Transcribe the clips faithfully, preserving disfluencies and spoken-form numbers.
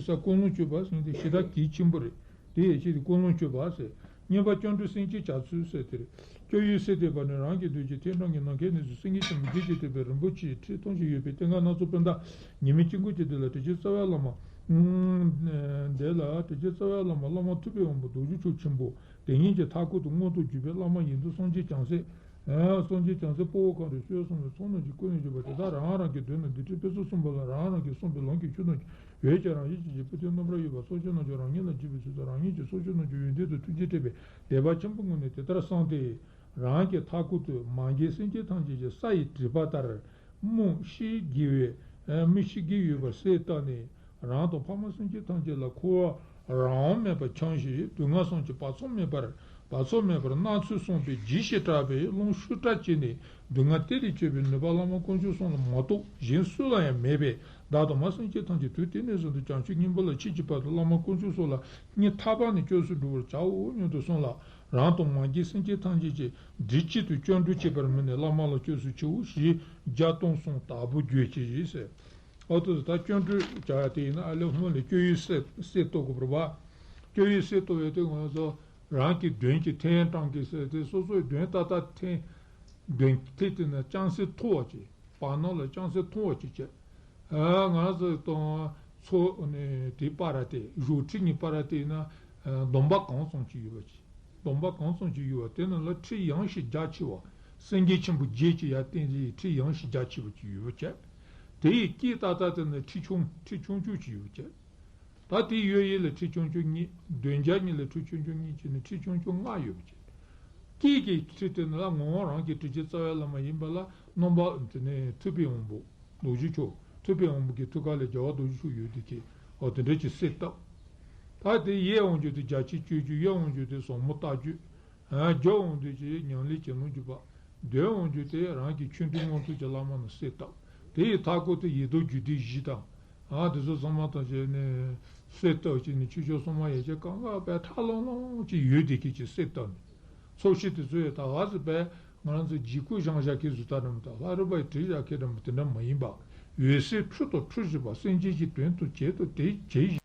ས་ཀུན་སློང་སྤྱོད་པ་ཟེར་དེ་ཞེ་དྲག་གལ་ཆེན་པོ་རེད། དེ་ཡི་ཆེད་དུ་ཀུན་སློང་སྤྱོད་པ་ཟེར། གཉིས་པ་སྐྱབས་འགྲོ་སེམས་བསྐྱེད་བྱ་ཚུལ་ཟེར་དེ་རེད། སྐྱབས་ཡུལ་སྲིད་མཐའི་བར་ནས་རང་གི་འདོད་ཀྱི་ཐེག་དྲུག་གི་ནམ་མཁའི་གནས་སུ་སེང་གེ་ཆེན་པོ་བརྒྱད་ཀྱིས་བཏེགས་པའི་རིན་པོ་ཆེའི་ཁྲི་སྟོང་ཞིག་ཡོད་པའི་རྟེན་ཁང་སྣ་ཚོགས་པའི་མཐའ། ཉི་མའི་དཀྱིལ་འཁོར་གྱི་སྟེང་ལ་དྲིན་ཅན་རྩ་བའི་བླ་མ། དེ་ལ་དྲིན་ཅན་རྩ་བའི་བླ་མ་བླ་མ་ཐུབ་པའི་དབང་པོ་རྡོ་རྗེ་འཆང་ཆེན་པོ་དེ་ཉིད་ཀྱི་མཐའ་སྐོར་དུ་མངོན་དུ་གྱུར་པའི་བླ་མ་ཡིན་དུས་སངས་རྒྱས་བྱང་སེམས། སངས་རྒྱས་བྱང་སེམས་དཔའ་བོ་གང་དུ་སྤྱོད་གསུམ་ལ་ཚོགས་རྣམས་ཀྱི་སྐུ་ལས་བྱུང་བ་དེ་དག་རང་རང་གི་དོན་དང་འདུལ་ཁྲིམས་དཔེ་ཚོགས་གསུམ་པོ་ལ་རང་རང་གིས་གསུངས་པའི་ལམ་གྱི་ཆོས་རྣམས་ཀྱི་འོད་ཀྱི་རང་བཞིན་ཅན་གྱི་སྤུར་ལྡན་རྣམ་པར་དབྱེ་བ་ཚོགས་ཆེན་རྣམས་ཀྱང་རང་ཉིད་ལ་བརྗོད་པའི་ཚུལ་དང་རང་ཉིད་ཀྱི་ཚོགས་ཆེན་རྣམས་ཀྱི་ཡོན་ཏན་དང་ཐུགས་རྗེ་སྤྲད་པས་དད་པ་ཆེན་པོའི་ངང་ནས་དེ་ལྟར་གསུངས་ཏེ། རང་གི་མཐའ་སྐོར་དུ་མ་རྒན་སེམས་ཅན་ཐམས་ཅད་ཀྱི་ས་ཡི་དྲེག་པ་ལྟར། མི་ཤི་རྒས་པའི་མི་ཤི་རྒས་ཡོད་པར་གསལ་བཏབ་ནས། རང་དང་ཕ་མ་སེམས་ཅན་ཐམས་ཅད་ལ་འཁོར་བ་རང་དབང་མེད་པར་འཁྱམས་ཤིང་སྡུག་བསྔལ་གསུམ་གྱི་བར་མཚམས་མེད་པར་བར་མཚམས་མེད་པར་སྣང་ཚུལ་གསུངས་པས་ལྗིད་ཤིང་སྐྲག་པའི་རླུང་ཤུགས་དྲག་བྱས་ནས་སྡུག་བསྔལ་གཏན་ལ་ཆོད་པའི་ནུས་པ་བླ་མ་དཀོན་མཆོག་གསུམ་ལ་མ་གཏོགས་གཞན་སུ་ལ་ཡང་མེད་པས། བདག་དང་མ་སེམས་ཅན་ཐམས་ཅད་དུས་དེ་ནས་བཟུང་སྟེ་བྱང་ཆུབ་སྙིང་པོ་ལ་མཆིས་ཀྱི་བར་དུ་བླ་མ་དཀོན་མཆོག་གསུམ་ལ་སྙིང་ཐག་པ་ནས་སྐྱབས་སུ་འགྲོ་བར་བྱའོ་སྙམ་དུ་གསུངས་ལ། རང་དང་མ་རྒན་སེམས་ཅན་ཐམས་ཅད་ཀྱི་སྒྲིབ་བྱེད་དུ་སྐྱབས་འགྲོ་བྱེད་པར་མོས་ནས་བླ་མ་ལ་སྐྱབས་སུ་མཆིའོ་ཞེས་བརྒྱ་སྟོང་གསུམ་དག་པོ་བརྗོད་ཅིག་ཟེར། ཨོ་ཏོ་ད་སྐྱབས་འགྲོ་བྱ་ཡ་དེ་ཡིན་ན་ཨ་ལས་སྔོན་ལ་སྐྱབས་ཡུལ་གསལ་གསལ་རྟོགས་དགོས་པ་རེད་པ། སྐྱབས་ཡུལ་གསལ་རྟོགས་ཡ་དེ་ང་ཚོ་རང་གི་དོན་གྱི་ཐེན་དྲང་གི་ཟེར་དེ་སོ་སོའི་དོན་ཏག་ཏག་ཐེན། དོན་ཐེ་དེ་ན་ཅང་སེ་མཐོ་བ་ཅིག་བར་སྣང་ལ་ཅང་སེ་མཐོ་བ་ཅིག་བྱས། ཨ་ང་ཚོ་དང་ཚོ་ནས་དེ་པ་ར་དེ་གཞུང་ཁྲིད་གཉིས་པ་ར་དེ་ཡིན་ན་སྡོམ་པ་གང་ཙམ་ཅིག་ཡོད་པ་ཅིག་སྡོམ་པ་གང་ཙམ་ཅིག་ཡོད་པ་དེ་རྣམས་ལ་ཁྲིད་ཡངས་ཤིང་རྒྱ་ཆེ་བ། སེང་གེ་ཆེན་པོ་བརྒྱད་ཀྱིས་ཡར་བསྟན་ཏེ་ཁྲིད་ཡངས་ཤིང་རྒྱ་ཆེ་བ་ཅིག་ཡོད་པ་བྱས། དེ་ཡི་དཀྱིལ་ཏག་ཏག་དེ་ན་ཁྲིད་ཆུང་ཁྲིད་ཆུང་ཆུང་ཅིག་ཡོད་པ་བྱས། ད་དེའི་གཡས་གཡོན་ལ་ཁྲིད་ཆུང་ཆུང་གཉིས། འདོན་རྒྱག་གཉིས་ལ་ཁྲིད་ཆུང་ཆུང་གཉིས་བྱས་ནས་ཁྲིད་ཆུང་ཆུང་ལྔ་ཡོད་པ་བྱས། དཀྱིལ་གྱི་ཁྲིད་དེ་ནི་ལ་ངོ་བོ་རང་གི་དྲིན་ཅན་རྩ་བའི་བླ་མ་ཡིན་པ་ལ་རྣམ་པ་དེ་ནས་ཐུབ་པའི་དབང་པོ་རྡོ་རྗེ་འཆང་། ཐུབ་པའི་དབང་པོ་གི་ཐུགས་ཀ་ལས་རྒྱལ་བ་རྡོ་རྗེ་འཆང་ཡོད་དེ་ཁྱེད་འོ་དེ་འདྲ་ཅིག་གསལ་བཏབ། ད་དེ་གཡས་འོང་རྒྱུ་དེ་རྒྱ་ཆེར་སྤྱོད་རྒྱུ། གཡོན་འོང་རྒྱུ་དེ་ཟབ་མོ་ལྟ་རྒྱུ། རྒྱབ་འོང་དུས་ཀྱི་ཉམས་ལེན་བྱེད་ལོང་རྒྱུ་བ། མདུན་འོང་རྒྱུ་དེ་རང་གི་ཆོས་འབྲེལ་མངོན་མཐོ་གྱི་བླ་མ་ནི་གསལ་བཏབ། དེ་ཡི་མཐའ་སྐོར་དུ་ཡི་དྭགས་རྒྱུད་སྡེ་བཞི་དང་། ཨ་དེ་ཚོ་ཚང་མ་དང་བཅས་ནས་གསལ་བཏབ་བྱས་ནས་ཆོས་ཕྱོགས་གསུམ་མ་ཡན་ཆད་གང་ག་བས་ཁྲ་ལོང་ལོང་ཅིག་ཡོད་དེ་ཁྱེད་ཀྱིས་གསལ་བཏབ་ནས། ཚོགས་ཞིང་དེ་ཚོ་ཡི་ད་ག་ཚོད་པས་ང་རང་ཚོ་ལྗིད་ཁུག་བཞེངས་བཞག་གི་བཟོ་ལྟ་འདྲ་མི་འདུག་ལྷ་རམས་པ་ཡི་བྲིས་བཞག་གི་འདྲ་མི་དེ་འདྲ་མ་ཡིན་པ། འོད་གསལ་འཁྲུལ་དང་འཁྲུལ་བཞིན་པ་སེམས་ཅན་གྱི་དོན་དུ་བྱེད་དུ་དེ་བྱེད་བཞིན།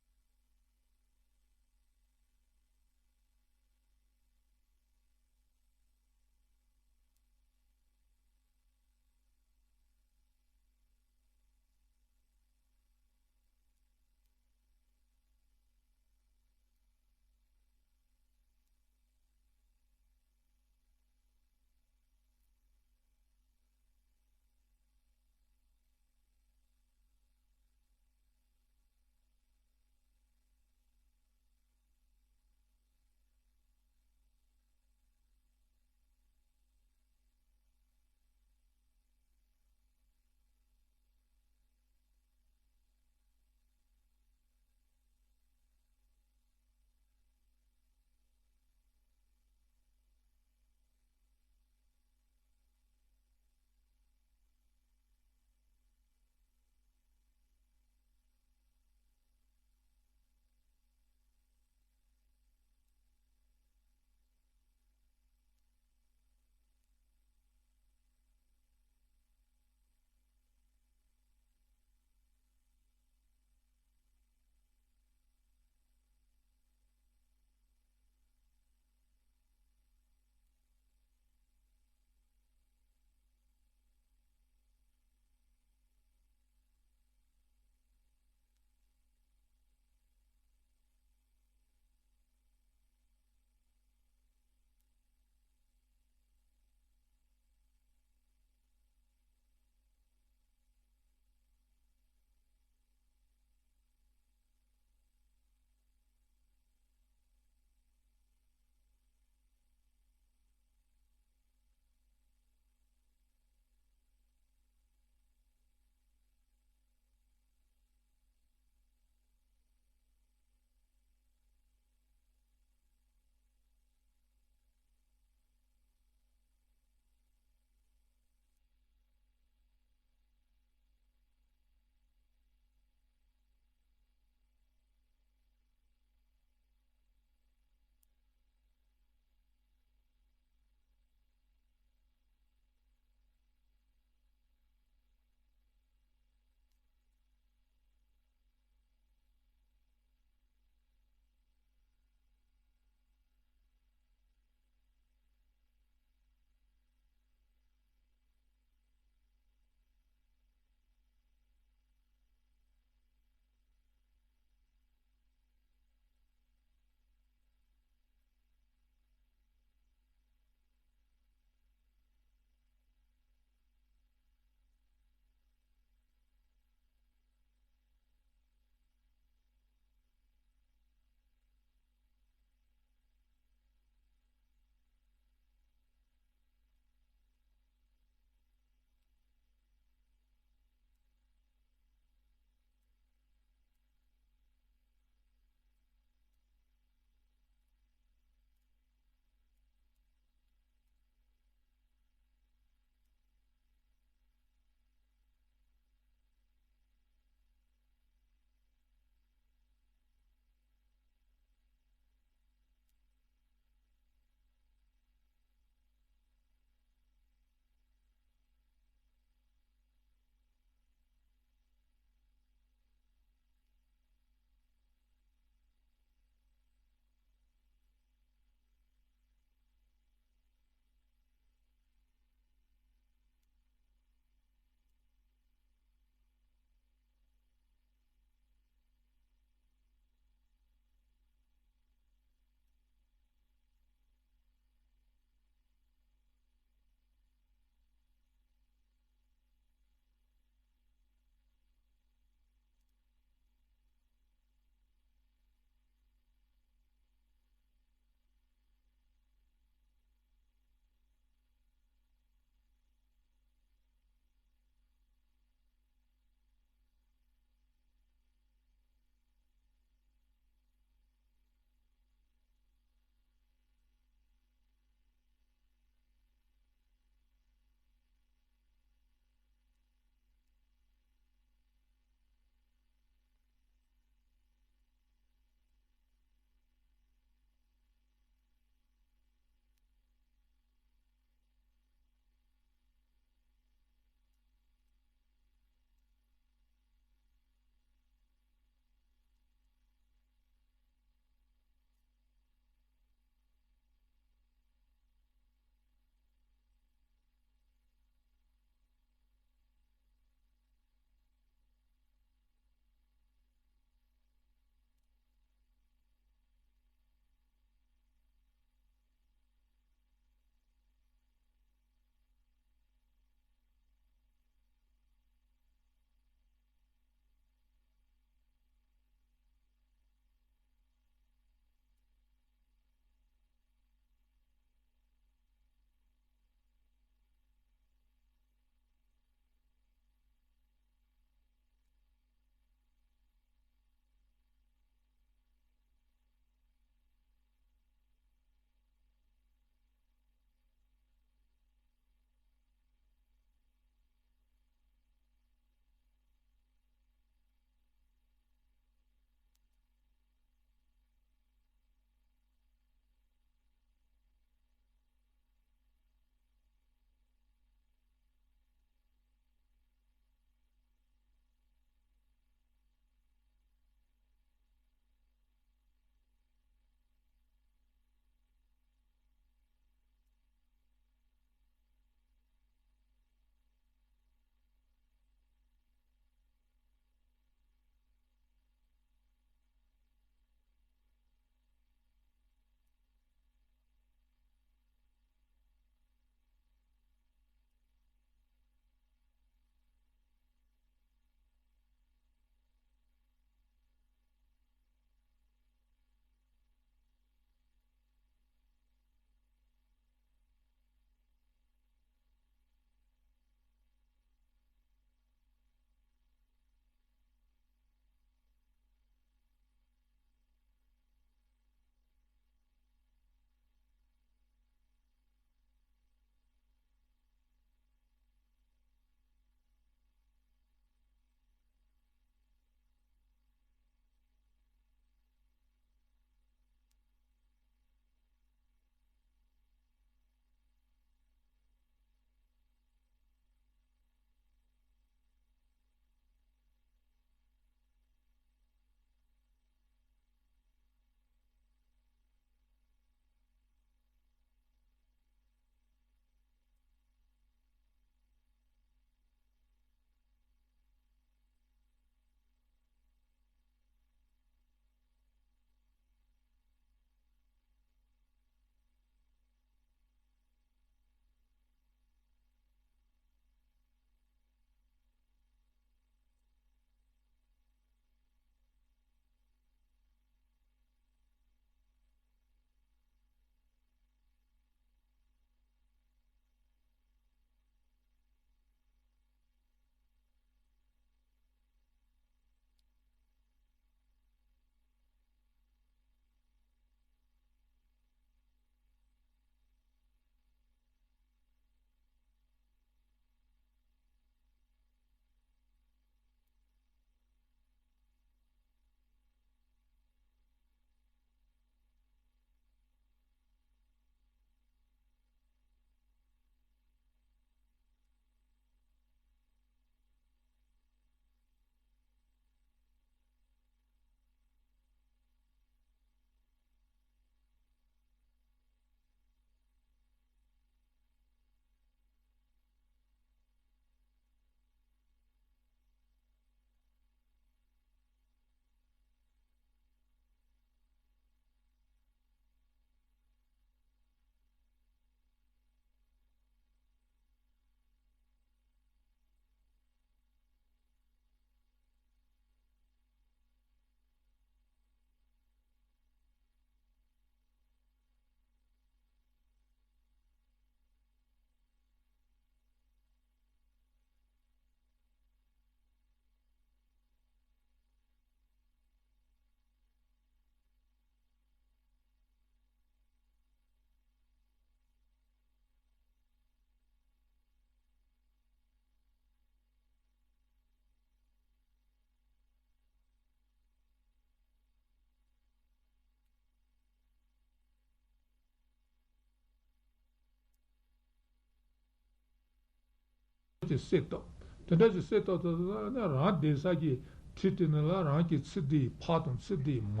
ཅིག་གསལ་བཏབ། དེ་འདྲ་ཅིག་གསལ་བཏབ་ད་ནི་རང་བསྡད་ས་གི་ཁྲི་དེ་ནི་ལ་རང་གི་ཚེ་འདིའི་ཕ་དང་ཚེ་འདིའི་མ།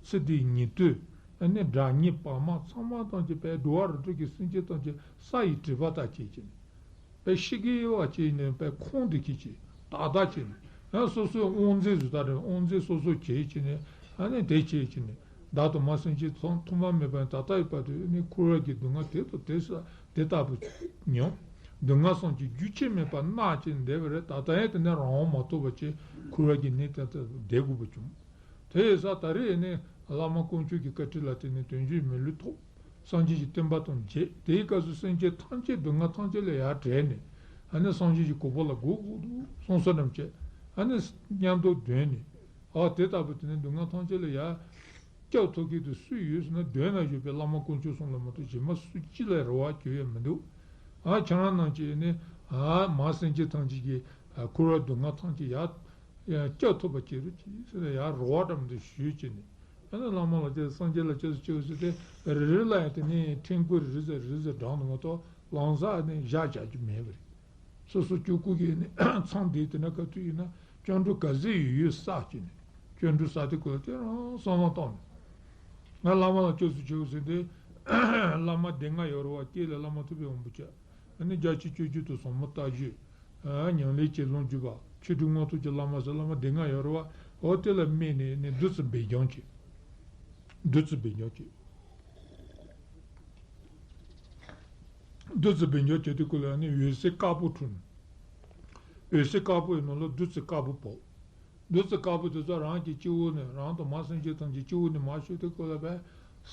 ཚེ་འདིའི་ཉེ་དུ། ཨ་ནི་དགྲ་གཉེན་བར་མ་ཚང་མ་ཐམས་ཅད་པའི་འགྲོ་བ་རིགས་དྲུག་གི་སེམས་ཅན་ཐམས་ཅད་ས་ཡི་དྲེག་པ་ལྟར་བྱས་ཀྱི་ནི། པའི་ཤི་གི་བ་བྱས་ནས་པའི་ཁོང་དེ་ཁྱེད་ཀྱིས་ཏག་ཏག་བྱས་ནས་ཡང་སོ་སོའི་དབང་འཛིན་བཟོ་ལྟ་རེད། དབང་འཛིན་སོ་སོ་བྱས་བྱས་ནས་ཨ་ནི་དེ་བྱས་བྱས་ནས་བདག་དང་མ་སེམས་ཅན་ཐོག་ཐོག་མ་མེད་པ་ནས་ད་ལྟ་ཡོད་པ་དེ་ནི་འཁོར་བ་གི་སྡུག་བསྔལ་དེ་དང་དེ་ས་དེ་ལྟ་བུ་མྱོང་། སྡུག་བསྔལ་གསུམ་གྱི་རྒྱུ་ཆད་མེད་པར་མནར་བྱས་བསྡད་པ་རེད། ད་ལྟ་ཡང་དེ་ནས་རང་དབང་མ་ཐོབ་པ་བྱས་འཁོར་བ་གི་གནས་དེ་ལྟར་བསྡད་དགོས་པ་བྱུང་། དེ་ཡིན་ཙང་ད་རེས་ནི་བླ་མ་དཀོན་མཆོག་གི་བཀའ་དྲིན་ལ་བརྟེན་ནས་དོན་བརྒྱུད་མི་ལུས་ཐོབ། སངས་རྒྱས་ཀྱི་བསྟན་པ་དང་མཇལ། དེའི་སྐབས་སུ་སེམས་ཅན་ཐམས་ཅད་སྡུག་བསྔལ་ཐམས་ཅད་ལས་ཡར་བསྒྲལ་ནས་ཨ་ནི་སངས་རྒྱས་ཀྱི་གོ་འཕང་ལ་འགོད་དགོས་འདུག་གསུངས་སོ་ནམ་བྱས། ཨ་ནི་མཉམ་དུ་འདོན་ནས་ཨ་དེ་ལྟ་བུ་དེ་ནི་སྡུག་བསྔལ་ཐམས་ཅད་ལས་ཡར་སྐྱོབ་ཐུབ་མཁན་དེ་སུ་ཡོད་ཟེར་ན་མདུན་ན་ཡོད་པའི་བླ་མ་དཀོན་མཆོག་གསུམ་ལ་མ་གཏོགས་གཞན་མ་སུ་གཅིག་ལ་རེ་བ་བཅོལ་ཡ་མི་འདུག་ཨ་ཁྱེད་རང་རྣམས་ཀྱིས་ནི་ཨ་མ་སེམས་ཅན་ཐམས་ཅད་ཀྱི་ཨ་འཁོར་བ་སྡུག་བསྔལ་ཐམས་ཅད་ཡར་ཡང་སྐྱོབ་ཐུབ་པ་བྱེད་རོགས་གྱིས་ཟེར་ནས་ཡར་རེ་བ་འདྲ་མི་འདྲ་ཞུས་བྱས་ནས་ཨ་ནི་བླ་མ་ལ་བཅར་སངས་རྒྱས་ལ་སྐྱབས་སུ་མཆིའོ་ཟེར་ཏེ་རེ་རེ་ལ་ཡང་དེ་ནས་ཕྲེང་སྐོར་རེ་ཟེར་རེ་ཟེར་བགྲངས་འདུག་མ་གཏོགས་ལམ་སང་ནས་བཞག་བཞག་རྒྱུ་མེད་པ་རེད། སོ་སོ་སྐྱོ་སྐུ་གི་ནི་མཚམས་འདི་དེ་ན་ག་དུས་ཡིན་ན་སྐྱབས་འགྲོ་ག་ཚད་ཡོད་ཡོད་བསགས་བྱས་ནས་སྐྱབས་འགྲོ་བསགས་དེ་ཁོ་ལ་དེ་རང་བསམ་བློ་བཏང་ནས་ང་བླ་མ་ལ་སྐྱབས་སུ་མཆིའོ་ཟེར་ཏེ་བླ་མ་སྡེ་ལྔ་ཡོད་རེད་བ། སྐྱེས་ལ་བླ་མ་ཐུབ་པའི་དབང་པོ་བྱས། ཨ་ནི་བརྒྱ་བྱིན་སྤྱོད་བརྒྱུད་དུ་ཟབ་མོ་ལྟ་བཞི། ཨ་ཉམས་ལེན་གྱི་ལོངས་སྤྱོད་པ། ཆོས་དྲུག་དངོས་གྲུབ་ཀྱི་བླ་མ་ཟེར་བླ་མ་སྡེ་ལྔ་ཡོད་རེད་བ། འོ་དེ་ལ་དམིགས་ནས་ནི་བདུད་རྩི་སྦས་སྦྱང་བྱེད། བདུད་རྩི་སྦས་སྦྱང་བྱེད། བདུད་རྩི་སྦས་སྦྱང་བྱེད་དུས་སྐབས་ལ་ནི་འོད་ཟེར་དཀར་པོ་འཕྲོ། འོད་ཟེར་དཀར་པོ་ཡི་ནང་ལ་བདུད་རྩི་དཀར་པོ་བབས། བདུད་རྩི་དཀར་པོ་དེ་ཚོ་རང་གི་སྤྱི་བོ་ནས་རང་དང་མ་སེམས་ཅན་ཐམས་ཅད་སྤྱི་བོ་ནས་མར་བཞུར་དུས་སྐབས་ལ་བས་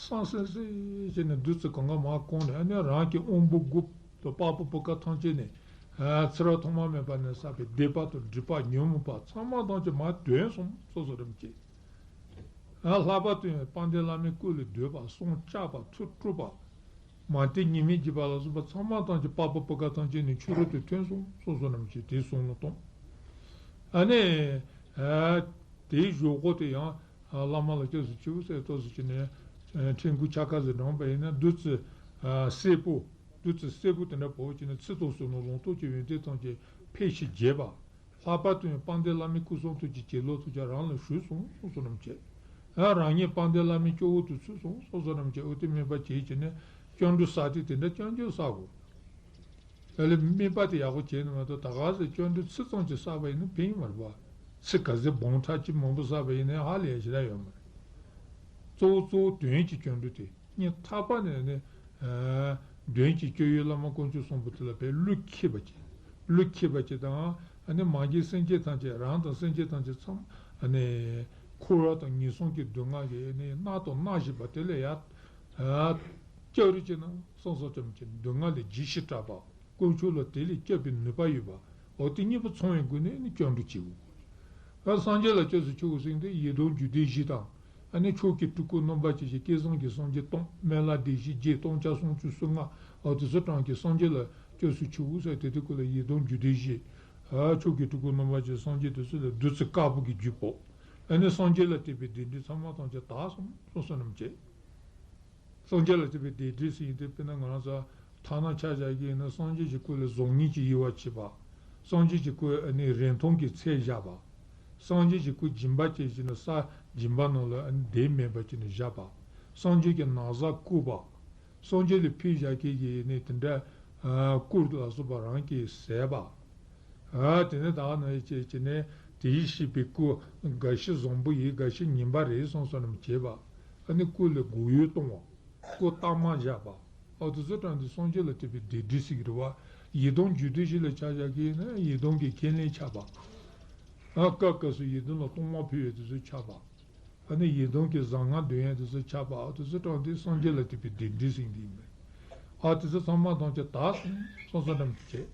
སང་སིང་སིང་བྱས་ནས་བདུད་རྩི་གང་ག་མར་བཀང་ནས་ཨ་ནི་རང་གི་དབང་པོ་དགུ་དང་པགས་པ་བུ་ག་ཐམས་ཅད་ནས་ཨ་ཚེ་རབས་ཐོག་མ་མེད་པ་ནས་བསགས་པའི་སྡིག་པ་དང་སྒྲིབ་པ་ཉོན་མོངས་པ་ཚང་མ་ཐམས་ཅད་མར་འདོན་སོང་སོ་སོ་རིམ་གྱིས། ཨ་ལྷག་པར་དུ་ཡང་དཔལ་ལྡན་བླ་མའི་སྐུ་ལས་བརྡོལ་བ་བསང་བཅག་པ་ཐུགས་དཀྲུགས་པ། མ་བསྟེན་ཉེས་དམིགས་བགྱིས་པ་ལ་སོགས་པ་ཚང་མ་ཐམས་ཅད་པགས་པ་བུ་ག་ཐམས་ཅད་ནས་ཆུ་རུད་དུ་ཐོན་སོང་སོ་སོ་རྣམས་ཀྱིས་དེའི་གསུང་ལ་གཏོང་། ཨ་ནི། ཨ་དེའི་གཞུག་གུ་དེ་ཡང་ཨ་བླ་མ་ལ་སྐྱབས་སུ་མཆིའོ་ཟེར་ཏོག་ཙམ་བྱས་ནས་ཨ་ཕྲེང་སྐོར་ཆ་ག་ཟིག་བགྲངས་པ་ཡིན་ན་བདུད་རྩི་ཨ་སེར་པོ། བདུད་རྩི་སེར་པོ་དེ་འདྲ་བབས་བྱས་ནས་ཚེ་དང་བསོད་ནམས་ལོངས་སྤྱོད་ཀྱི་ཡོན་ཏན་ཐམས་ཅད་འཕེལ་ཞིང་རྒྱས་པ། ལྷག་པར་དུ་ཡང་དཔལ་ལྡན་བླ་མའི་སྐུ་གསུང་ཐུགས་ཀྱི་བྱིན་རླབས་ཐམས་ཅད་རང་ལ་ཞུགས་སོང་སོ་སོ་རྣམས་ཀྱིས། ཡང་རང་ཉིད་དཔལ་ལྡན་བླ་མའི་སྐྱབས་འོག་ཏུ་ཚུད་སོང་སོ་སོ་རྣམས་ཀྱིས། འོ་དེ་སྨན་པ་བྱེད་ཀྱི་ནས་སྐྱབས་འགྲོ་བསགས་དུས་དེ་འདྲ་རྐྱང་རྐྱང་བསགས་དགོས། ལ་ལས་སྨན་པ་དེ་ཡག་པོ་བྱས་ནས་མ་གཏོགས་ད་ག་ཟེ་སྐྱབས་འགྲོ་ཚིག་ཙམ་གྱིས་བསགས་པ་ཡིན་ན་ཕན་ཡོན་མ་རེད་པ། ཚིག་ག་ཟེ་འབུམ་ཕྲག་གཅིག་མང་པོ་བསགས་པ་ཡིན་ན་ཧ་ལས་ཞེ་དྲག་ཡོད་མ་རེད། གཙོ་བོ་གཙོ་བོ་དོན་གྱི་སྐྱབས་འགྲོ་དེ། སྙིང་ཐག་པ་ནས་ནི། ཨ་དོན་གྱི་སྐྱབས་ཡུལ་བླ་མ་དཀོན་མཆོག་གསུམ་པོ་དེ་ལ་བས་བློ་ཁེལ་བ་བྱེད། བློ་ཁེལ་བ་བྱེད་དང་། ཨ་ནི་མ་གྱུར་སེམས་ཅན་ཐམས་ཅད་རང་དང་སེམས་ཅན་ཐམས་ཅད་ཚང་ཨ་ནི་འཁོར་བ་དང་ངན་སོང་གི་སྡུག་བསྔལ་གྱིས་ནི་མནར་དང་མནར་བཞིན་པ་དེ་ལས་ཡར་ཨ་སྐྱབས་རེ་བྱེད་ན་སོང་སོང་ཙམ་གྱི་སྡུག་བསྔལ་ལས་རྒྱལ་ཞིང་སྐྲག་པ། དཀོན་མཆོག་ལ་དེ་ལས་སྐྱོབ་པའི་ནུས་པ་ཡོད་པ། འོ་དེ་གཉིས་པོ་ཚང་བའི་སྒོ་ནས་ནི་སྐྱབས་འགྲོ་བྱེད་དགོས། ཨ་སངས་རྒྱས་ལ་སྐྱབས་སུ་མཆིའོ་ཟེར་ཏེ་ཡི་དམ་རྒྱུད་སྡེ་བཞི་དང་། ཨ་ནི་མཆོག་གི་སྤྲུལ་སྐུ་རྣམ་པ་ཇི་བཞིན་སྐལ་བཟང་གི་སངས་རྒྱས་སྟོང་སྨན་བླ་སྡེ་བཞི་བརྒྱད་སྟོང་ཆ་སུམ་ཅུ་སོ་ལྔ། འོ་དེ་ཚོ་གྲངས་ཀྱི་སངས་རྒྱས་ལ་སྐྱབས་སུ་མཆིའོ་ཟེར་དེ་དེ་ཀུན་ལ་ཡི་དམ་རྒྱུད་སྡེ་བཞི། ཨ་མཆོག་གི་སྤྲུལ་སྐུ་རྣམ་པ་ཇི་བཞིན་སངས་རྒྱས་དེ་ཚོ་ལ་བདུད་རྩི་དཀར་པོ་གི་རྒྱུད་ཕོག་ཨ་ནི་སངས་རྒྱས་ལ་བསྟེན་པའི་སྡིག་སྒྲིབ་ཚང་མ་ཐམས་ཅད་དག་སོང་སོང་སོང་རྣམས་བྱས། སངས་རྒྱས་ལ་བསྟེན་པའི་སྡིག་སྒྲིབ་ཟེར་ཡིན་དུས་དཔེར་ན་ང་རང་ཚོ་ཐ་ན་ཆ་བཞག་གི་ཡིན་ན་སངས་རྒྱས་ཀྱི་སྐུ་ལ་གཟུགས་བརྙན་གྱི་དབྱེ་བ་ཕྱེ་བ། སངས་རྒྱས་ཀྱི་སྐུ་ཨ་ནི་རིང་ཐུང་གི་ཚད་བཞག་པ། སངས་རྒྱས་ཀྱི་སྐུ་སྦྱིན་པ་བྱས་བྱས་ནས་ས་སྦྱིན་པ་ནང་ལ་ཨ་ནི་ལྡེ་མེད་པ་བྱས་ནས་བཞག་པ། སངས་རྒྱས་ཀྱི་ན་བཟའ་བཀོད་པ། སངས་རྒྱས་ལ་ཕུལ་བཞག་མཁན་གྱི་ནི་དེ་འདྲ་ཨ་བཀུར་ལ་སོགས་པ་རང་གིས་ཟས་པ། ཨ་དེ་ནས་ད་ནི་བྱས་བྱས་ནས་དེའི་ཤིས་པའི་སྐུ་འགའ་ཞིག་བཟང་པོ་ཡིན་འགའ་ཞིག་ངན་པ་རེད་བསམ་བསམ་རྣམས་བྱས་པ། ཨ་ནི་སྐུ་ལ་གུ་ཡངས་གཏོང་བ། སྐུ་བལྟམས་མ་བཞག་པ། ཨ་དེ་ཚོ་གྲངས་འདི་སངས་རྒྱས་ལ་བསྟེན་པའི་སྡིག་སྒྲིབ་ཟེར་གྱི་རེད་བ། ཡི་དམ་རྒྱུད་སྡེ་བཞི་ལ་ཆ་བཞག་གི་ཡིན་ན་ཡི་དམ་གྱི་ཁས་ལེན་ཆགས་པ། ཨ་སྐབས་སྐབས་སུ་ཡི་དམ་ལ་གཏོར་མ་ཕུལ་བའི་དེ་ཚོ་ཆགས་པ། ཨ་ནི་ཡི་དམ་གྱི་བཟང་ངན་འདོན་ཡས་དེ་ཚོ་ཆགས་པ། ཨ་དེ་ཚོ་གྲངས་འདི་སངས་རྒྱས་ལ་བསྟེན་པའི་སྡིག་སྒྲིབ་ཟེར་གྱི་ཡིན་པས། ཨ་དེ་ཚོ་ཚང་མ་ཐམས་ཅད་དག་སོང་སོང་སོང་རྣམས་བྱས།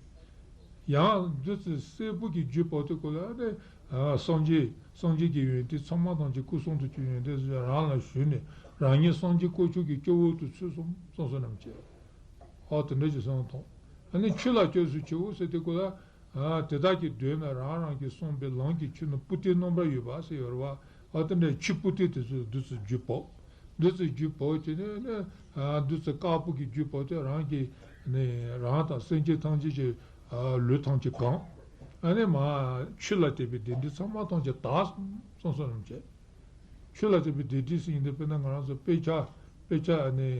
ཡང་བདུད་རྩི་སེར་པོ་གི་རྒྱུད་བབས་དུས་སྐབས་ལ་ཨ་ནི་ཨ་སངས་རྒྱས་སངས་རྒྱས་ཀྱི་ཡོན་ཏན་ཚང་མ་ཐམས་ཅད་སྐུ་གསུང་ཐུགས་ཀྱི་ཡོན་ཏན་རང་ལ་ཞུགས་ནས་རང་ཉིད་སངས་རྒྱས་དཀོན་མཆོག་གི་སྐྱབས་འོག་ཏུ་ཚུད་སོང་སོང་སོང་རྣམས་བྱས། ཨ་དེ་འདྲ་ཞིག་གསུངས་དང་། ཨ་ནི་ཆོས་ལ་སྐྱབས་སུ་མཆིའོ་ཟེར་དུས་སྐབས་ལ། ཨ་དེ་དག་གི་མདུན་ན་རང་རང་གིས་གསུངས་པའི་ལམ་གྱི་ཆོས་ནི་པུ་ཏི་རྣམ་པར་དབྱེ་བ་ཟེར་ཡོད་རེད་བ། ཨ་དེ་འདྲའི་ཆོས་པུ་ཏི་དེ་ཚོ་བདུད་རྩི་རྒྱུད་བབས། བདུད་རྩི་རྒྱུད་བབས་བྱས་ནས་ནི་ཨ་བདུད་རྩི་དཀར་པོ་གི་རྒྱུད་བབས་ཏེ་རང་གི་ནི་རང་དང་སེམས་ཅན་ཐམས་ཅད་ཀྱི་ ལུས་ཐམས་ཅད་གང་། ཨ་ནི་མ་ཆོས་ལ་དད་པའི་བདེན་འབྲས་ཚང་མ་ཐམས་ཅད་དག་གསུངས་གསུངས་སོ་ནམ་བྱས། ཆོས་ལ་དད་པའི་བདེན་འབྲས་ཟེར་མཁན་དེ་དཔེར་ན་ང་རང་ཚོ་དཔེ་ཆ་དཔེ་ཆ་ཨ་ནི་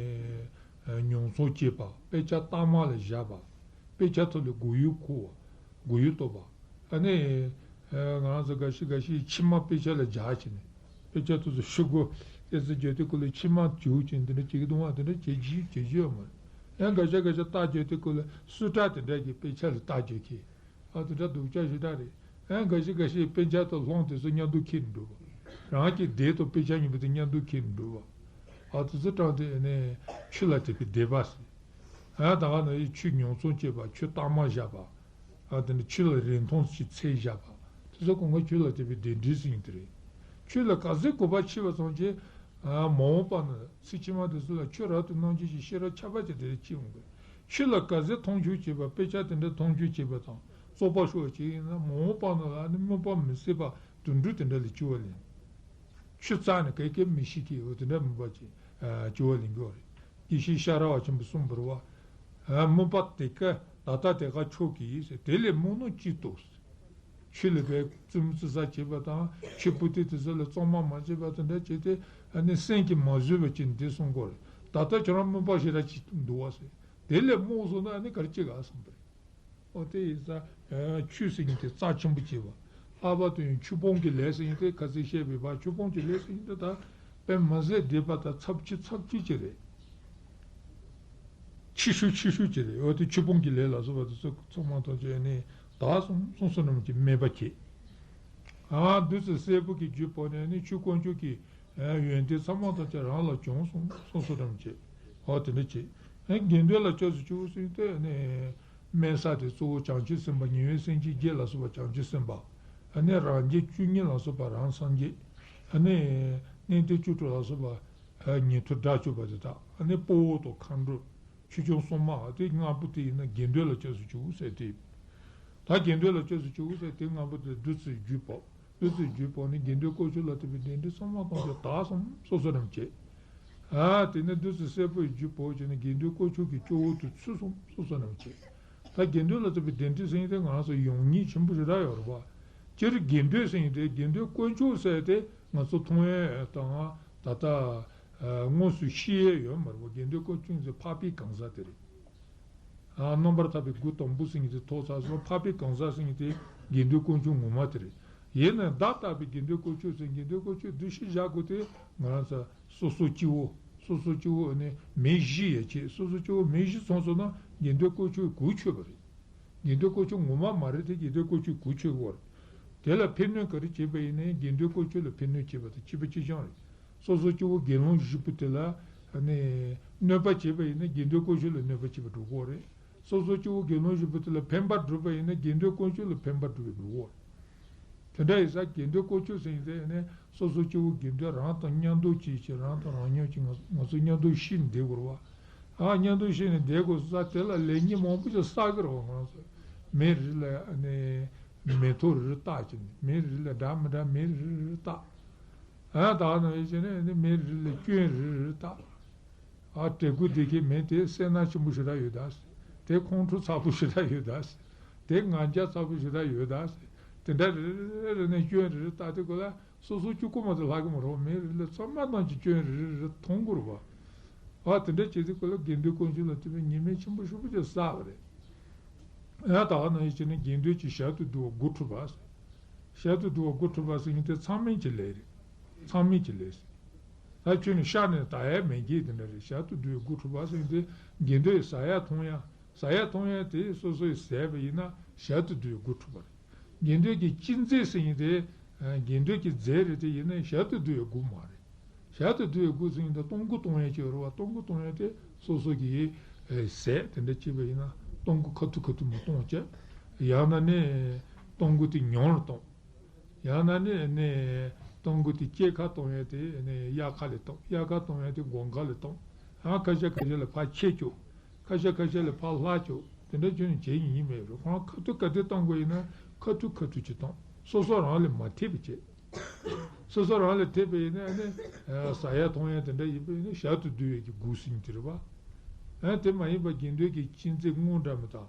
ཉོ་ཚོང་བྱེད་པ། དཔེ་ཆ་གཏའ་མ་ལ་བཞག་པ། དཔེ་ཆ་ཐོག་ལ་མགོ་ཡུ་འཁོར་བ། མགོ་ཡུ་གཏོགས་པ། ཨ་ནི། ང་རང་ཚོ་འགའ་ཤས་འགའ་ཤས་མཆིལ་མ་དཔེ་ཆ་ལ་སྦྱར་བྱས་ནས། དཔེ་ཆ་དེ་ཚོ་ཤོག་གུ་ཨེ་ཙི་བརྗོད་དུས་སྐབས་ལ་མཆིལ་མ་བྱུག་བྱས་འདི་འདྲ་བྱེད་ཀྱི་འདུག་བ། དེ་འདྲ་བྱེད་རྒྱུ་བྱེད་རྒྱུ་ཡོད་མ་རེད། ཡང་འགའ་ཤས་འགའ་ཤས་རྟགས་བརྗོད་དུས་སྐབས་ལ་སུ་ཊ་དེ་འདྲ་གི་དཔེ་ཆ་ལ་རྟགས་བརྗོད་མཁན། ཨ་དེ་འདྲ་སྡུག་ཅག་ཞེ་དྲག་རེད། ཡང་འགའ་ཤས་འགའ་ཤས་དཔེ་ཆ་དང་སློང་དེ་ཚོ་མཉམ་དུ་འཁྱེར་ནས་འགྲོ་བ། རང་གི་སྡེ་དང་དཔེ་ཆ་གཉིས་པོ་དེ་མཉམ་དུ་འཁྱེར་ནས་འགྲོ་བ། ཨ་དེ་ཚོ་དྲངས་ཏེ་ཨ་ནི་ཆོས་ལ་དད་པའི་དད་པ་ཟེར། ཨ་ད་ག་ནང་བཞིན་ཆོས་ཉོ་ཚོང་བྱེད་པ། ཆོས་གཏའ་མ་བཞག་པ། ཨ་དེ་ནི་ཆོས་ལ་རིན་ཐང་ཞིག་ཚད་བཞག་པ། དེ་ཚོ་གང་ག་ཆོས་ལ་དད་པའི་བདེན་འབྲས་ཟེར་མཁན་དེ་རེད། ཆོས་ལ་ག་ཚོད་གོ་བ་ཆེ་བ་ཙམ་གྱིས། ཨ་མ་འོངས་པ་ན་ཚེ་ཕྱི་མ་དེ་ཚོ་ལ་ཆོས་རབ་ཏུ་རྣམ་འབྱེད་ཀྱི་ཤེས་རབ་ཁྱད་པར་ཅན་དེ་འདྲ་སྐྱེ་འོང་གི། ཆོས་ལ་ག་ཚོད་མཐོང་ཆུང་བྱེད་པ། དཔེ་ཆ་དེ་འདྲ་མཐོང་ཆུང་བྱེད་པ་དང་བཙོག་པ་ཤོར་བ་ཅིག་ཡིན་ན། མ་འོངས་པ་ན་ལ་ནི་སྨོན་པ་མི་སྲིད་པ་དུད་འགྲོ་དེ་འདྲ་ལ་སྐྱེ་བ་ལེན། ཆོས་རྩ་ནས་ག་གེ་མི་ཤེས་མཁན་འོ་དེ་འདྲ་མོས་པ་ཅིག་སྐྱེ་བ་ལེན་གྱི་ཡོད་རེད། དགེ་བཤེས་ཤ་ར་བ་ཆེན་པོས་གསུངས་པ་རེད་བ། སྨོན་པ་དེ་ཀ་ད་ལྟ་དེ་ཀ་མཆོག་གི་ཡིན་ཟེར། དེ་ལས་རྨོངས་ནོ་ཅི་སྟོབས་ཟེར། ཆོས་ལ་བས་བཙུན་མོ་བཙུན་ས་བྱེད་པ་དང་། ཆོས་པོ་ཏི་དེ་ཚོ་ལ་བཙོང་མ་མ་བྱེད་པ་དེ་འདྲ་བྱས་ཏེ། ཨ་ནི་སེམས་ཀྱིས་མ་བཟོད་པ་ཅིག་འདི་གསུང་གི་ཡོད་རེད། ད་ལྟ་ཁྱོད་རང་སྨོན་པ་ཞེ་དྲག་ཅིག་འདུག་བ་ཟེར། དེ་ལས་རྨོངས་སོང་ན་ཨ་ནི་ག་རེ་བྱེད་ག་གསུངས་པ་རེད། ཨོ་དེ་ཡིན་ཙང་། ཆོས་ཟེར་མཁན་དེ་རྩ་ཆེན་པོ་བྱེད་པ། ལྷག་པར་དུ་ཡང་ཆོས་སྤོང་གི་ལས་ཟེར་མཁན་དེ་ཁ་སང་བཤད་པའི་བར། ཆོས་སྤོང་གི་ལས་ཟེར་མཁན་དེ་ད་དཔེ་མི་སྲིད་བདེ་བ་དང་ཚབས་ཆེ་ཚབས་ཆེ་ཅིག་རེད། ཆེ་ཤོས་ཆེ་ཤོས་ཅིག་རེད། ཨོ་དེ་ཆོས་སྤོང་གི་ལས་ལ་སོགས་པ་དེ་ཚོ་ཚང་མ་ཐམས་ཅད་ནི་དག་གསུངས་གསུངས་སོ་ནམ་གྱི་སྨད་པ་བྱེད། ཨ་བདུད་རྩི་སྲད་བུ་གི་རྒྱུད་པོ་ནས་ནི་ཆོས་དཀོན་མཆོག་གི་ཡོན་ཏན་ཚང་མ་ཐམས་ཅད་རང་ལ་བྱུང་གསུངས་གསུངས་སོ་ནམ་བྱེད། ཨོ་དེ་འདྲ་བྱེད། དགེ་འདུན་ལ་སྐྱབས་སུ་མཆིའོ་ཟེར་ཏེ་ནི། དམན་ས་དེ་གཙོ་བོ་བྱང་ཆུབ་སེམས་དཔའ། ཉེ་བའི་སེམས་ཅན་བརྒྱད་ལ་སོགས་པ་བྱང་ཆུབ་སེམས་དཔའ། ཨ་ནི་རང་རྒྱལ་བཅུ་གཉིས་ལ་སོགས་པ་རང་སངས་རྒྱས། ཨ་ནི་གནས་བརྟན་བཅུ་དྲུག་ལ་སོགས་པ་ཉན་ཐོས་དགྲ་བཅོམ་པ་དེ་དག། ཨ་ནི་དཔའ་བོ་དང་མཁའ་འགྲོ། ཆོས་སྐྱོང་སྲུང་མ་དེ་ལྔ་པོ་དེ་ཡིན་ན་དགེ་འདུན་ལ་སྐྱབས་སུ་མཆིའོ་ཟེར་ཏེ། ད་དགེ་འདུན་ལ་སྐྱབས་སུ་མཆིའོ་ཟེར་དེ་ལྔ་པོ་དེ་བདུད་རྩིའི་རྒྱུད་པོ། བདུད་རྩིའི་རྒྱུད་པོ་ནི་དགེ་འདུན་དཀོན་མཆོག་ལ་དད་པའི་བདེན་འབྲས་ཚང་མ་ཐམས་ཅད་དག་གསུངས་གསུངས་སོ་ནམ་བྱེད། ཨ་དེ་ནས་བདུད་རྩི་སྲད་བུའི་རྒྱུད་པོ་བྱས་ནས་དགེ་འདུན་དཀོན་མཆོག་གི་སྐྱོ་བོ་དེ་ཚུད་གསུངས་གསུངས་སོ་ནམ་བྱེད། ད་དགེ་འདུན་ལ་དད་པའི་བདེན་འབྲས་ཟེར་མཁན་དེ་ང་ཚོ་ཡོང་ཉེན་ཆེན་པོ་ཞེ་དྲག་ཡོད་རེད་པ། སྤྱིར་དགེ་འདུན་ཟེར་མཁན་དེ། དགེ་འདུན་དཀོན་མཆོག་ཟེར་དེ་ང་ཚོ་མཐོང་ཡས་དང་ད་ལྟ་དངོས་སུ་ཤེས་ཡས་ཡོད་མ་རེད་པ། དགེ་འདུན་དཀོན་མཆོག་ཟེར་འཕགས་པའི་གང་ཟག་དེ་རེད། ཨ་རྣམ་པར་ཐར་པའི་མགུར་དང་པོ་ཟེར་མཁན་དེ་ཐོགས་ཚར་སོང་། འཕགས་པའི་གང་ཟག་ཟེར་མཁན་དེ་དགེ་འདུན་དཀོན་མཆོག་ངོ་མ་དེ་རེད། ཡིན་ནའང་བརྡ་བཏགས་པའི་དགེ་འདུན་དཀོན་མཆོག་ཟེར། དགེ་འདུན་དཀོན་མཆོག་འདི་ཞེས་བཞག་དགོས་དེ་ང་རང་ཚོ་སོ་སོ་སྐྱེ་བོ། སོ་སོ་སྐྱེ་བོ་ནི་མིང་བཞི་ཡོད་ཅེས། སོ་སོ་སྐྱེ་བོ་མིང་བཞི་ཚང་སོང་ན་དགེ་འདུན་དཀོན་མཆོག་གུ་ཆོད་པ་རེད། དགེ་འདུན་དཀོན་མཆོག་ངོ་མ་མ་རེད་དེ། དགེ་འདུན་དཀོན་མཆོག་གུ་ཆོད་པ་རེད། དེ་ལ་ཕན་གནོད་ག་རེ་བྱེད་པ་ཡིན་ནའི་དགེ་འདུན་དཀོན་མཆོག་ལ་ཕན་གནོད་བྱེད་པ་དང་། གཅིག་པ་གཅིག་རྐྱང་རེད། སོ་སོ་སྐྱེ་བོ་དགེ་སློང་བཞི་པོ་དེ་ལ་ནི་གནོད་པ་བྱེད་པ་ཡིན་ན་དགེ་འདུན་དཀོན་མཆོག་ལ་གནོད་པ་བྱེད་པ་འགྲོ་གི་རེད། སོ་སོ་སྐྱེ་བོ་དགེ་སློང་བཞི་པོ་དེ་ལ་ཕན་པ་སྒྲུབ་པ་ཡིན་ན་དགེ་འདུན་དཀོན་མཆོག་ལ་ཕན་པ་སྒྲུབ་པ་འགྲོ་གི་རེད། དེ་འདྲ་ཡིན་ཙང་དགེ་འདུན་དཀོན་མཆོག་ཟེར་མཁན་དེ་ནི་སོ་སོ་སྐྱེ་བོ་དགེ་འདུན་རང་དང་མཉམ་དུ་བྱེད་ཅིང་། རང་དང་རང་མཉམ་གྱིས་ང་ང་ཚོ་མཉམ་དུ་ཤི་ནས་བསྡད་དགོས་རེད་བ། ཨ་མཉམ་དུ་ཤི་ནས་བསྡད་དགོས་ས་དེ་ལ་ལེགས་ཉེས་མང་པོ་ཞིག་བསགས་ཀྱི་རེད་བ། ང་ཚོ་མི་རེ་ལ་ནི་མེ་ཏོག་རེ་རེ་བཏགས་ཀྱི་ནི། མི་རེ་ལ་འདྲ་མི་འདྲ་མི་རེ་རེ་བཏགས། ཨ་ད་ནང་བཞིན་བྱས་ནས་ནི་མི་རེ་ལ་སྐྱོན་རེ་རེ་བཏགས། ཨ་དྲེད་ཁོལ་དེ་གའི་མི་དེ་སེར་སྣ་ཆེན་པོ་ཞེ་དྲག་ཡོད་ད་ཟེར། དེ་ཁོང་ཁྲོ་ཚ་པོ་ཞེ་དྲག་ཡོད་ད་ཟེར། དེ་ང་རྒྱལ་ཚ་པོ་ཞེ་དྲག་ཡོད་ད་ཟེར། དེ་འདྲ་རེ་རེ་རེ་ནས་སྐྱོན་རེ་རེ་བཏགས་དེ་ཁོ་ལ་སོ་སོ་གཅིག་པོ་མ་གཏོགས་ལྷག་གི་མ་རེད། མི་རེ་ལ་ཚང་མ་ཐམས་ཅད་སྐྱོན་རེ་རེ་རེ་མཐོང་གི་རེད་བ། ཨ་དེ་འདྲ་བྱས་དུས་ཁོ་ལ་དགེ་འདུན་དཀོན་མཆོག་ལ་དད་པའི་ཉེས་དམིགས་ཆེན་པོ་ཞེ་པོ་ཅིག་བསགས་པ་རེད། ཡང་ད་ག་ནང་བཞིན་བྱས་ན་དགེ་འདུན་གྱི་ཞལ་དུ་བསྡུ་བ་དགུ་ཁྲིད་པ་ཟེར། ཞལ་དུ་བསྡུ་བ་དགུ་ཁྲིད་པ་ཟེར་མཁན་དེ་མཚམས་མེད་ཀྱི་ལས་རེད། མཚམས་མེད་ཀྱི་ལས་ཟེར། ད་ཁྱོད་ནི་ཤ་ནས་ད་ཡས་མེད་ཀྱི་དེ་འདྲ་རེད། ཞལ་དུ་བསྡུ་བའི་དགུ་ཁྲིད་པ་ཟེར་མཁན་དེ་དགེ་འདུན་ཡི་ཟ་ཡ་འཐུང་ཡ། ཟ་ཡ་འཐུང་ཡ་དེ་སོ་སོ་ཡིས་ཟས་པ་ཡིན་ན་ཞལ་དུ་བསྡུ་བའི་དགུ་ཁྲིད་པ་རེད། དགེ་འདུན་གྱི་ཅི་མཛད་ཟེར་མཁན་དེ། དགེ་འདུན་གྱི་རྫས་རེད་དེ་ཡིན་ན་ཞལ་དུ་བསྡུ་བའི་དགུ་མ་རེད། ཞལ་དུ་བསྡུ་བའི་དགུ་ཟེར་མཁན་དེ་གཏོང་སྒོ་གཏོང་ཡ་ཅིག་ཡོད་རེད་བ། གཏོང་སྒོ་གཏོང་ཡ་དེ་སོ་སོ་གི་ཟས་དེ་འདྲ་བྱས་པ་ཡིན་ན་གཏོང་སྒོ་ཁ་ཐུག་ཁ་ཐུག་མ་གཏོང་བྱས། ཡང་ན་ནི་གཏོང་སྒོ་དེ་ཉུང་རུ་གཏོང་། ཡང་ན་ནི་ནི་གཏོང་སྒོ་དེ་སྐྱེད་ཀ་གཏོང་ཡ་དེ་ནི་དབྱར་ཁ་ལ་གཏོང་། དབྱར་ཁ་གཏོང་ཡ་དེ་དགུན་ཁ་ལ་གཏོང་། ཡང་ཁ་ཤས་ཁ་ཤས་ལ་ཕར་ཁྱེར་བཅུག། ཁ་ཤས་ཁ་ཤས་ལ་ཕར་ལྷག་བཅུག། དེ་འདྲ་བྱས་ནས་བྱེད་ཡིན་མེད་རུ་ཁོ་རང་ཁ་ཐུག་ག་དུས་གཏོང་དགོས་ཡིན་ན་ཁ་ཐུག་ཁ་ཐུག་ཅིག་གཏོང་། སོ་སོ་རང་ལ་མ་ཐེབས་པ་བྱེད། སོ་སོ་རང་ལ་ཐེབས་པ་ཡིན་ན་ནི་ཟ་ཡ་འཐུང་ཡ་དེ་འདྲ་ཡིན་པ་ཡིན་ན་ཞལ་དུ་བསྡུ་བའི་གི་དགུ་ཟེར་མཁན་དེ་རེད་བ། དེ་མ་ཡིན་པ་དགེ་འདུན་གྱི་ཅི་མཛད་དངངས་འདྲ་མི་དང་།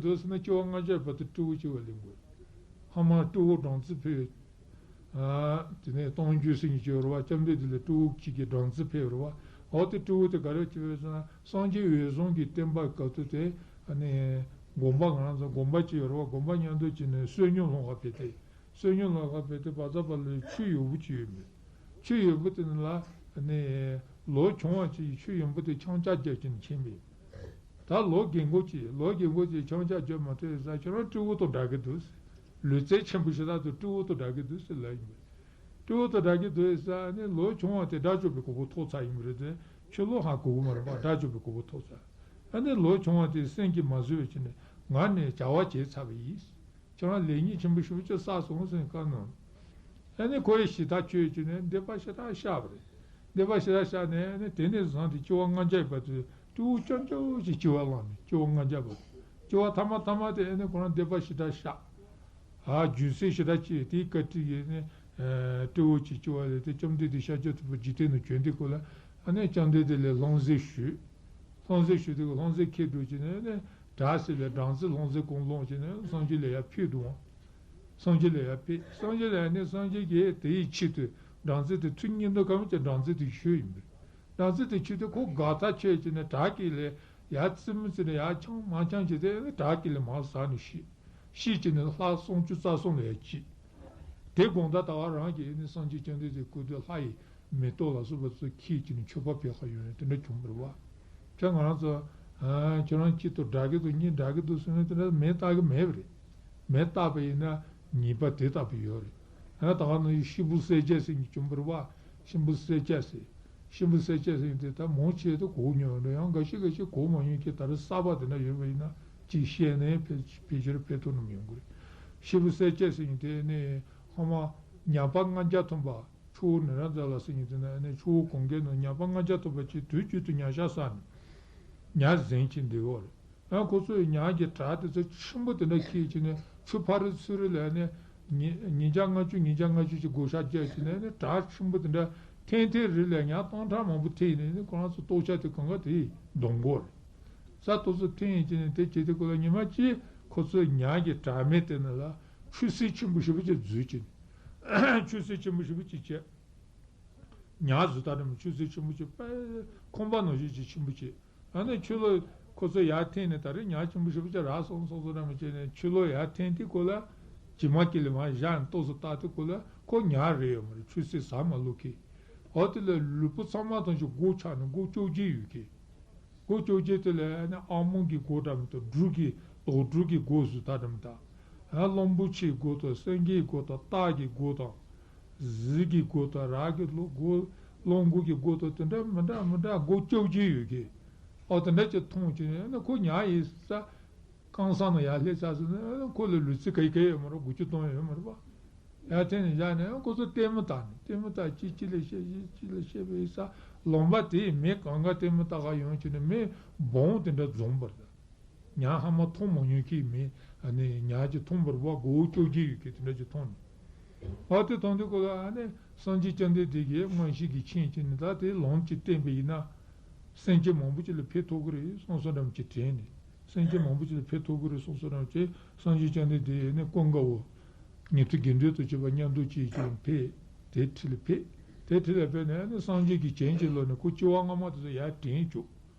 གི་འདུག་ཟེར་ན་སྐྱེ་བ་ལྔ་བརྒྱ་བར་དུ་སྤྲེའུ་སྐྱེ་བ་ལེན་དགོས། ཧ་མ་སྤྲེའུ་སྦྲང་རྩི་ཕུལ། ཨ། དེ་ནས་སྟོང་རྒྱུ་ཟེར་མཁན་ཅིག་ཡོད་རེད་བ། སྐྱབས་མགོན་དེ་ལ་སྤྲེའུ་གཅིག་གིས་སྦྲང་རྩི་ཕུལ་རེད་བ། འོ་དེ་སྤྲེའུ་དེ་ག་རེ་བྱས་ཟེར་ན་སངས་རྒྱས་འོད་སྲུང་གི་བསྟན་པ་སྐབས་དུས་དེ་ཨ་ནི་དགོན་པ་ང་རང་ཚོ་དགོན་པ་གཅིག་ཡོད་རེད་བ། དགོན་པ་མཉམ་དུ་བྱས་ནས་བསོད་སྙོམས་སློང་ག་ཕེབས་ཏེ། བསོད་སྙོམས་སློང་ག་ཕེབས་ཏེ་བ་ཚ་བ་ལ་ཆུ་ཡོར་བུ་ཅིག་ཡོད་མོད། ཆུ་ཡོར་བུ་དེ་ནི་ལ་ནི་ལོ་ཆུང་བ་ཅིག་ཆུ་ཡོར་བུ་དེ་འཕྱང་རྒྱག་བྱས་ནས་ཁྱེར་མེད། ད་ལོ་རྒན་གོག་ཅིག་ལོ་རྒན་གོག་ཅིག་འཕྱང་རྒྱག་མ་ཐུབ་ས་ཁྱེད་རང་སྤྲེའུ་དང་འདྲ་གི་འདུག་ཟེར། ལུས་རྩལ་ཆེན་པོ་ཞེ་དྲག་འདུག་སྤྲེའུ་དང་འདྲ་གི་འདུག་ཟེར་ལབ་ཡིན་པས། སྤྲེའུ་དང་འདྲ་གི་འདུག་ཟེར་ནི་ལོ་ཆུང་བ་དེ་དགྲ་བཅོམ་པའི་གོ་འཕང་ཐོབ་ཚར་ཡིན་པ་རེད་དེ། ཁྱོད་ལོ་ཧ་གོ་གི་མ་རེད་པ། དགྲ་བཅོམ་པའི་གོ་འཕང་ཐོབ་ཚར། ཨ་ནི་ལོ་ཆུང་བ་དེ་སེམས་ཀྱིས་མ་བཟོད་པ་བྱས་ནས་ང་ནི་བྱ་བ་བྱས་ཚར་བ་ཡིན། ཁྱེད་རང་ལས་ངན་ཆེན་པོ་ཞེ་པོ་ཅིག་བསགས་སོང་ཟེར་བཀའ་གནང་། ཨ་ནི་ཁོ་ཡི་ཞེ་ཐག་ཆོད་ཀྱི་ནས་འདོད་པ་ཞེ་དྲག་བཤགས་པ་རེད། འདོད་པ་ཞེ་དྲག་བཤགས་ནས་ཨ་ནི་དེ་ནས་བཟུང་སྟེ་སྐྱེ་བ་ལྔ་བརྒྱ་བར་དུ་སྤྲེའུ་རྐྱང་རྐྱང་ཞིག་སྐྱེ་བ་བླངས་ནས་སྐྱེ་བ་ལྔ་བརྒྱ་བར་དུ་སྐྱེ་བ་ཐ་མ་ཐ་མ་དེ་ཨ་ནི་ཁོ་རང་འདོད་པ་ཞེ་དྲག་བཤགས། ཨ་རྒྱུ་མཚན་ཞེ་དྲག་ཅིག་དེའི་བཀའ་དྲིན་གྱིས་ནི་སྤྲེའུ་ཅིག་སྐྱེ་བ་ལེན་ཏེ་བཅོམ་ལྡན་འདས་ཤཱཀྱ་ཐུབ་པ་འཇིག་རྟེན་དུ་བྱོན་དུས་སྐབས་ལ་ཨ་ནི་བཅོམ་ལྡན་འདས་ལ་ལྷུང་བཟེད་ཞུས། ལྷུང་བཟེད་ཞུས་དུས་ལྷུང་བཟེད་ཁྱེར་འགྲོ་བྱས་ནས་ནི་བྲག་ཟེར་ལ་སྦྲང་རྩི་ལྷུང་བཟེད་གང་བླངས་བྱས་ནས་སངས་རྒྱས་ལ་ཡར་ཕུལ་འདུག་ཨང་། སངས་རྒྱས་ལ་ཡར་ཕུལ། སངས་རྒྱས་ལ་ཡར་ནི་སངས་རྒྱས་ཀྱིས་དེའི་ཆེད་དུ་སྦྲང་རྩི་དེ་ཚུར་བསྙེན་དུ་གམ་གྱི་སྦྲང་རྩི་དེ་ཞུས་ཡིན་པས། སྦྲང་རྩི་དེ་ཆེད་དུ་ཁོ་དགའ་ཐག་ཆོད་བྱས་ནས་བྲག་དཀྱིལ་ལ་ཡར་རྩེད་མོ་རྩེ་ནས་ཡར་འཕྱང་མར་འཕྱང་བྱས་ཏེ་བྲག་དཀྱིལ་ལ་མར་ཟགས་ནས་ཤི། ཤི་བྱས་ནས་ལྷ་སུམ་ཅུ་རྩ་གསུམ་ལ་ཡར་སྐྱེས། དེ་དགོང་དག་ད་བར་རང་གི་ནི་སངས་རྒྱས་བཅོམ་ལྡན་འདས་སྐུ་དེ་ལྷ་ཡི་མེ་ཏོག་ལ་སོགས་པ་ཚོ་འཁྱིལ་གྱིས་ནི་མཆོད་པ་ཕུལ་ཁ་ཡོང་ཡོད་དེ་འདྲ་བྱུང་བ་རེད་བ། ཁྱོད་ང་རང་ཚོ་ཁྱོད་རང་གཅིག་ཏུ་འདྲ་གི་འདུག་གཉིས་འདྲ་གི་འདུག་ཟེར་ནས་དེ་འདྲ་མེ་བཏགས་གི་མེད་པ་རེད། མེ་བཏགས་པ་ཡིན་ན་ཉེས་པ་དེ་ལྟ་བུ་ཡོད་རེད། ཡང་ད་ག་ནང་བཞིན་གཤིན་པོ་གསལ་རྒྱལ་ཟེར་མཁན་བྱུང་བ་རེད་བ། གཤིན་པོ་གསལ་རྒྱལ་ཟེར། གཤིན་པོ་གསལ་རྒྱལ་ཟེར་མཁན་དེ་ད་མང་ཆེ་དུ་གོ་མྱོང་རེད། ཡང་འགའ་ཤས་འགའ་ཤས་གོ་མ་མྱོང་མཁན་ད་རེས་གསར་པ་དེ་འདྲ་ཡོད་པ་ཡིན་ན་ཅིག་བཤད་ནས་ཕལ་ཕལ་ཆེར་ཕན་ཐོགས་རྣམས་ཡོང་གི་རེད། གཤིན་པོ་གསལ་རྒྱལ་ཟེར་མཁན་དེ་ནི་ཧ་མ་ཉ་པ་ལྔ་བརྒྱ་ཐམ་པ། ཆུ་བོ་ནཻ་རཉྫ་ལ་ཟེར་མཁན་དེ་ན་ནི་ཆུ་བོ་གངྒཱའི་ནང་ཉ་པ་ལྔ་བརྒྱ་ཐམ་པ་ཅིག་དུས་རྒྱུན་དུ་ཉ་ཤ་ཟ་ནས་ཉ་ཟིན་གྱི་འདུག་གོ། ཡང་ཁོ་ཚོས་ཉ་གི་བྲག་དེ་ཚོ་ཆེན་པོ་དེ་འདྲ་འཁྱེར་གྱི་ནས་ཆུ་ཕ་རི་ཚུ་རི་ལ་ནི་ཉིས་ཉིས་བརྒྱ་ལྔ་བཅུ་ཉིས་བརྒྱ་ལྔ་བཅུ་ཅིག་བགོ་བཤའ་བརྒྱབ་ཀྱི་ནས་ནི་བྲག་ཆེན་པོ་དེ་འདྲ་ཐེངས་ཐེངས་རེ་ལ་ཉ་སྟོང་ཕྲག་མང་པོ་ཐེག་ནས་ནི་ཁོ་རང་ཚོ་ལྟོ་ཆས་དེ་གང་ག་དེ་འདོན་གོ་རེད། ས་ཏོག་ཙམ་འཐེན་ཡིན་གྱི་ནི་དེ་བྱེད་དུས་སྐབས་ལ་ཉི་མ་གཅིག་ཁོ་ཚོས་ཉ་གི་བྲག་སྨད་དེ་ནི་ལ་ཆུ་སྲིན་ཆེན་པོ་ཞེ་པོ་ཅིག་འཛུལ་གྱི་ནི། ཆུ་སྲིན་ཆེན་པོ་ཞེ་པོ་ཅིག་བྱས། ཉ་འཛུལ་སྟངས་དེ་མོ་ཆུ་སྲིན་ཆེན་པོ་ཅིག་དཔེ་ཁང་པ་ནང་བཞིན་ཅིག་ཆེན་པོ་ཅིག་ཨ་ནི་ཆུ་ལོག་ཁོ་ཚོས་ཡར་འཐེན་ནས་ད་རེས་ཉ་ཆེན་པོ་ཞེ་པོ་ཅིག་རག་སོང་སོང་སོང་འདྲ་མི་བྱས་ནས་ཆུ་ལོག་ཡར་འཐེན་དུས་སྐབས་ལ་ བྱེ་མ་སྐྱེ་ལས་མར་བཞག་ནས་ཏོག་ཙམ་བལྟ་དུས་སྐབས་ལ་ཁོ་ཉ་རེད་ཡོད་མ་རེད། ཆུ་སྲིན་ཟ་མ་བླུག་མཁན། འོ་དེ་ལ་ལུས་པོ་ཚང་མ་ཐམས་ཅད་སྒོ་ཆགས་ནས་སྒོ་བཅོ་བརྒྱད་ཡོད་མཁན། སྒོ་བཅོ་བརྒྱད་དེ་ལ་ཨ་ནི་ཨ་མོན་གྱི་སྒོ་འདྲ་མི་འདུག་སྦྲུལ་གྱི་དོག་སྦྲུལ་གྱི་སྒོ་ཟེར་ད་འདྲ་མི་འདུག་ཨ་གླང་པོ་ཆེའི་སྒོ་དང་སེང་གེའི་སྒོ་དང་སྟག་གི་སྒོ་དང་། གཟིག་གི་སྒོ་དང་ར་གི་ལོ་སྒོ་གླང་མགོ་གི་སྒོ་དང་དེ་འདྲ་མི་འདྲ་མི་འདྲ་སྒོ་བཅོ་བརྒྱད་ཡོད་མཁན། ཨོ་དེ་འདྲ་ཅིག་མཐོང་བྱས་ནས་ཨ་ནི་ཁོ་ཉ་ཡིན་ས། རྐང་སང་ནང་ཡར་སླེབས་ཚར་སོང་ན་ཁོ་ལ་ལུས་རྩལ་ག་ཡི་ག་ཡོད་མ་རེད། དགུ་བཅུ་སྟོང་ཡོད་མ་རེད་པ། ཡར་འཐེན་ནས་བཞག་ནས་ཁོ་ཚོ་ལྟད་མོ་བལྟ་ནས་ལྟད་མོ་བལྟ་གཅིག་གཅིག་ལ་བཤད་གཅིག་གཅིག་ལ་བཤད་པའི་ས་ལུང་པ་དེའི་མི་གང་ག་ལྟད་མོ་ལྟ་ག་ཡོང་བྱས་ནས་མི་སྦོམ་དེ་འདྲ་འཛོམས་པ་རེད། ཉ་ཧ་མ་མཐོང་མ་མྱོང་མཁན་མི་ཨ་ནི་ཉ་ཅིག་མཐོང་བ་རེད་པ། སྒོ་བཅོ་བརྒྱད་ཡོད་མཁན་དེ་འདྲ་ཅིག་མཐོང་ནས། ཨ་དེ་མཐོང་དུས་ཁོ་ལ་ཨ་ནི་སངས་རྒྱས་བཅོམ་ལྡན་འདས་ཀྱིས་མངོན་ཤེས་ཀྱིས་མཁྱེན་བྱས་ནས་ད་དེ་ལམ་གཅིག་བསྟན་པ་ཡིན་ན། སེམས་ཅན་མང་པོ་ཅིག་ལ་ཕན་ཐོགས་ཀྱི་རེད་བསམ་བསམ་འདྲ་མོ་ཅིག་དྲན་ནས། སེམས་ཅན་མང་པོ་ཅིག་ལ་ཕན་ཐོགས་ཀྱི་རེད་བསམ་བསམ་འདྲ་མོ་ཅིག་སངས་རྒྱས་བཅོམ་ལྡན་འདས་ནི་ཀུན་དགའ་བོ། ཉན་ཐོས་དགེ་འདུན་དང་བཅས་པ་མཉམ་དུ་བཅས་ཀྱང་ཕེབས། དེ་ཁྲི་ལ་ཕེབས། དེ་ཁྲི་ལ་ཕེབས་ནས་ནི་སངས་རྒྱས་ཀྱི་བྱིན་གྱིས་རློབས་ནས་ཁོ་སྐྱེ་བ་སྔ་མ་དེ་ཚོ་ཡར་དྲན་བཅུག་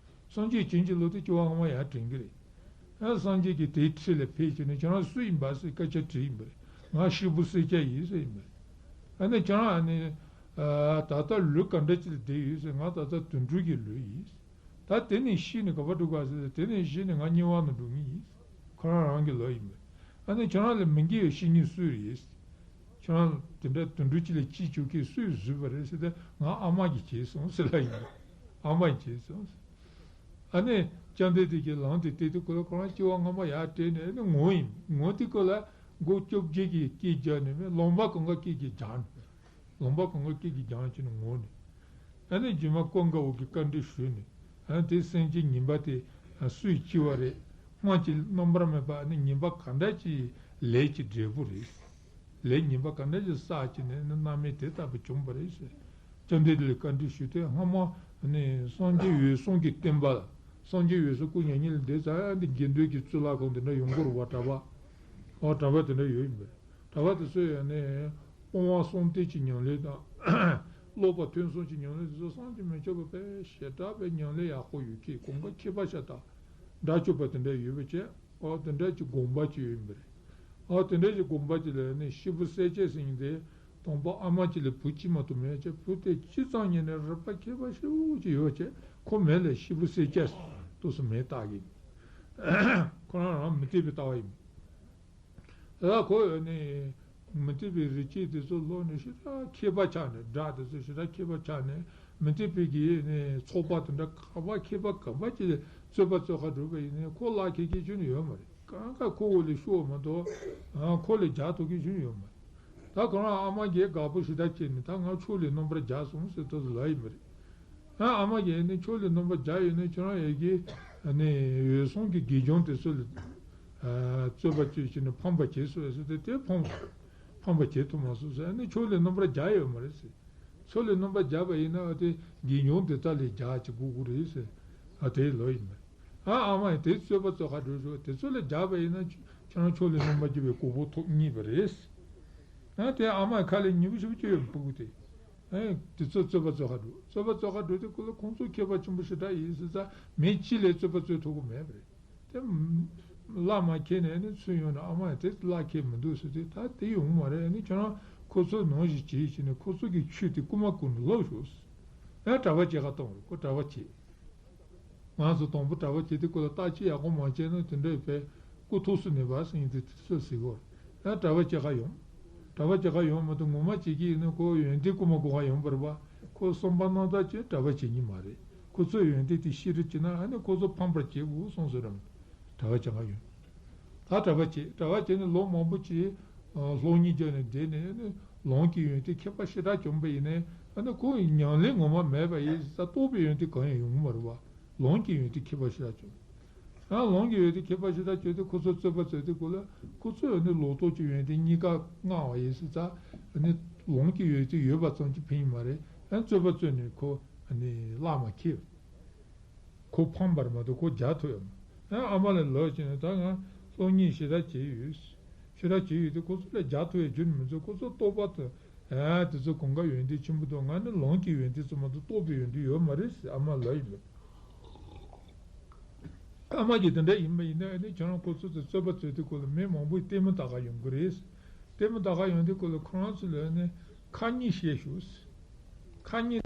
སངས་རྒྱས་བྱིན་གྱིས་རློབས་ཏེ་སྐྱེ་བ་སྔ་མ་ཡར་དྲན་གྱི་རེད། ཨ་སངས་རྒྱས་ཀྱིས་དེའི་ཁྲི་ལ་ཕེབས་བྱས་ནས་ཁྱེད་རང་སུ་ཡིན་པ་ཟེར་སྐད་ཆ་དྲིས་ཡིན་པ་རེད། ང་ཤི་བོ་སེར་སྐྱ་ཡིན་ཟེར་ཡིན་པ་རེད། ཨ་ནི་ཁྱེད་རང་ཨ་ནི། ཨ་ད་ལྟ་ལུས་ག་འདྲ་ཅིག་ལ་བསྡད་ཡོད་ཟེར། ང་ད་ལྟ་དུད་འགྲོ་གི་ལུས་ཡིན། ད་དེ་ནས་ཤི་ནས་ག་པར་འགྲོ་ག་ཟེར། དེ་ནས་ཤི་ནས་ང་དམྱལ་བ་ནང་འགྲོ་ངེས་ཡིན། ཁོ་རང་རང་གི་ལུས་ཡིན་པ་རེད། ཨ་ནི་ཁྱེད་རང་ལ་མི་དགེ་བའི་བཤེས་གཉེན་སུ་རེད། ཁྱེད་རང་དེ་འདྲ་དུད་འགྲོ་ཅིག་ལ་སྐྱེ་བཅུག་མཁན་སུས་བཟོས་པ་རེད་ཟེར་ཏེ། ང་ཨ་མ་གིས་བྱས་སོང་ཟེར་ལབ་ཡིན། ཨ་མ་གིས་བྱས་སོང་ཟེར། ཨ་ནི་བཅོམ་ལྡན་འདས་ཀྱིས་ལམ་དེ་བསྟན་དུས་ཁོ་ལ་ཁོ་རང་སྐྱེ་བ་སྔ་མ་ཡར་དྲན་ནས་ཨ་ནི་ངུ་ཡིན། ངུ་དུས་ཁོ་ལ་སྒོ་བཅོ་བརྒྱད་ཀྱིས་སྐད་རྒྱག་ནས་མི་ལུང་པ་གང་ག་སྐད་ཀྱིས་རྒྱག་ནས། ལུང་པ་གང་ག་སྐད་ཀྱིས་རྒྱག་བྱས་ནས་ངུ་ནས། ཨ་ནི་རྗེས་མ་ཀུན་དགའ་བོ་གིས་བཀའ་འདྲི་ཞུས་ནས། ཨ་ནི་དེ་སེམས་ཅན་ངན་པ་དེ་སུས་སྐྱེ་བ་རེད། སྔོན་གྱི་རྣམ་པར་སྨིན་པ་ཨ་ནི་ངན་པ་ག་འདྲ་ཅིག་ལས་ཀྱི་འབྲས་བུ་རེད། ལས་ངན་པ་ག་འདྲ་ཅིག་བསགས་བྱས་ནས་ནི་རྣམ་སྨིན་དེ་ལྟ་བུ་བྱུང་བ་རེད་ཟེར། བཅོམ་ལྡན་འདས་ལ་བཀའ་འདྲི་ཞུས་ཏེ། སྔ་མ་ནི་སངས་རྒྱས་འོད་སྲུང་གི་བསྟན་པ་ལ། སངས་རྒྱས་འོད་སྲུང་སྐུ་མྱ་ངན་ལས་འདས་ཚར་ཡང་དེ་དགེ་འདུན་གྱི་གཙུག་ལག་ཁང་དེ་འདྲ་ཡོང་གི་རེད་པ། གྲྭ་པ། ཨོ་གྲྭ་པ་དེ་འདྲ་ཡོད་ཡིན་པས། གྲྭ་པ་དེ་ཚོས་ཡང་ནི་སྤོང་བ་གསུམ་ལྡན་གྱི་ཉམས་ལེན་དང་། ཀློག་པ་ཐུན་གསུམ་གྱི་ཉམས་ལེན་དེ་ཚོ་བསམ་གྱིས་མི་ཁྱབ་པ་དཔེ་ཞེ་དྲག་པའི་ཉམས་ལེན་ཡག་པོ་ཡོད་མཁན། གོང་ཁ་མཁས་པ་ཤ་སྟག་དགྲ་བཅོམ་པ་དེ་འདྲ་ཡོད་པ་བྱས། ཨོ་དེ་འདྲ་གྱི་དགོངས་པ་ཅིག་ཡོད་ཡིན་པ་རེད། ཨོ་དེ་འདྲ་གྱི་དགོངས་པ་ཅིག་ལ་ནི་ཤི་བོ་སེར་སྐྱ་ཟེར་མཁན་དེ། དང་པོ་ཨ་མ་གཅིག་ལ་བུ་གཅིག་མ་གཏོགས་མེད་བྱས། བུ་དེ་སྤྱི་ཚང་ཉིད་ནས་རིག་པ་མཁས་པ་ཞེ་པོ་ཅིག་ཡོད་བྱས། ཁོ་མིང་ལ་ཤི་བོ་སེར་སྐྱ་ཟེར། ཏོག་ཙམ་མིང་བཏགས་ཀྱི་ཡིན། ཁོ་རང་རང་མུ་སྟེགས་པའི་ལྟ་བ་ཡིན། ད་ཁོ་ནི་མུ་སྟེགས་པའི་རིག་བྱེད་དེ་ཚོ་ལོག་ནས་ཞེ་དྲག་མཁས་པ་ཆགས་ནས། སྒྲ་དེ་ཚོ་ཞེ་དྲག་མཁས་པ་ཆགས་ནས། མུ་སྟེགས་པའི་གི་ནི་ཚོགས་པ་དེ་འདྲ་ག་པར་མཁས་པ་ག་པར་ཅིག་རྩོད་པ་རྩོད་ག་འགྲོ་བ་ཡིན་ནའི་ཁོ་བརླག་མཁན་གཅིག་ཀྱང་ཡོད་མ་རེད། གང་ག་ཁོ་འོག་ལ་ཤོར་མ་གཏོགས། ཨ་ཁོ་ལ་རྒྱག་ཐུབ་མཁན་ཅང་ཡོད་མ་རེད། ད་ཁོ་རང་ཨ་མ་གིས་དགའ་པོ་ཞེ་དྲག་བྱས་ནས། ད་ང་ཕྱོགས་ལས་རྣམ་པར་རྒྱལ་སོང་ཟེར་ཏོག་ཙམ་ལབ་ཡིན་པ་རེད། ཨ་ཨ་མ་གིས་ནི་ཕྱོགས་ལས་རྣམ་པར་རྒྱལ་ཡོད་ན་ཁྱོད་རང་ཡ་གི་ནི་འོད་སྲུང་གི་དགེ་སྦྱོང་དེ་ཚོ་ལ་ཨ་རྩོད་པ་རྩོད་བྱས་ནས་ཕམ་པ་བྱས་སོང་ཟེར་ཏེ། དེ་ཕམ་ཕམ་པ་བྱེད་ཐུབ་མ་སོང་ཟེར། ཨ་ནི་ཕྱོགས་ལས་རྣམ་པར་རྒྱལ་ཡོད་མ་རེད་ཟེར། ཕྱོགས་ལས་རྣམ་པར་རྒྱལ་བ་ཡིན་ན་ཨ་དེ་དགེ་སྦྱོང་དེ་དག་ལ་རྒྱག་བྱེད་དགོས་ཀྱི་རེད་ཟེར། ཨ་དེ་ལོ་ཡིན་པ་རེད། ཨ་ཨ་མ་ཡིས་དེ་རྩོད་པ་རྩོད་ག་འགྲོ་ཞོག་དེ་ཚོ་ལ་རྒྱག་པ་ཡིན་ན་ཁྱོད་རང་ཕྱོགས་ལས་རྣམ་པར་རྒྱལ་བའི་གོ་འཕང་ཐོབ་ངེས་པ་རེད། ཨ་དེ་ཨ་མ་ཡི་ཁ་ལ་ཉན་པོ་ཞེ་པོ་ཅིག་ཡོད་ཕྲུ་གུ་དེ། ཨེ་དེ་ཚོ་རྩོད་པ་རྩོད་ག་འགྲོ། རྩོད་པ་རྩོད་ག་འགྲོ་དུས་སྐབས་ལ་ཁོང་ཚོ་མཁས་པ་ཆེན་པོ་ཞེ་དྲག་ཡིན་ཟེར་ཙང་། མི་གཅིག་ལས་རྩོད་པ་རྩོད་ཐུབ་ཀྱི་མེད་པ་རེད། དེ་བླ་མ་ཁྱེར་ནས་ནི་ཚུར་ཡོང་ནས། ཨ་མ་ཡིས་དེ་བླ་ཁྱེར་མི་འདུག་ཟེར་ཏེ། ད་དེ་ཡོང་མ་རེད། ཨ་ནི་ཁྱོད་རང་ཁོ་ཚོ་ནང་བཞིན་བྱེད་བྱས་ནས་ཁོ་ཚོ་གི་ཆོས་དེ་རྐུ་མ་རྐུ་ནས་ལོག་ཤོག་ཟེར། ཨ་གྲྭ་པ་བྱེད་ག་གཏོང་རེད། ཁོ་གྲྭ་པ་བྱེད། ང་ཚོ་དང་པོ་གྲྭ་པ་བྱེད་དུས་སྐབས་ལ་བརྟག་དཔྱད་ཡག་པོ་མ་བྱས་ན་དེ་འདྲའི་བས་རྐུ་ཐུག་སུ་ནས་པ་ཟེར་མཁན་དེ་དེ་ཚོ་ཟེར་གོ། ཡང་གྲྭ་པ་བྱེད་ག་ཡོང་། གྲྭ་པ་བྱེད་ག་ཡོང་མ་གཏོགས་ངོ་མ་བྱེད་ཀྱི་ཡིན་ན་ཁོ་ཡོན་ཏན་རྐུ་མ་རྐུ་ག་ཡོང་བ་རེད་པ། ཁོ་བསམ་པ་རྣམ་དག་ཅིག་གྲྭ་པ་བྱེད་ཉན་མ་རེད། ཁོ་ཚོས་ཡོན་ཏན་དེ་ཤེས་རིག་བྱས་ན་ཨ་ནི་ཁོ་ཚོ་ཕམ་པར་བྱེད་དགོས་བསམ་བསམ་རམ། གྲྭ་པ་བྱེད་ག་ཡོང་། ད་གྲྭ་པ་བྱེད། གྲྭ་པ་བྱས་ནས་ལོ་མང་པོ་ཅིག་སློབ་གཉེར་བརྒྱབ་ནས་བསྡད་ནས་ཨ་ནི་ལམ་གྱི་ཡོན་ཏན་མཁས་པ་ཞེ་དྲག་བྱུང་བ་ཡིན་ནའི་ཨ་ནི་ཁོ་ཉམས་ལེན་ངོ་མ་མེད་པ་ཡིན་ཙང་རྟོགས་པའི་ཡོན་ཏན་གང་ཡང་ཡོང་གི་མ་རེད་པ། ལམ་གྱི་ཡོན་ཏན་མཁས་པ་ཞེ་དྲག་བྱུང་། ཡང་ལམ་གྱི་ཡོན་ཏན་མཁས་པ་ཞེ་དྲག་བྱུང་སྟེ་ཁོ་ཚོ་རྩོད་པ་རྩོད་དུས་སྐབས་ལ་ཁོ་ཚོས་ནི་ལོག་རྟོག་གི་ཡོན་ཏན་གཉིས་ཀ་མངའ་བ་ཡིན་ཙང་ནི་ལམ་གྱི་ཡོན་ཏན་ཡོད་པ་ཙམ་གྱིས་ཕན་གྱི་མ་རེད། ཡང་རྩོད་པ་རྩོད་ནས་ཁོ་ནི་བརླག་མ་ཁེལ། ཁོ་ཕམ་པར་མ་གཏོགས་ཁོ་རྒྱག་ཐུབ་ཡོད་མ། ཡང་ཨ་མ་ལ་ལབ་བྱས་ནས། ད་ང་སློབ་གཉེར་ཞེ་དྲག་བྱས་ཡོད། ཞེ་དྲག་བྱས་ཡོད་དེ་ཁོ་ཚོ་ལ་རྒྱག་ཐུབ་ཡ་རྒྱུ་ནི་མི་འདུག་ཁོ་ཚོ་རྟོགས་པ་དང་། ཨ་དེ་ཚོ་གང་ག་ཡོན་ཏན་ཆེན་པོ་འདུག་ང་ནི་ལམ་གྱི་ཡོན་ཏན་ཙམ་མ་གཏོགས་རྟོགས་པའི་ཡོན་ཏན་ཡོད་མ་རེད་ཟེར་ཨ་མ་ལབ་ཡིན་པས། ཨ་མ་གིས་དེ་འདྲ་ཡིན་པ་ཡིན་ན་ཨ་ནི་ཁྱེད་རང་ཁོ་ཚོ་དང་རྩོད་པ་རྩོད་དུས་སྐབས་ལ་མི་མང་པོས་ལྟད་མོ་ལྟ་ག་ཡོང་གི་རེད། དེ་མི་ད་ག་ཡོང་དུས་སྐོར་ལ་ཁོ་རང་ཚོ་ལ་ནི་ཁ་ཉིན་བཤད་ཞུ། ཁ་ཉིན་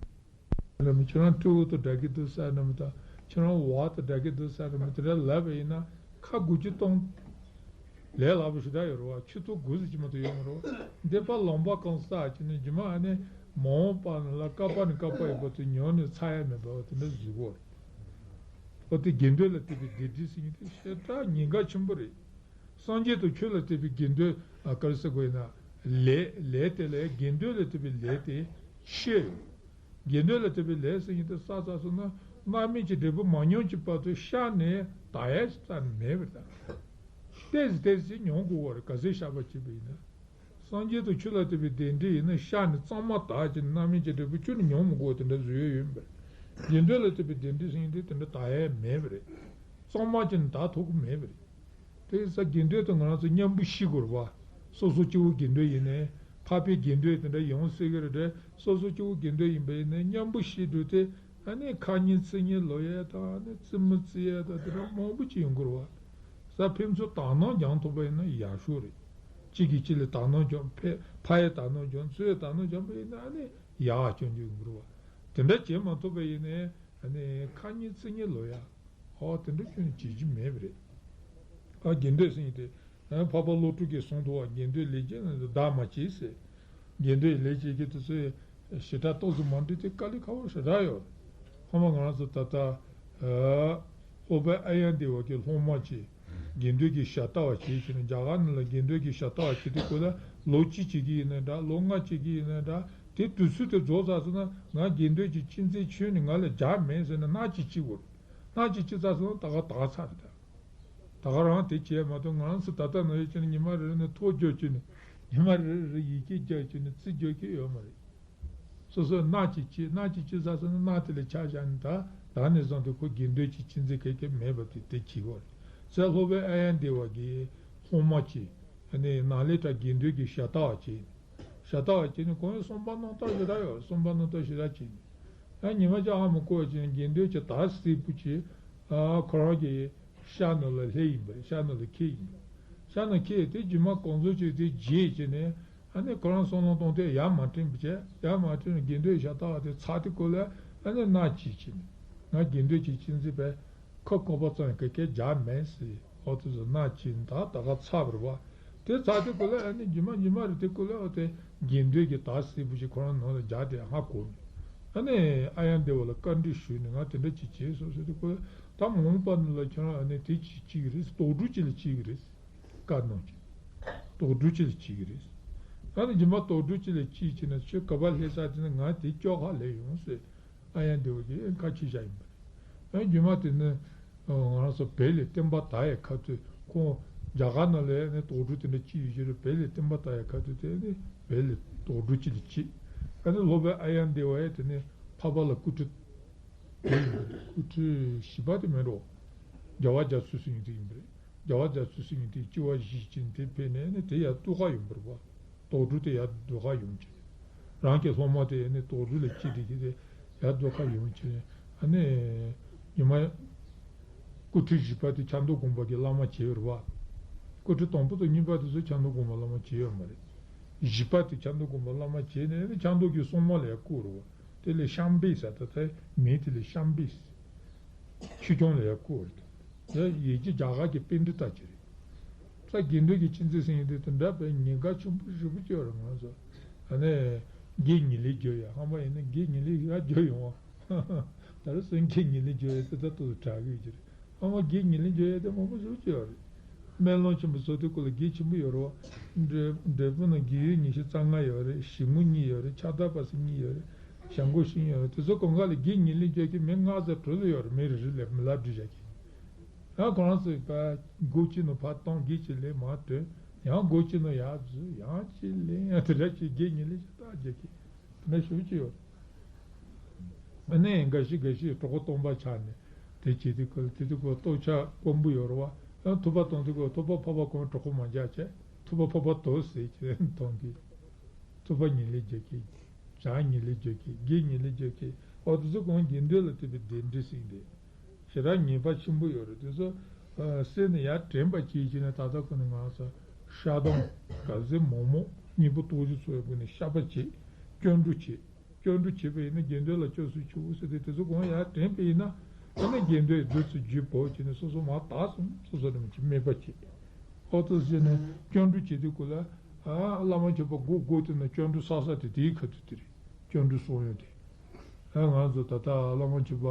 ནམ་ཁྱེད་རང་སྤྲེའུ་དང་འདྲ་གི་འདུག་ཟེར་ནམ་དང་ཁྱེད་རང་ཝ་དང་འདྲ་གི་འདུག་ཟེར་ནམ་དེ་འདྲ་ལབ་པ་ཡིན་ན་ཁ་དགུ་བཅུ་སྟོང་ལས་སླ་པོ་ཞེ་དྲག་ཡོད་རེད་བ། ཆུ་ཚོད་དགུ་ཙམ་ཅིག་མ་གཏོགས་ཡོད་མ་རེད་བ། འདི་པ་ལོང་པ་གང་ཟག་ཅིག་ནི་རྗེས་མ་ཨ་ནི་མ་འོངས་པ་ནི་ལ་ཀ་པ་ནས་ཀ་པ་ཡི་བར་དུ་ཉོན་ནས་ཚར་ཡ་མེད་པ་བ་དེ་འདྲ་བཟོ་གི་ཡོད་རེད། འོ་དེ་དགེ་འདུན་ལ་བརྟེན་པའི་སྡེ་སྲིད་ཟེར་མཁན་དེ་ཞེ་དྲག་ཉེན་ཁ་ཆེན་པོ་རེད། སངས་རྒྱས་དང་ཆོས་ལ་བརྟེན་པའི་དགེ་འདུན། ཨ་ག་རེ་ཟེར་དགོས་ཡིན་ན། ལས་ལས་དེ་ལས་དགེ་འདུན་ལ་བརྟེན་པའི་ལས་དེ་ཆེ་ཡོད། དགེ་འདུན་ལ་བརྟེན་པའི་ལས་ཟེར་མཁན་དེ་བསགས་ཚར་སོང་ན་རྣམ་སྨིན་གྱི་འབྲས་བུ་མ་མྱོང་གི་བར་དུ་ཤ་ནས་དག་ཡ་ཞིག་རྩ་ནས་མེད་པ་རེད་ད། ཏོག་ཙམ་ཏོག་ཙམ་མྱོང་དགོས་པ་རེད། ག་ཚོད་བཤགས་པ་བྱས་པ་ཡིན་ན། སངས་རྒྱས་དང་ཆོས་ལ་བརྟེན་པའི་གདན་འདྲེན་ཡིན་ན་ཤ་ནི་གཙང་མ་དག་ཅིང་རྣམ་སྨིན་གྱི་འབྲས་བུ་ཁྱོན་ནས་མྱོང་མི་དགོས་པ་དེ་འདྲ་བཟོས་ཡོད་ཡིན་པ་རེད། དགེ་འདུན་ལ་བརྟེན་པའི་གདན་འདྲེན་ཟེར་མཁན་དེ་དེ་འདྲ་དག་ཡ་མེད་པ་རེད། གཙང་མ་ཅིག་ནི་དག་ཐུབ་ཀྱི་མེད་པ་རེད། དེ་ས་དགེ་འདུན་དང་ང་རང་ཚོ་མཉམ་པོ་ཤི་དགོས་རེད་བ། སོ་སོ་སྐྱེ་བོ་དགེ་འདུན་ཡིན་ནའི་འཕགས་པའི་དགེ་འདུན་དེ་འདྲ་ཡོང་སྲིད་ཀྱི་རེད་དེ། སོ་སོ་སྐྱེ་བོ་དགེ་འདུན་ཡིན་པ་ཡིན་ནའི་མཉམ་པོ་ཤི་འགྲོ་དེ། ཨ་ནི་ཁ་ཉིན་ཚིག་ཉིན་ལོག་ཡས་དང་ཨ་ནི་རྩིས་མི་རྩི་ཡས་དང་དེ་འདྲ་མང་པོ་ཅིག་ཡོང་གི་རེད་བ། ས་ཕན་ཚུན་དག་སྣང་སྦྱང་ཐུབ་པ་ཡིན་ན་ཡག་ཤོས་རེད། གཅིག་གིས་གཅིག་ལ་དག་སྣང་སྦྱང་ཕ་ཕ་ཡི་དག་སྣང་སྦྱང་ཚུའི་དག་སྣང་སྦྱང་པ་ཡིན་ན་ཨ་ནི་ཡག་སྐྱོན་གྱི་ཡོང་གི་རེད་བ། དེ་འདྲ་བྱེད་མ་ཐུབ་པ་ཡིན་ནའི་ཨ་ནི་ཁ་ཉིན་ཚིག་ཉིན་ལོག་ཡ། ཨོ་དེ་འདྲ་ཁྱོན་ནས་བྱེད་རྒྱུ་མེད་པ་རེད། ཨ་དགེ་འདུན་ཟེར་མཁན་དེ། ཨ་འཕགས་པ་བློ་གྲོས་ཀྱིས་གསུངས་འདུག་བ། དགེ་འདུན་ལས་བྱེད་ནི་བདག་མ་བྱེད་ཟེར། དགེ་འདུན་ལས་བྱེད་ཀྱི་དུས་ཚོད་ཞེ་དྲག་ཏོག་ཙམ་མ་འགྲིག་དེ་དཀའ་ལས་ཁག་པོ་ཞེ་དྲག་ཡོད། ཧ་མ་ང་རང་ཚོ་ད་ལྟ་ཨ་སློབ་དཔོན་ཨཱརྱ་དེ་བ་གི་སློབ་མ་གཅིག་དགེ་འདུན་གྱི་ཞབས་ལྟ་བ་བྱེད་ཞེས་ནས་རྒྱ་གར་ནང་ལ་དགེ་འདུན་གྱི་ཞབས་ལྟ་བ་བྱེད་དུས་སྐབས་ལ་ལོ་གཅིག་བྱེད་ཀྱི་ཡིན་ན་འདྲ། ལོ་ལྔ་བྱེད་ཀྱི་ཡིན་ན་འདྲ། དེ་དུས་ཚོད་དེ་རྫོགས་ཚར་སོང་ན་ང་དགེ་འདུན་གྱི་གཅེས་འཛིན་ཁྱོན་ནས་ང་ལ་རྒྱག་མེད་ཟེར་ནས་མནའ་གཅིག་བྱེད་དགོས། མནའ་གཅིག་བྱེད་ཚར་སོང་ན་ད་ག་ད་ག་ཚར་རེད་ད། ད་ག་རང་དེ་བྱས་མ་གཏོགས་ང་རང་ཚོ་ད་ལྟ་ནང་ཡོད་ཀྱི་ནི་ཉི་མ་རེ་རེ་ནས་ཐོ་རྒྱག་ཀྱི་ནི་ཉི་མ་རེ་རེ་ཡི་གེ་རྒྱག་ཀྱི་ནི་རྩིས་རྒྱག་གི་ཡོད་མ་རེད། སོ་སོས་མནའ་གཅིག་བྱས། མནའ་གཅིག་བྱས་ཚར་སོང་ན་མནའ་དེ་ལས་ཆ་བཞག་ནས་ད་ད་ནས་བཟུང་སྟེ་ཁོ་དགེ་འདུན་གྱི་གཅེས་འཛིན་ག་གེ་མེད་པ་དེ་དེ་བྱེད་དགོས་རེད། ཟེར་སློབ་དཔོན་ཨཱརྱ་དེ་བ་གི་སློབ་མ་གཅིག་ཨ་ནི་ནཱ་ལེནྡྲ་དགེ་འདུན་གྱི་ཞབས་ལྟ་བ་བྱས། ཞབས་ལྟ་བ་བྱས་ནས་ཁོང་གསུངས་པ་རྣམ་དག་ཞེ་དྲག་ཡོད། གསུངས་པ་རྣམ་དག་ཞེ་དྲག་བྱས་ནས། ཡང་ཉི་མ་ཅག་ཧ་མ་གོ་བ་བྱས་ནས་དགེ་འདུན་གྱི་དར་སིལ་བུ་ཅིག་ཨ་ཁོ་རང་གི་ཤ་ནང་ལ་ལྷས་ཡིན་པ་རེད། ཤ་ནང་ལ་འཁྱེར་ཡིན་པ་རེད། ཤ་ནང་འཁྱེར་དེ་རྗེས་མ་གང་བཟོ་བྱས་དེ་བརྗེད་བྱས་ནས་ཨ་ནི་ཁོ་རང་བསམ་བློ་གཏོང་དུས་ཡར་མ་དྲན་པ་བྱས། ཡར་མ་དྲན་ནས་དགེ་འདུན་ཞབས་ལྟ་བ་དེ་ཚར་དུས་སྐབས་ལ་ཨ་ནི་མནའ་གཅིག་བྱས་ནས་ང་དགེ་འདུན་གྱི་གཅེས་འཛིན་པས་ཁ་བཀོད་པ་ཙམ་ཡང་ག་གེ་རྒྱག་མེད་ཟེར། ཨོ་དེ་ཚོ་མནའ་གཅིག་ད་ད་ག་ཚར་བ་རེད་བ། དེ་ཚར་དུས་སྐབས་ལ་ཨ་ནི་རྗེས་མ་ཉི་མ་རེ་དེ་སྐབས་ལ་ཨོ་དེ་དགེ་འདུན་གྱི་དར་སིལ་བུ་ཞིག་ཁོ་རང་ནང་ལ་རྒྱག་དེ་ཧ་གོ་ནས། ཨ་ནི་ཨཱརྱ་དེ་བ་ལ་བཀའ་འདྲི་ཞུས་ནས་ང་དེ་འདྲ་ཅིག་བྱས་སོང་ཟེར་དུས་སྐབས་ལ་ད་མ་འོངས་པ་ནི་ལ་ཁྱེད་རང་ཨ་ནི་དེ་ཅིག་བྱེད་ཀྱི་རེད། དོགས་འདྲི་ཅིག་ལ་བྱེད་ཀྱི་རེད། བཀའ་གནང་ཅིག་དོགས་འདྲི་ཅིག་ལ་བྱེད་ཀྱི་རེད། ཨ་ནི་རྗེས་མ་དོགས་འདྲི་ཅིག་ལ་བྱེད་བྱས་ན་ཁྱོད་ག་པར་སླེབས་ས་དེ་ནི་ང་དེ་ཅོག་ཁ་སླེབས་ཡོང་ཟེར། ཨཱརྱ་དེ་བ་གིས་ཁ་ཕྱེ་བཞག་ཡིན་པ་རེད། ཨ་རྗེས་མ་དེ་ནི་ང་རང་ཚོ་བོད་ལ་བསྟན་པ་དར་ཡའི་ཁ་ཐུག་ཁོང་རྒྱ་གར་ནང་ལ་ནི་དོགས་འདྲི་དེ་འདྲ་ཅིག་ཡོད་ཀྱི་རེད། བོད་ལ་བསྟན་པ་དར་ཡའི་ཁ་ཐུག་དེ་ནི་བོད་ལ་དོགས་འདྲི་ཅིག་ལ་བྱེད། ཨ་ནི་སློབ་དཔོན་ཨཱརྱ་དེ་བ་ཡིས་དེ་ནི་འཕགས་པ་ལ་སྐུ་ཁྲུས། དེ་ཡིན་པ་རེད། སྐུ་ཁྲུས་བཞི་པ་དེ་མིན་འགྲོ། རྒྱལ་བ་རྒྱ་མཚོའི་གསུང་ཡིན་དེ་ཡིན་པ་རེད། རྒྱལ་བ་རྒྱ་མཚོའི་གསུང་ཡིན་དེ་སྐྱེ་བ་བཞི་ཅན་དེ་ཕེབས་ནས་ནི་དེ་ཡར་ཐུགས་ཁ་ཡོང་བ་རེད་བ། དོགས་འདྲི་དེ་ཡར་འདོད་ཁ་ཡོང་བྱས། རང་གི་སློབ་མ་དེ་ནི་དོགས་འདྲི་ལ་སྐྱེས་དེ་གི་དེ་ཡར་འདོད་ཁ་ཡོང་བྱས། ཨ་ནི་ཉི་མ་སྐུ་ཁྲུས་བཞི་པ་དེ་ཆབ་མདོ་དགོན་པ་གི་བླ་མ་བྱས་ཡོད་རེད་བ། སྐུ་ཁྲུས་དང་པོ་དང་གཉིས་པ་དེ་ཚོ་ཆབ་མདོ་དགོན་པ་བླ་མ་བྱས་ཡོད་མ་རེད། བཞི་པ་དེ་ཆབ་མདོ་དགོན་པ་བླ་མ་བྱས་ནས་ནི་ཆབ་མདོ་གི་སྲུང་མ་ལ་ཡར་བསྐོས་རེད་བ། དེ་ལས་ཤམ་པའི་ཟེར་ད་ལྟ་མིང་དེ་ལས་ཤམ་པའི་ཆོས་སྐྱོང་ལ་ཡར་བསྐོས་རེད། དེ་ཡིན་གྱི་རྒྱ་གར་གྱི་པཎྜི་ཏ་ཅིག་རེད། ས་དགེ་འདུན་གྱི་གཅེས་འཛིན་ཟེར་མཁན་དེ་དེ་འདྲ་བའི་ཉེན་ཁ་ཆེན་པོ་ཞེ་པོ་ཅིག་ཡོད་རེད། ང་ཚོ་ཨ་ནི་དགེ་བསྙེན་ལས་བརྒྱུད་ཡ་ཧམ་པ་ཡིན་ན་དགེ་བསྙེན་ལས་ཡར་བརྒྱུད་ཡོང་བ། ད་རེས་སེང་གེ་ཉིན་ལས་འགྱུར་ཡས་དེ་ད་ལྟ་དྲག་གི་ཡོད་ཀྱི་རེད། ཨ་མ་དགེ་ཉིན་ལས་འགྱུར་ཡས་དེ་མང་པོ་ཞེ་པོ་ཅིག་ཡོད་རེད། སྨན་སློབ་ཆེན་པོ་ཚོ་དེ་སྐོར་ལ་དགེ་ཆེན་པོ་ཡོད་རེད་བ། འབྲས་འབྲས་སྤུངས་ན་དགེ་བའི་ཉི་ཤུ་རྩ་ལྔ་ཡོད་རེད། ཞིབ་མོ་གཉིས་ཡོད་རེད། ཕྱག་བདར་བ་སེ་གཉིས་ཡོད་རེད། བྱང་སྒོ་བཞི་ཡོད་རེད། དེ་ཚོ་གང་ག་ལ་དགེ་ཉིན་ལས་འགྱུར་གྱི་མི་ལྔ་ཙམ་གྲོལ་ལ་ཡོད་རེད། མི་རེ་རེ་ལ་མི་ལ་བསྒྲིགས་བཞག་གི། ཡང་ཁོ་རང་ཚོས་པ་སྒོ་གཅིག་ནང་ཕར་གཏོང་། དགེ་གཅིག་ལས་མར་ཐོན། ཡང་སྒོ་གཅིག་ནང་ཡར་འཛུལ། ཡང་གཅིག་ལས་ཡང་དེ་འདྲ་བྱས་དགེ་ཉིན་ལས་ཤ་སྟག་རྒྱག་གི། དེ་འདྲ་ཞེ་པོ་ཅིག་ཡོད། ཨ་ནི་འགའ་ཞིག་འགའ་ཞིག་གྲོགས་པོ་སྟོང་པ་ཆགས་ནས་དེ་བྱེད་དུས་སྐབས་དེ་དུས་སྐབས་ལྟོ་ཆས་དཀོན་པོ་ཡོད་རེད་བ། ཡང་ཐུབ་པ་གཏོང་དུས་སྐབས་ཐུབ་པ་འཕགས་པ་གོང་གྲོགས་པོ་མ་རྒྱག་བྱས། ཐུབ་པ་འཕགས་པ་དོ་ཟེར་གྱི་གཏོང་གི། ཐུབ་པ་ཉིན་ལས་རྒྱག་གི། བྱང་ཉིན་ལས་རྒྱག་གི། དགེ་ཉིན་ལས་རྒྱག་གི། འོ་དེ་ཚོ་གང་དགེ་འདུན་ལ་བརྟེན་པའི་གདན་འདྲེན་ཟེར་གྱི་འདུག་ཞེ་དྲག་ཉེས་པ་ཆེན་པོ་ཡོད་རེད། དེ་ཚོ་སེལ་ནས་ཡར་དྲན་པ་བྱེད་ཀྱི་ནས་ད་ལྟ་ཁོ་ནས་ང་ཚོ་ ཤ་དང་ག་ཟེ་མོག་མོག་གཉིས་པོ་ལྟོ་གཞི་ཚོ་ཡི་སྒོ་ནས་བཤགས་པ་བྱེད། སྐྱབས་འགྲོ་བྱེད། སྐྱབས་འགྲོ་བྱེད་པ་ཡིན་ན་དགེ་འདུན་ལ་སྐྱབས་སུ་མཆིའོ་ཟེར་ཏེ་དེ་ཚོ་གང་ཡང་དྲན་པ་ཡིན་ན། ཨ་ནི་དགེ་འདུན་བདུད་རྩི་བརྒྱུད་བབས་བྱས་ནས་སོ་སོ་མར་དག་སོང་། སོ་སོ་རིམ་གྱིས་སྨད་པ་བྱེད། ཨོ་ཏོ་ཟེར་ནས་སྐྱབས་འགྲོ་བྱེད་དུས་སྐབས་ལ། ཨ་བླ་མ་མཆོད་པ་དགོས་དགོས་དེ་ན་སྐྱབས་འགྲོ་བསགས་ས་དེ་དེའི་ཁ་ཐུག་དེ་རེད། སྐྱབས་འགྲོ་གསོག་ཡོང་དེ། ཨ་ང་ཚོ་ད་ལྟ་བླ་མ་མཆོད་པ་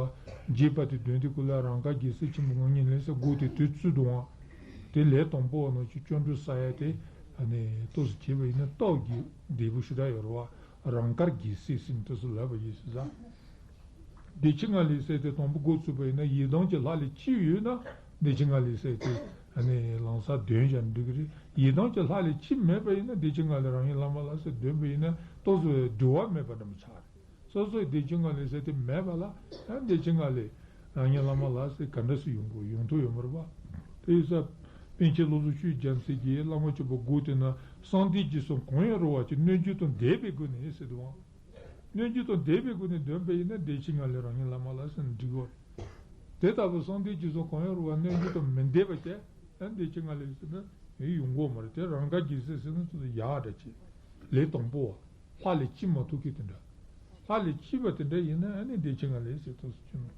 རྒྱས་པ་དེ་འདོན་དུས་སྐབས་ལ་རང་དགར་རྒྱལ་སྲས་ཆེན་པོ་ངོ་བོ་ཉིད་ལེན་ས་དགོས་དེ་དུས་ཚོད་དུའང་། དེ་ལས་དང་པོ་བ་ནང་བཞིན་སྐྱབས་འགྲོ་བསགས་ཡ་དེ། ཨ་ནི་ཏོག་ཙམ་བྱས་པ་ཡིན་ན་སྟབས་ཀྱི་བདེ་པོ་ཞེ་དྲག་ཡོད་རེད་བ། རང་དགར་རྒྱལ་སྲས་ཟེར་ནས་ཏོག་ཙམ་ལབ་པ་ཡིན་ཟེར་ས། བདེ་ཆེན་ངང་ལས་ཟེར་དེ་དང་པོ་འགོ་ཚུགས་པ་ཡིན་ན་ཡི་དམ་གྱི་ལྷ་ལས་ཅི་ཡོད་ན་བདེ་ཆེན་ངང་ལས་ཟེར་དེ་ཨ་ནི་ལམ་སང་འདོན་བྱ་འགྲིག་གི་རེད། ཡི་དམ་གྱི་ལྷ་ལས་ཅི་མེད་པ་ཡིན་ན་བདེ་ཆེན་ངང་ལས་རང་ཉིད་བླ་མ་ལགས་ཟེར་འདོན་པ་ཡིན་ན་ཏོག་ཙམ་འགྱུར་བ་མེད་པ་འདྲ་མི་ཆགས་རེད། སོ་སོའི་བདེ་ཆེན་ངང་ལས་ཟེར་དེ་མེད་པ་ལ་ཡང་བདེ་ཆེན་ངང་ལས་རང་ཉིད་བླ་མ་ལགས་ཟེར་ག་འདྲ་སེ་ཡོང་དགོས་ཡོང་ཐུབ་ཡོད་མ་རེད་པ། དེ་ཡིན་ཙང་པཎ་ཆེན་བློ་བཟང་ཆོས་ཀྱི་རྒྱལ་མཚན་གྱིས་བླ་མ་མཆོད་པ་དགོས་དེ་ན་གསང་བདེ་འཇིགས་གསུམ་གང་ཡང་རུང་བ་ཅིག་སྣོད་བཅུད་དང་ལྡན་པའི་སྒོ་ནས་ཟེར་དུས་བ། སྣོད་བཅུད་དང་ལྡན་པའི་སྒོ་ནས་འདོན་པ་ཡིན་ན་བདེ་ཆེན་ངང་ལས་རང་ཉིད་བླ་མ་ལགས་ཟེར་ན་འགྲིག་གོ། དེ་ལྟ་བུ་གསང་བདེ་འཇིགས་གསུམ་གང་ཡང་རུང་བ་སྣོད་བཅུད་དང་མི་ལྡན་པ་ཅིག་ཡང་བདེ་ཆེན་ངང་ལས་ཟེར་ན་ཡོང་གོ་མ་རེད། དེ་རང་དགར་རྒྱལ་སྲས་ཟེར་ན་ཡག་འདྲ་ཅིག་ལས་དང་པོ་བ། ལྷ་ལས་ཅི་མ་ཐུག་གི་དེ་འདྲ། ལྷ་ལས་ཅི་བ་དེ་འདྲ་ཡིན་ན་ཨ་ནི་བདེ་ཆེན་ངང་ལས་ཟེར་ཏོག་ཙམ་ཅི་ནོ།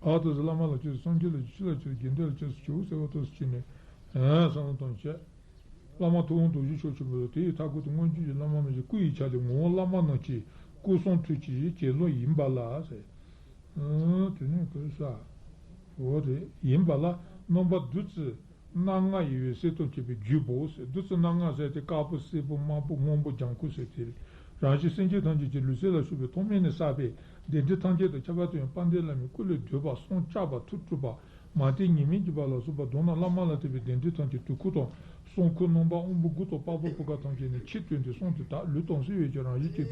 ཨ་ཏོག་ཙམ་བླ་མ་ལ་ཅི་སངས་རྒྱས་ལ་ཅི་ཆོས་ལ་ཅི་དགེ་འདུན་ལ་ཅི་ཆོས་ཟེར་བ་ཏོག་ཙམ་ཅི་ནས་ཨ་བསམ་བློ་གཏོང་བྱས། བླ་མ་ཐུབ་དབང་རྡོ་རྗེ་མཆོག་ཆེན་པོ་དེ་ཡི་མཐའ་སྐོར་དུ་མངོན་སྤྱོད་ཀྱི་བླ་མ་རྣམས་ཀྱི་སྐུ་ཡི་ཆ་ལས་ངོ་བོ་བླ་མ་རྣམས་ཀྱི་སྐུ་གསུང་ཐུགས་ཀྱི་གྱེན་ལོག་ཡིན་པ་ལ་ཟེར། ཨ་དེ་ནས་ཁོས་ས། འོ་རེད། ཡིན་པ་ལ་རྣམ་པ་བདུད་རྩི་སྣ་ལྔ་ཡི་འོད་ཟེར་དང་བཅས་པའི་རྒྱུད་བོ་ཟེར། བདུད་རྩི་སྣ་ལྔ་ཟེར་དེ་དཀར་པོ་སེར་པོ་དམར་པོ་སྔོན་པོ་ལྗང་ཁུ་ཟེར་དེ་རེད། རང་གཞན་སེམས་ཅན་ཐམས་ཅད་ཀྱི་ལུས་སེམས་ལ་ཕྱོགས་པའི་ཐོག་མེད་ནས་བསགས་པའི་བདེ་འབྲས་ཐམས་ཅད་དང་ཁྱད་པར་དུ་ཡང་དཔལ་ལྡན་བླ་མའི་སྐུ་ལས་བརྡོལ་བ་སངས་རྒྱས་པ་ཐུགས་སྤྲུལ་པ་མ་བསྟེན་ཉེས་མེད་བགྱིས་པ་ལ་སོགས་པ་མདོར་ན་བླ་མ་ལ་ཐེབས་པའི་བདེ་འབྲས་ཐམས་ཅད་དུས་འཁོར་དང་གསུང་འཁོར་རྣམ་པ་དབང་པོ་དགུ་དང་དཔའ་བོ་བུ་ག་ཐམས་ཅད་ནས་ཆེས་བཏོན་ཏེ་གསུང་དུ་དག་ལུས་དྭངས་གསལ་བའི་ཕྱིར་རང་བཞིན་གྱིས་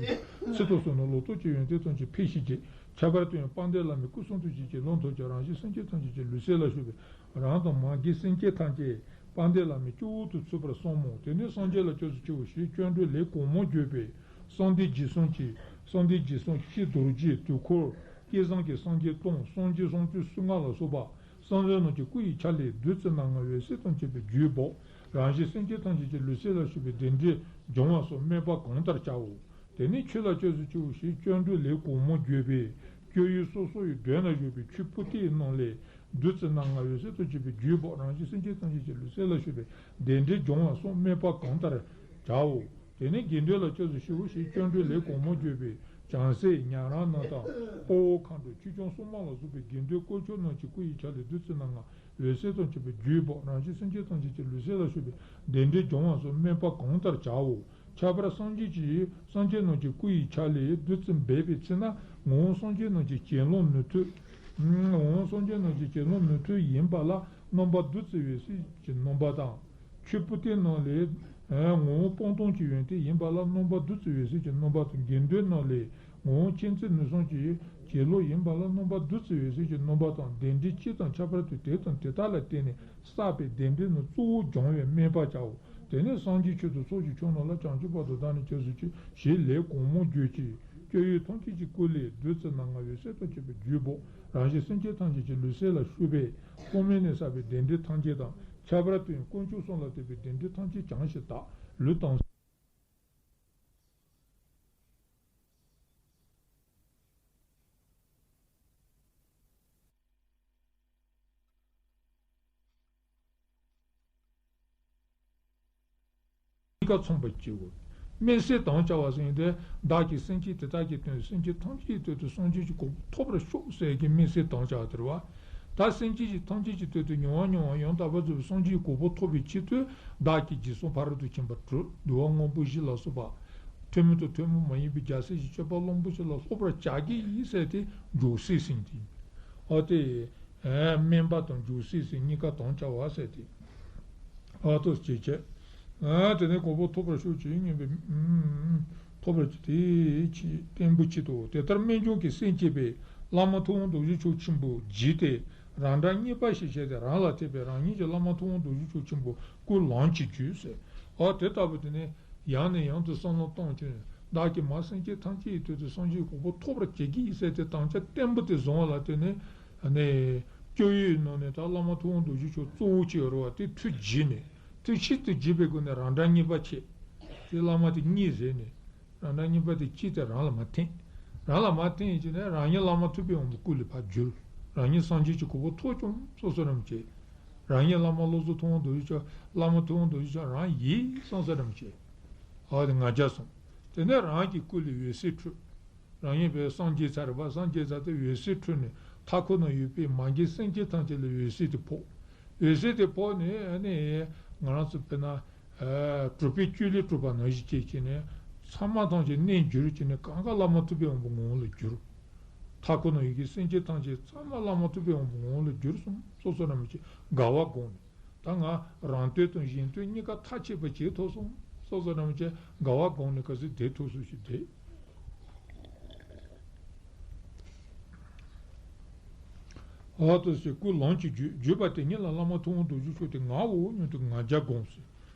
ཚེ་དང་བསོད་ནམས་ལོ་ཏོག་ཅན་ཡོན་ཏན་ཐམས་ཅད་འཕེལ་ཞིང་རྒྱས། ཁྱད་པར་དུ་ཡང་དཔལ་ལྡན་བླ་མའི་སྐུ་གསུང་ཐུགས་ཀྱི་གྱེན་ལོག་ཐམས་ཅད་རང་གཞན་སེམས་ཅན་ཐམས་ཅད་ཀྱི་ལུས་སེམས་ལ་ཕྱོགས་པའི་རང་དང་མ་གྱུར་སེམས་ཅན་ཐམས་ཅད་དཔལ་ལྡན་བླ་མའི་སྐུ་འོད་དུ་ཚུད་པར་བསམ་མོ། དེ་ནས་སངས་རྒྱས་ལ་སྐྱབས་སུ་མཆིའོ་ཞེས་སྐྱབས་འགྲོའི་ལས་གོང་མར་བརྗོད་པས་གསང་བདེ་འཇིགས་གསུམ་གྱི་གསང་བདེ་འཇིགས་གསུམ་སྤྱི་རྡོ་རྗེ་དུས་འཁོར་བསྐལ་བཟང་གི་སངས་རྒྱས་སྟོང་སངས་རྒྱས་སངས་རྒྱས་སུམ་ལྔ་ལ་སོགས་པ་བསམ་གཏན་རྣམས་ཀྱི་སྐུ་ཡི་ཆ་ལས་བདུད་རྩི་སྣ་ལྔ་འོད་ཟེར་དང་བཅས་པའི་རྒྱུད་བོ། རང་གཞན་སེམས་ཅན་ཐམས་ཅད་ཀྱི་ལུས་སེམས་ལ་ཕྱོགས་པའི་བདེ་འབྲས་འབྱུང་བ་སོགས་སྨོན་པ་གང་ལྟར་བྱའོ། དེ་ནས་ཆོས་ལ་སྐྱབས་སུ་མཆིའོ་ཞེས་སྐྱབས་འགྲོའི་ལས་གོང་མར་བརྗོད་པས་སྐྱབས་ཡུལ་སོ་སོ་ཡི་མདུན་ན་བཞུགས་པའི་ཆུ་ཕུ་ཏིའི་ནང་ལས་བདུད་རྩི་སྣ་ལྔ་འོད་ཟེར་དང་བཅས་པའི་རྒྱུད་བོ། རང་གཞན་སེམས་ཅན་ཐམས་ཅད་ཀྱི་ལུས་སེམས་ལ་ཕྱོགས་པའི་བདེ་འབྲས་འབྱུང་བ་སོགས་སྨོན་པ་གང་ལྟར་བྱའོ། དེ་ནས་དགེ་འདུན་ལ་སྐྱབས་སུ་མཆིའོ་ཞེས་སྐྱབས་འགྲོའི་ལས་གོང་མར་བརྗོད་པས་བྱང་སེམས་ཉན་རང་རྣམས་དང་དཔའ་བོ་མཁའ་འགྲོ་ཆོས་སྐྱོང་སྲུང་མ་ལ་སོགས་པའི་དགེ་འདུན་དཀོན་མཆོག་རྣམས་ཀྱི་སྐུ་ཡི་ཆ་ལས་བདུད་རྩི་སྣ་ལྔ་འོད་ཟེར་དང་བཅས་པའི་རྒྱུད་བོ། རང་གཞན་སེམས་ཅན་ཐམས་ཅད་ཀྱི་ལུས་སེམས་ལ་ཕྱོགས་པའི་བདེ་འབྲས་འབྱུང་བ་སོགས་སྨོན་པ་གང་ལྟར་བྱའོ། ཁྱད་པར་སངས་རྒྱས་ཀྱི་སངས་རྒྱས་རྣམས་ཀྱི་སྐུ་ཡི་ཆ་ལས་བདུད་རྩི་འབེབས་པའི་ཚེ་ན་ངོ་བོ་སངས་རྒྱས་རྣམས་ཀྱི་གྱེན་ལོག་ནུས་མཐུ། ངོ་བོ་སངས་རྒྱས་རྣམས་ཀྱི་གྱེན་ལོག་ནུས་མཐུ་ཡིན་པ་ལ་རྣམ་པ་བདུད་རྩི་འོད་ཟེར་གྱི་རྣམ་པ་དང་། ཆུ་ཕུ་ཏི་ནང་ལས་ངོ་བོ་སྤངས་རྟོགས་ཀྱི་ཡོན་ཏན་ཡིན་པ་ལ་རྣམ་པ་བདུད་རྩི་འོད་ཟེར་གྱི་རྣམ་པ་དང་། དགེ་འདུན་ནང་ལས་ངོ་བོ་མཁྱེན་བརྩེ་ནུས་གསུམ་གྱི་གྱེན་ལོག་ཡིན་པ་ལ་རྣམ་པ་བདུད་རྩི་འོད་ཟེར་གྱི་རྣམ་པ་དང་། བདེ་འབྲས་སྤྱི་དང་ཁྱད་པར་དུ་དེ་དང་དེ་དག་ལ་བརྟེན་ནས་བསགས་པའི་བདེ་འབྲས་རྣམས་གཙོ་བོ་སྦྱོང་བའི་སྨོན་པ་བྱའོ། དེ་ནས་སངས་རྒྱས་ཆོས་དང་ཚོགས་ཀྱི་མཆོག་རྣམས་ལ་བྱང་ཆུབ་བར་དུ་བདག་ནི་སྐྱབས་སུ་མཆི་ཞེས་ལས་གོང་མར་བརྗོད་ཅིང་སྐྱབས་ཡུལ་ཐམས་ཅད་ཀྱི་སྐུ་ལས་བདུད་རྩི་སྣ་ལྔ་འོད་ཟེར་དང་བཅས་པའི་རྒྱུད་བོ། རང་གཞན་སེམས་ཅན་ཐམས་ཅད་ཀྱི་ལུས་སེམས་ལ་ཕྱོགས་པས་ཐོག་མེད་ནས་བསགས་པའི་བདེ་འབྲས་ཐམས་ཅད་དང་། ཁྱད་པར་དུ་ཡང་དཀོན་མཆོག་གསུམ་ལ་ཐེབས་པའི་བདེ་འབྲས་ཐམས་ཅད་བྱང་ཞིང་དག་ལུས་དྭངས། གཉིས་ཀ་མཚུངས་པར་བྱེད་དགོས། དམིགས་བསལ་དམ་བཅའ་བ་ཟེར་ཡོད་དེ། བདག་གིས་སེམས་ཅན་དེ་དག་གི་དོན་སེམས་ཅན་ཐམས་ཅད་ཀྱི་དོན་དུ་སངས་རྒྱས་ཀྱི་གོ་འཕང་ཐོབ་པར་ཤོག་ཟེར་གྱི་དམིགས་བསལ་དམ་བཅའ་བ་དེ་རེད་བ། ད་སེམས་ཅན་གྱི་ཐམས་ཅད་ཀྱི་དོན་དུ་མྱུར་བ་མྱུར་བ་ཡང་དག་པར་རྫོགས་པའི་སངས་རྒྱས་ཀྱི་གོ་འཕང་ཐོབ་པའི་ཆེད་དུ་བདག་གིས་འཇིགས་སོགས་ཕ་རོལ་ཏུ་ཕྱིན་པ་དྲུག་འདུལ་བ་དངོས་པོ་བཞི་ལ་སོགས་པ། ཐུན་མོང་དང་ཐུན་མོང་མ་ཡིན་པའི་རྒྱལ་སྲས་ཀྱི་སྤྱོད་པ་གླང་པོ་ཆེ་ལ་སློབ་པར་བྱ་གི་ཡིན་ཟེར་ཏེ་འཇོག་སྲིད་ཟིན་ཏེ། ཨོ་དེ། སྨན་པ་དང་འཇོག་སྲིད་ཟིན་གཉིས་ཀ་དམ་བཅའ་བ་ཟེར་ཏེ། ཨ་ཏོ་སྐྱེ་བྱེད། དེ་ནས་གོ་འཕང་ཐོབ་པར་ཤོག་ཅེས་སྙམ་པའི། ཐོབ་པར་བྱེད་དེ་ཆེས་བརྟན་པོ་ཆེད་དོ། དེ་ལྟར་རྨད་བྱུང་གི་སེམས་བསྐྱེད་པས་བླ་མ་ཐུབ་དབང་རྡོ་རྗེ་མཆོག་ཆེན་པོ་བརྗིད་དེ་རང་སྒྲ་རྙེད་པ་ཞེས་བྱས་ཏེ་རང་ལ་ཐེབས་པས་རང་ཉིད་ཀྱི་བླ་མ་ཐུབ་དབང་རྡོ་རྗེ་མཆོག་ཆེན་པོ་སྐུ་ལམ་གྱི་རྒྱུད་ཟེར། ཨ་དེ་ལྟ་བུ་དེ་ནས་ཡང་ནས་ཡང་དུ་བསམ་བློ་གཏོང་བྱུང་། བདག་གིས་མ་སེམས་ཅན་ཐམས་ཅད་ཀྱི་དོན་དུ་སངས་རྒྱས་གོ་འཕང་ཐོབ་པར་བྱེད་ཀྱི་ཡིན་ཟེར་ཏེ་དམ་བཅའ་བརྟན་པོ་དེ་བཟུང་བ་ལ་བརྟེན་ནས་ནས་སྐྱབས་ཡུལ་ནང་ནས་ད་བླ་མ་ཐུབ་དབང་རྡོ་རྗེ་མཆོག་གཙོ་བོ་ཅིག་ཡོད་རེད་བ། དེ་ཐུགས་དགྱེས་ནས་ དེ་ཆེད་དུ་བགྱིས་པའི་སྒོ་ནས་རང་འདྲ་གཉིས་པ་བྱས། དེ་བླ་མ་དེ་གཉིས་ཟེར་ནས། རང་འདྲ་གཉིས་པ་དེ་གཅིག་དེ་རང་ལ་མར་འཐེན། རང་ལ་མར་འཐེན་བྱས་ནས་རང་ཉིད་བླ་མ་ཐུབ་པའི་དབང་པོ་སྐུ་ལས་ཕར་བསྒྱུར། རང་ཉིད་སངས་རྒྱས་ཀྱི་གོ་འཕང་ཐོབ་བྱུང་སོ་སོ་རང་བྱས། རང་ཉིད་བླ་མ་བློ་བཟང་ཐུབ་དབང་རྡོ་རྗེ་འཆང་། བླ་མ་ཐུབ་དབང་རྡོ་རྗེ་འཆང་རང་ཡིན་བསམ་ས་རང་བྱས། ཨ་དེ་ང་རྒྱལ་སོང་། དེ་ནས་རང་གི་སྐུ་ལས་འོད་ཟེར་འཕྲོས། རང་ཉིད་པའི་སངས་རྒྱས་ཚར་བ། སངས་རྒྱས་ཚར་ཏེ་འོད་ཟེར་འཕྲོས་ནས་མཐའ་འཁོར་ན་ཡོད་པའི་མ་གྱུར་སེམས་ཅན་ཐམས་ཅད་ལ་འོད་ཟེར་དེ་ཕོག་འོད་ཟེར་དེ་ཕོག་ནས་ཨ་ནི་ང་རང་ཚོ་དཔེར་ན་གྲུབ་པའི་བཅུད་ལས་གྲུབ་པ་ནང་བཞིན་བྱས་བྱས་ནས་ཚང་མ་ཐམས་ཅད་གནས་འགྱུར་བྱས་ནས་གང་ག་བླ་མ་ཐུབ་པའི་དབང་པོ་ངོ་བོ་ལ་གྱུར། མཐའ་འཁོར་ན་ཡོད་ཀྱི་སེམས་ཅན་ཐམས་ཅད་ཚང་མ་བླ་མ་ཐུབ་པའི་དབང་པོ་ངོ་བོ་ལ་གྱུར་སོང་སོ་སོ་རང་བྱས་དགའ་བ་དགོངས་ནས། ད་ང་རང་དོན་དང་གཞན་དོན་གཉིས་ཀ་མཐའ་ཆད་པ་བྱེད་ཐུབ་སོང་སོ་སོ་རང་བྱས་དགའ་བ་དགོངས་ནས་ག་ཚོད་བསྡད་ཐུབ་སོང་ཞིག་བསྡད། འོ་དེ་ཚེ་སྐུ་ལམ་གྱིས་བརྒྱུད། བརྒྱུད་པ་དེ་ཉིད་ལ་བླ་མ་ཐུབ་དབང་རྡོ་རྗེ་འཆང་དེ་ང་འོ་སྙམ་དུ་ང་རྒྱལ་དགོངས་ཟེར།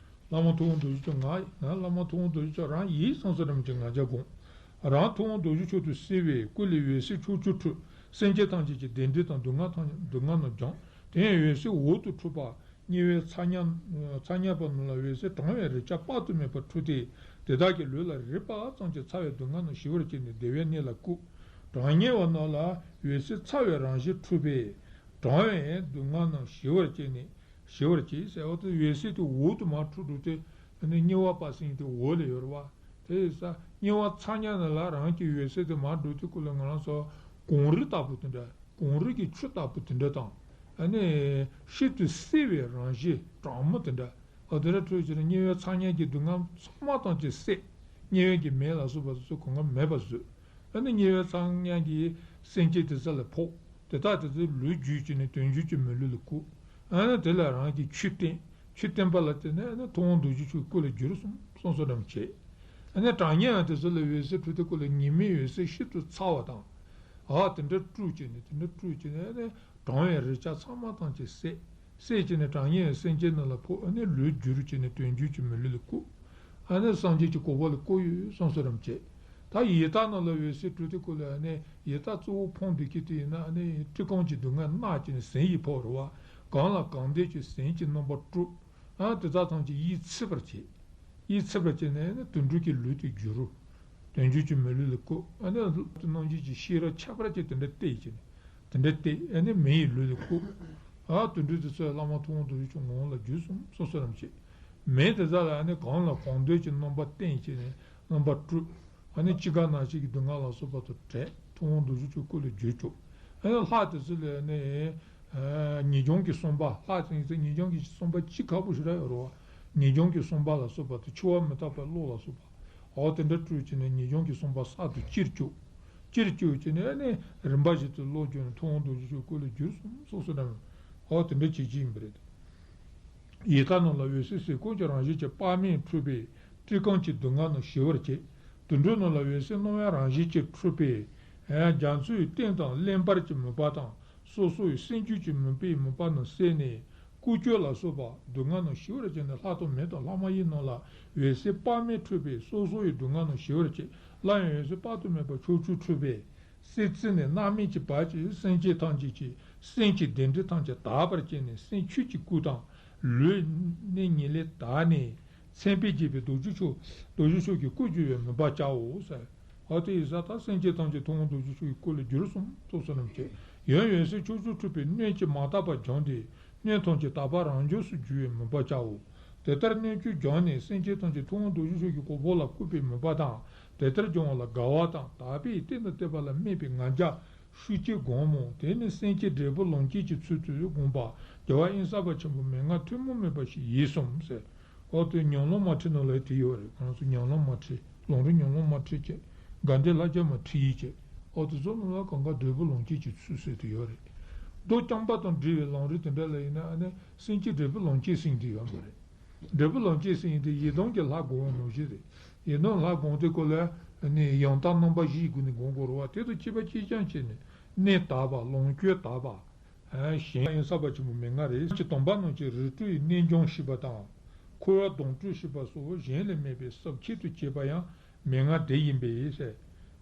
བླ་མ་ཐུབ་དབང་རྡོ་རྗེ་འཆང་ང་ང་བླ་མ་ཐུབ་དབང་རྡོ་རྗེ་འཆང་རང་ཡིན་བསམ་ས་རང་བྱས་ང་རྒྱལ་དགོངས། རང་ཐུབ་དབང་རྡོ་རྗེ་འཆང་དུ་གསལ་བས་སྐུ་ལས་འོད་ཟེར་ཕྱོགས་བཅུར་འཕྲོས། སེམས་ཅན་ཐམས་ཅད་ཀྱི་བདེ་འབྲས་དང་སྡུག་བསྔལ་ཐམས་སྡུག་བསྔལ་རྣམས་སྦྱངས། དེ་ཡང་འོད་ཟེར་འོག་ཏུ་འཕྲོས་པ། དམྱལ་བའི་ཚ་དམྱལ་ཚ་དམྱལ་བ་རྣམས་ལ་འོད་ཟེར་གྲང་བའི་རེག་བྱ་དཔག་ཏུ་མེད་པ་འཕྲོས་ཏེ། དེ་དག་གི་ལུས་ལ་རེག་པ་ཙམ་གྱིས་ཚ་བའི་སྡུག་བསྔལ་རྣམས་ཞི་བར་བྱས་ནས་བདེ་བའི་གནས་ལ་བཀོད། གྲང་དམྱལ་བ་རྣམས་ལ་འོད་ཟེར་ཚ་བའི་རང་བཞིན་འཕྲོས་པས། གྲང་བའི་སྡུག་བསྔལ་རྣམས་ཞི་བར་བྱས་ནས་ཞི་བར་བྱས་ཟེར་བ་དེ་འོད་ཟེར་དེ་འོག་ཏུ་མར་འཕྲོས་འགྲོ་དུས་དམྱལ་བ་དཔག་བསམ་དེ་འོག་ལ་ཡོད་རེད་བ། དེ་ཡིན་ཙང་དམྱལ་བ་ཚ་དམྱལ་ནང་ལ་རང་གི་འོད་ཟེར་དེ་མར་འགྲོ་དུས་སྐབས་ལ་ང་རང་ཚོ་གངས་རི་ལྟ་བུ་དེ་འདྲ། གངས་རི་གི་ཆུ་ལྟ་བུ་དེ་འདྲ་དང་། ཨ་ནི་ཤིན་ཏུ་བསིལ་བའི་རང་བཞིན་གྲང་མོ་དེ་འདྲ། འོ་དེ་འདྲ་འཕྲོས་བྱས་ནས་དམྱལ་བའི་ཚ་དམྱལ་གྱི་སྡུག་བསྔལ་ཚང་མ་ཐམས་ཅད་བསལ། དམྱལ་བའི་གི་མེ་ལ་སོགས་པ་དེ་ཚོ་གང་ག་མེད་པར་བཟོས། ཨ་ནི་དམྱལ་བའི་ཚ་དམྱལ་གྱི་སེམས་ཅན་དེ་ཚོ་ལ་ཕོག་དེ་དག་དེ་ཚོའི་ལུས་བསྒྱུར་བྱས་ནས་དོན་བསྒྱུར་གྱི་མི་ལུས་ལ་བཀོད། ཨ་ནི་དེ་ལ་རང་གི་ཆོས་བསྟན། ཆོས་བསྟན་པ་ལ་བརྟེན་ནས་ཨ་ནི་ཐུབ་དབང་རྡོ་རྗེ་འཆང་སྐུ་ལ་གྱུར་སོང་སོང་སོང་རམ་བྱས། ཨ་ནི་གྲང་དམྱལ་ཡང་དེ་ཚོ་ལ་འོད་ཟེར་འཕྲོས་ཏེ་སྐུ་ལ་ཉི་མའི་འོད་ཟེར་ཤིན་ཏུ་ཚ་བ་དང་། ཨ་དེ་འདྲ་སྤྲོས་བྱས་ནས་དེ་འདྲ་སྤྲོས་བྱས་ནས་ཨ་ནི་གྲང་བའི་རེག་བྱ་ཚང་མ་ཐམས་ཅད་བསལ། བསལ་བྱས་ནས་གྲང་དམྱལ་བའི་སེམས་ཅན་རྣམས་ལ་ཕོག་ཨ་ནི་ལུས་བསྒྱུར་བྱས་ནས་དོན་བསྒྱུར་གྱི་མི་ལུས་ལ་བཀོད། ཨ་ནི་སངས་རྒྱས་ཀྱི་གོ་འཕང་ལ་བཀོད་ཡོད་སོང་སོང་རམ་བྱས། ད་ཡི་དྭགས་རྣམས་ལ་འོད་ཟེར་འཕྲོས་ཏེ་སྐུ་ལ་ཨ་ནི་ཡི་དྭགས་གཙོ་བོ་ཕོངས་འདོད་ཀྱི་དེ་ཡིན་ན་ཨ་ནི་བཀྲེས་སྐོམ་གྱི་སྡུག་བསྔལ་མནར་བྱས་ནས་ཟིན་ཡིད་ཕོག་རེད་བ། གང་ལ་གང་འདོད་ཀྱི་ཟིན་གྱི་རྣམ་པ་སྤྲོས། ཨ་དེ་དག་ཐམས་ཅད་ཡིད་ཚིམ་པར་བྱེད། ཡིད་ཚིམ་པར་བྱས་ནས་ནི་དུད་འགྲོ་གི་ལུས་དེ་བསྒྱུར་རོ། དོན་བསྒྱུར་གྱི་མི་ལུས་ལ་བཀོད། ཨ་ནི་ལྷ་དང་རྣམ་འབྱེད་ཀྱི་ཤེས་རབ་ཁྱད་པར་ཅན་དེ་འདྲ་གཏད་བྱས་ནས། དེ་འདྲ་གཏད་ཨ་ནི་མི་ཡི་ལུས་ལ་བཀོད། ཨ་དུད་འགྲོ་དེ་ཚོ་བླ་མ་ཐུབ་དབང་རྡོ་རྗེ་འཆང་ངོ་བོ་ལ་བསྒྱུར་སོང་སོང་སོང་རམ་བྱེད། མི་དེ་དག་ལ་ཨ་ནི་གང་ལ་གང་འདོད་ཀྱི་རྣམ་པ་བསྟན་བྱས་ནས་རྣམ་པ་སྤྲོས། ཨ་ནི་འཆི་ཁ་ནང་བཞིན་གྱི་སྡུག་བསྔལ་ལ་སོགས་པ་དང་བྲལ། ཐུབ་དབང་རྡོ་རྗེ་འཆང་སྐུ་ལ་བསྒྱུར་བཅུག་ཨ་ནི་ལྷ་དེ་ཚོ་ལ་ནི་ཨ་ངེས་འབྱུང་གི་གསུམ་པ། ལྷ་དེ་ཚོ་ངེས་འབྱུང་གི་གསུམ་པ་གཅིག་ཁག་པོ་ཞིག་ར་ཡོད་རེད་བ། ངེས་འབྱུང་གི་གསུམ་པ་ལ་སོགས་པ་དང་འཆི་བ་མི་རྟག་པའི་བློ་ལ་སོགས་པ། འོ་དེ་འདྲ་སྤྲོས་བྱས་ནས་ངེས་འབྱུང་གི་གསུམ་པ་གསར་དུ་ཅིར་བཅུག་ཅིར་བཅུག་བྱས་ནས་ཨ་ནི་རིམ་པ་བཞིན་དུ་བློ་སྦྱོང་ནས་ཐུབ་དབང་རྡོ་རྗེ་འཆང་སྐུ་ལ་བསྒྱུར་སོང་སོང་སོང་རམ། འོ་དེ་འདྲ་བྱེད་ཀྱི་ཡིན་པ་རེད། ཡི་དྭགས་རྣམས་ལ་འོད་ཟེར་ཟེར་དཀོན་གྱི་རང་བཞིན་གྱི་དཔག་མེད་འཕྲོས་པས་བཀྲེས་སྐོམ་གྱི་སྡུག་བསྔལ་རྣམས་ཞི་བར་བྱེད། དུད་འགྲོ་རྣམས་ལ་འོད་ཟེར་སྣང་བའི་རང་བཞིན་གྱིས་འཕྲོས་པས་རྒྱ་མཚོའི་གཏིང་དང་རློན་པར་གྱི་མུན་པ་དང་སོ་སོའི་སེམས་རྒྱུད་ཀྱི་མུན་པའི་མུན་པ་རྣམས་བསལ་ནས་ཀུ་ཅོ་ལ་སོགས་པ་སྡུག་བསྔལ་རྣམས་ཞི་བར་བྱས་ནས་ལྷ་དང་མི་དང་ལྷ་མ་ཡིན་རྣམས་ལ་འོད་ཟེར་དཔག་མེད་འཕྲོས་པས་སོ་སོ་ཡི་སྡུག་བསྔལ་རྣམས་ཞི་བར་བྱེད། སླར་ཡང་འོད་ཟེར་དཔག་ཏུ་མེད་པ་ཕྱོགས་བཅུར་འཕྲོས་པས། སྲིད་རྩེ་ནས་མནར་མེད་ཀྱི་བར་གྱི་སེམས་ཅན་ཐམས་ཅད་ཀྱི་སེམས་ཀྱི་བདེ་འབྲས་ཐམས་ཅད་དག་པར་བྱས་ནས་སེམས་ཆོས་ཀྱི་སྐུ་དང་ལུས་ནི་ཉེར་ལེན་དག་ནས་མཚན་དཔེས་བརྒྱན་པའི་རྡོ་རྗེ་འཆང་རྡོ་རྗེ་འཆང་གི་སྐུ་བསྒྱུར་བའི་མོས་པ་བྱའོ་ཟེར། འོ་དེ་ཡིན་ཙང་ད་སེམས་ཅན་ཐམས་ཅད་ཐུབ་དབང་རྡོ་རྗེ་འཆང་གི་སྐུ་ལ་བསྒྱུར་སོང་སོང་སོང་རྣམས་བྱས། ཡང་འོད་ཟེར་ཕྱོགས་བཅུར་འཕྲོས་པས་སྣོད་ཀྱི་མ་དག་པ་སྦྱངས་ཏེ་སྣོད་ཐམས་ཅད་དག་པ་རང་འབྱུང་སུ་འགྱུར་བའི་མོས་པ་བྱའོ། དེ་ལྟར་སྣོད་བཅུད་སྦྱངས་ནས་སེམས་ཅན་ཐམས་ཅད་ཐུབ་དབང་རྡོ་རྗེ་འཆང་གི་གོ་འཕང་ལ་བཀོད་པའི་མོས་པ་དང་། དེ་ལྟར་སྦྱོང་བ་ལ་དགའ་བ་དང་དག་པས་བསྟན་དང་བསྟན་པ་ལ་སྨད་པའི་ང་རྒྱལ་ཤུགས་ཀྱིས་སྒོམ་མོ། དེ་ནི་སེམས་བསྐྱེད་འབྲས་བུ་ལམ་བསྐྱེད་ཀྱི་ཚུལ་དུ་བསྒོམས་པ་རྒྱལ་བ་དབེན་ས་པ་ཆེན་པོ་མན་ངག་ཐུན་མོང་མིན་པ་ཞིག་ཡིན་གསུངས་ཟེར། འོ་དེ་ཉམས་ལེན་མ་ཁྲིད་ནང་ལ་དེ་ཡོད་རེད། ང་ཚོ་ཉམས་ལེན་མ་ཁྲིད་ལམ་རིམ་ཉམས་ལེན་མ་ཁྲིད་ཀྱི་དགའ་ལྡན་ལྷ་བརྒྱ་མ་ཁྲིད་ཡིན་ཀྱི། འོ་དེ་ཚོ་ནང་ལ་གང་ག་འབྲས་བུ་ལམ་བསྐྱེད་ཀྱི་ཚུལ་ཟེར་དེ་ཡོད་རེད། མདོ་རྐྱང་པ་དང་འབྲེལ་བའི་ལམ་རིམ་དེ་འདྲ་ལ་ཡིན་ན་ཨ་ནི་སེམས་བསྐྱེད་འབྲས་བུ་ལམ་བསྐྱེད་ཟེར་དེ་ཡོད་མ་རེད། འབྲས་བུ་ལམ་བསྐྱེད་ཟེར་ཡིན་དེ་ཡི་དམ་གྱི་ལྷ་སྒོམ་པ་ནང་བཞིན་རེད། ཡི་དམ་ལྷ་སྒོམ་དེ་སྐོར་ལ་ནི་ཡང་དག་རྣམ་པ་བཞིའི་སྒོ་ནས་སྒོམ་དགོས་རེད་བ། དེ་དང་བཅས་པ་གཅིག་རྐྱང་བྱས་ནས་གནས་དག་པ་ལོངས་སྤྱོད་དག་པ། གཞན་དབེན་ས་པ་ཆེན་པོ་མན་ངག་རེད། ཀྱི་སྡོམ་པ་རྣམས་ཀྱི་རིགས་དྲུག་ཡི་རྣལ་འབྱོར་ཤེས་པ་དང་། འཁོར་བ་དོང་སྤྲུགས་ཤེས་པ་སོགས་གཞན་ལས་མེད་པའི་ཟབ་ཁྱད་དུ་བྱས་པ་ཡང་མན་ངག་འདི་ཡིན་པས་ཟེར།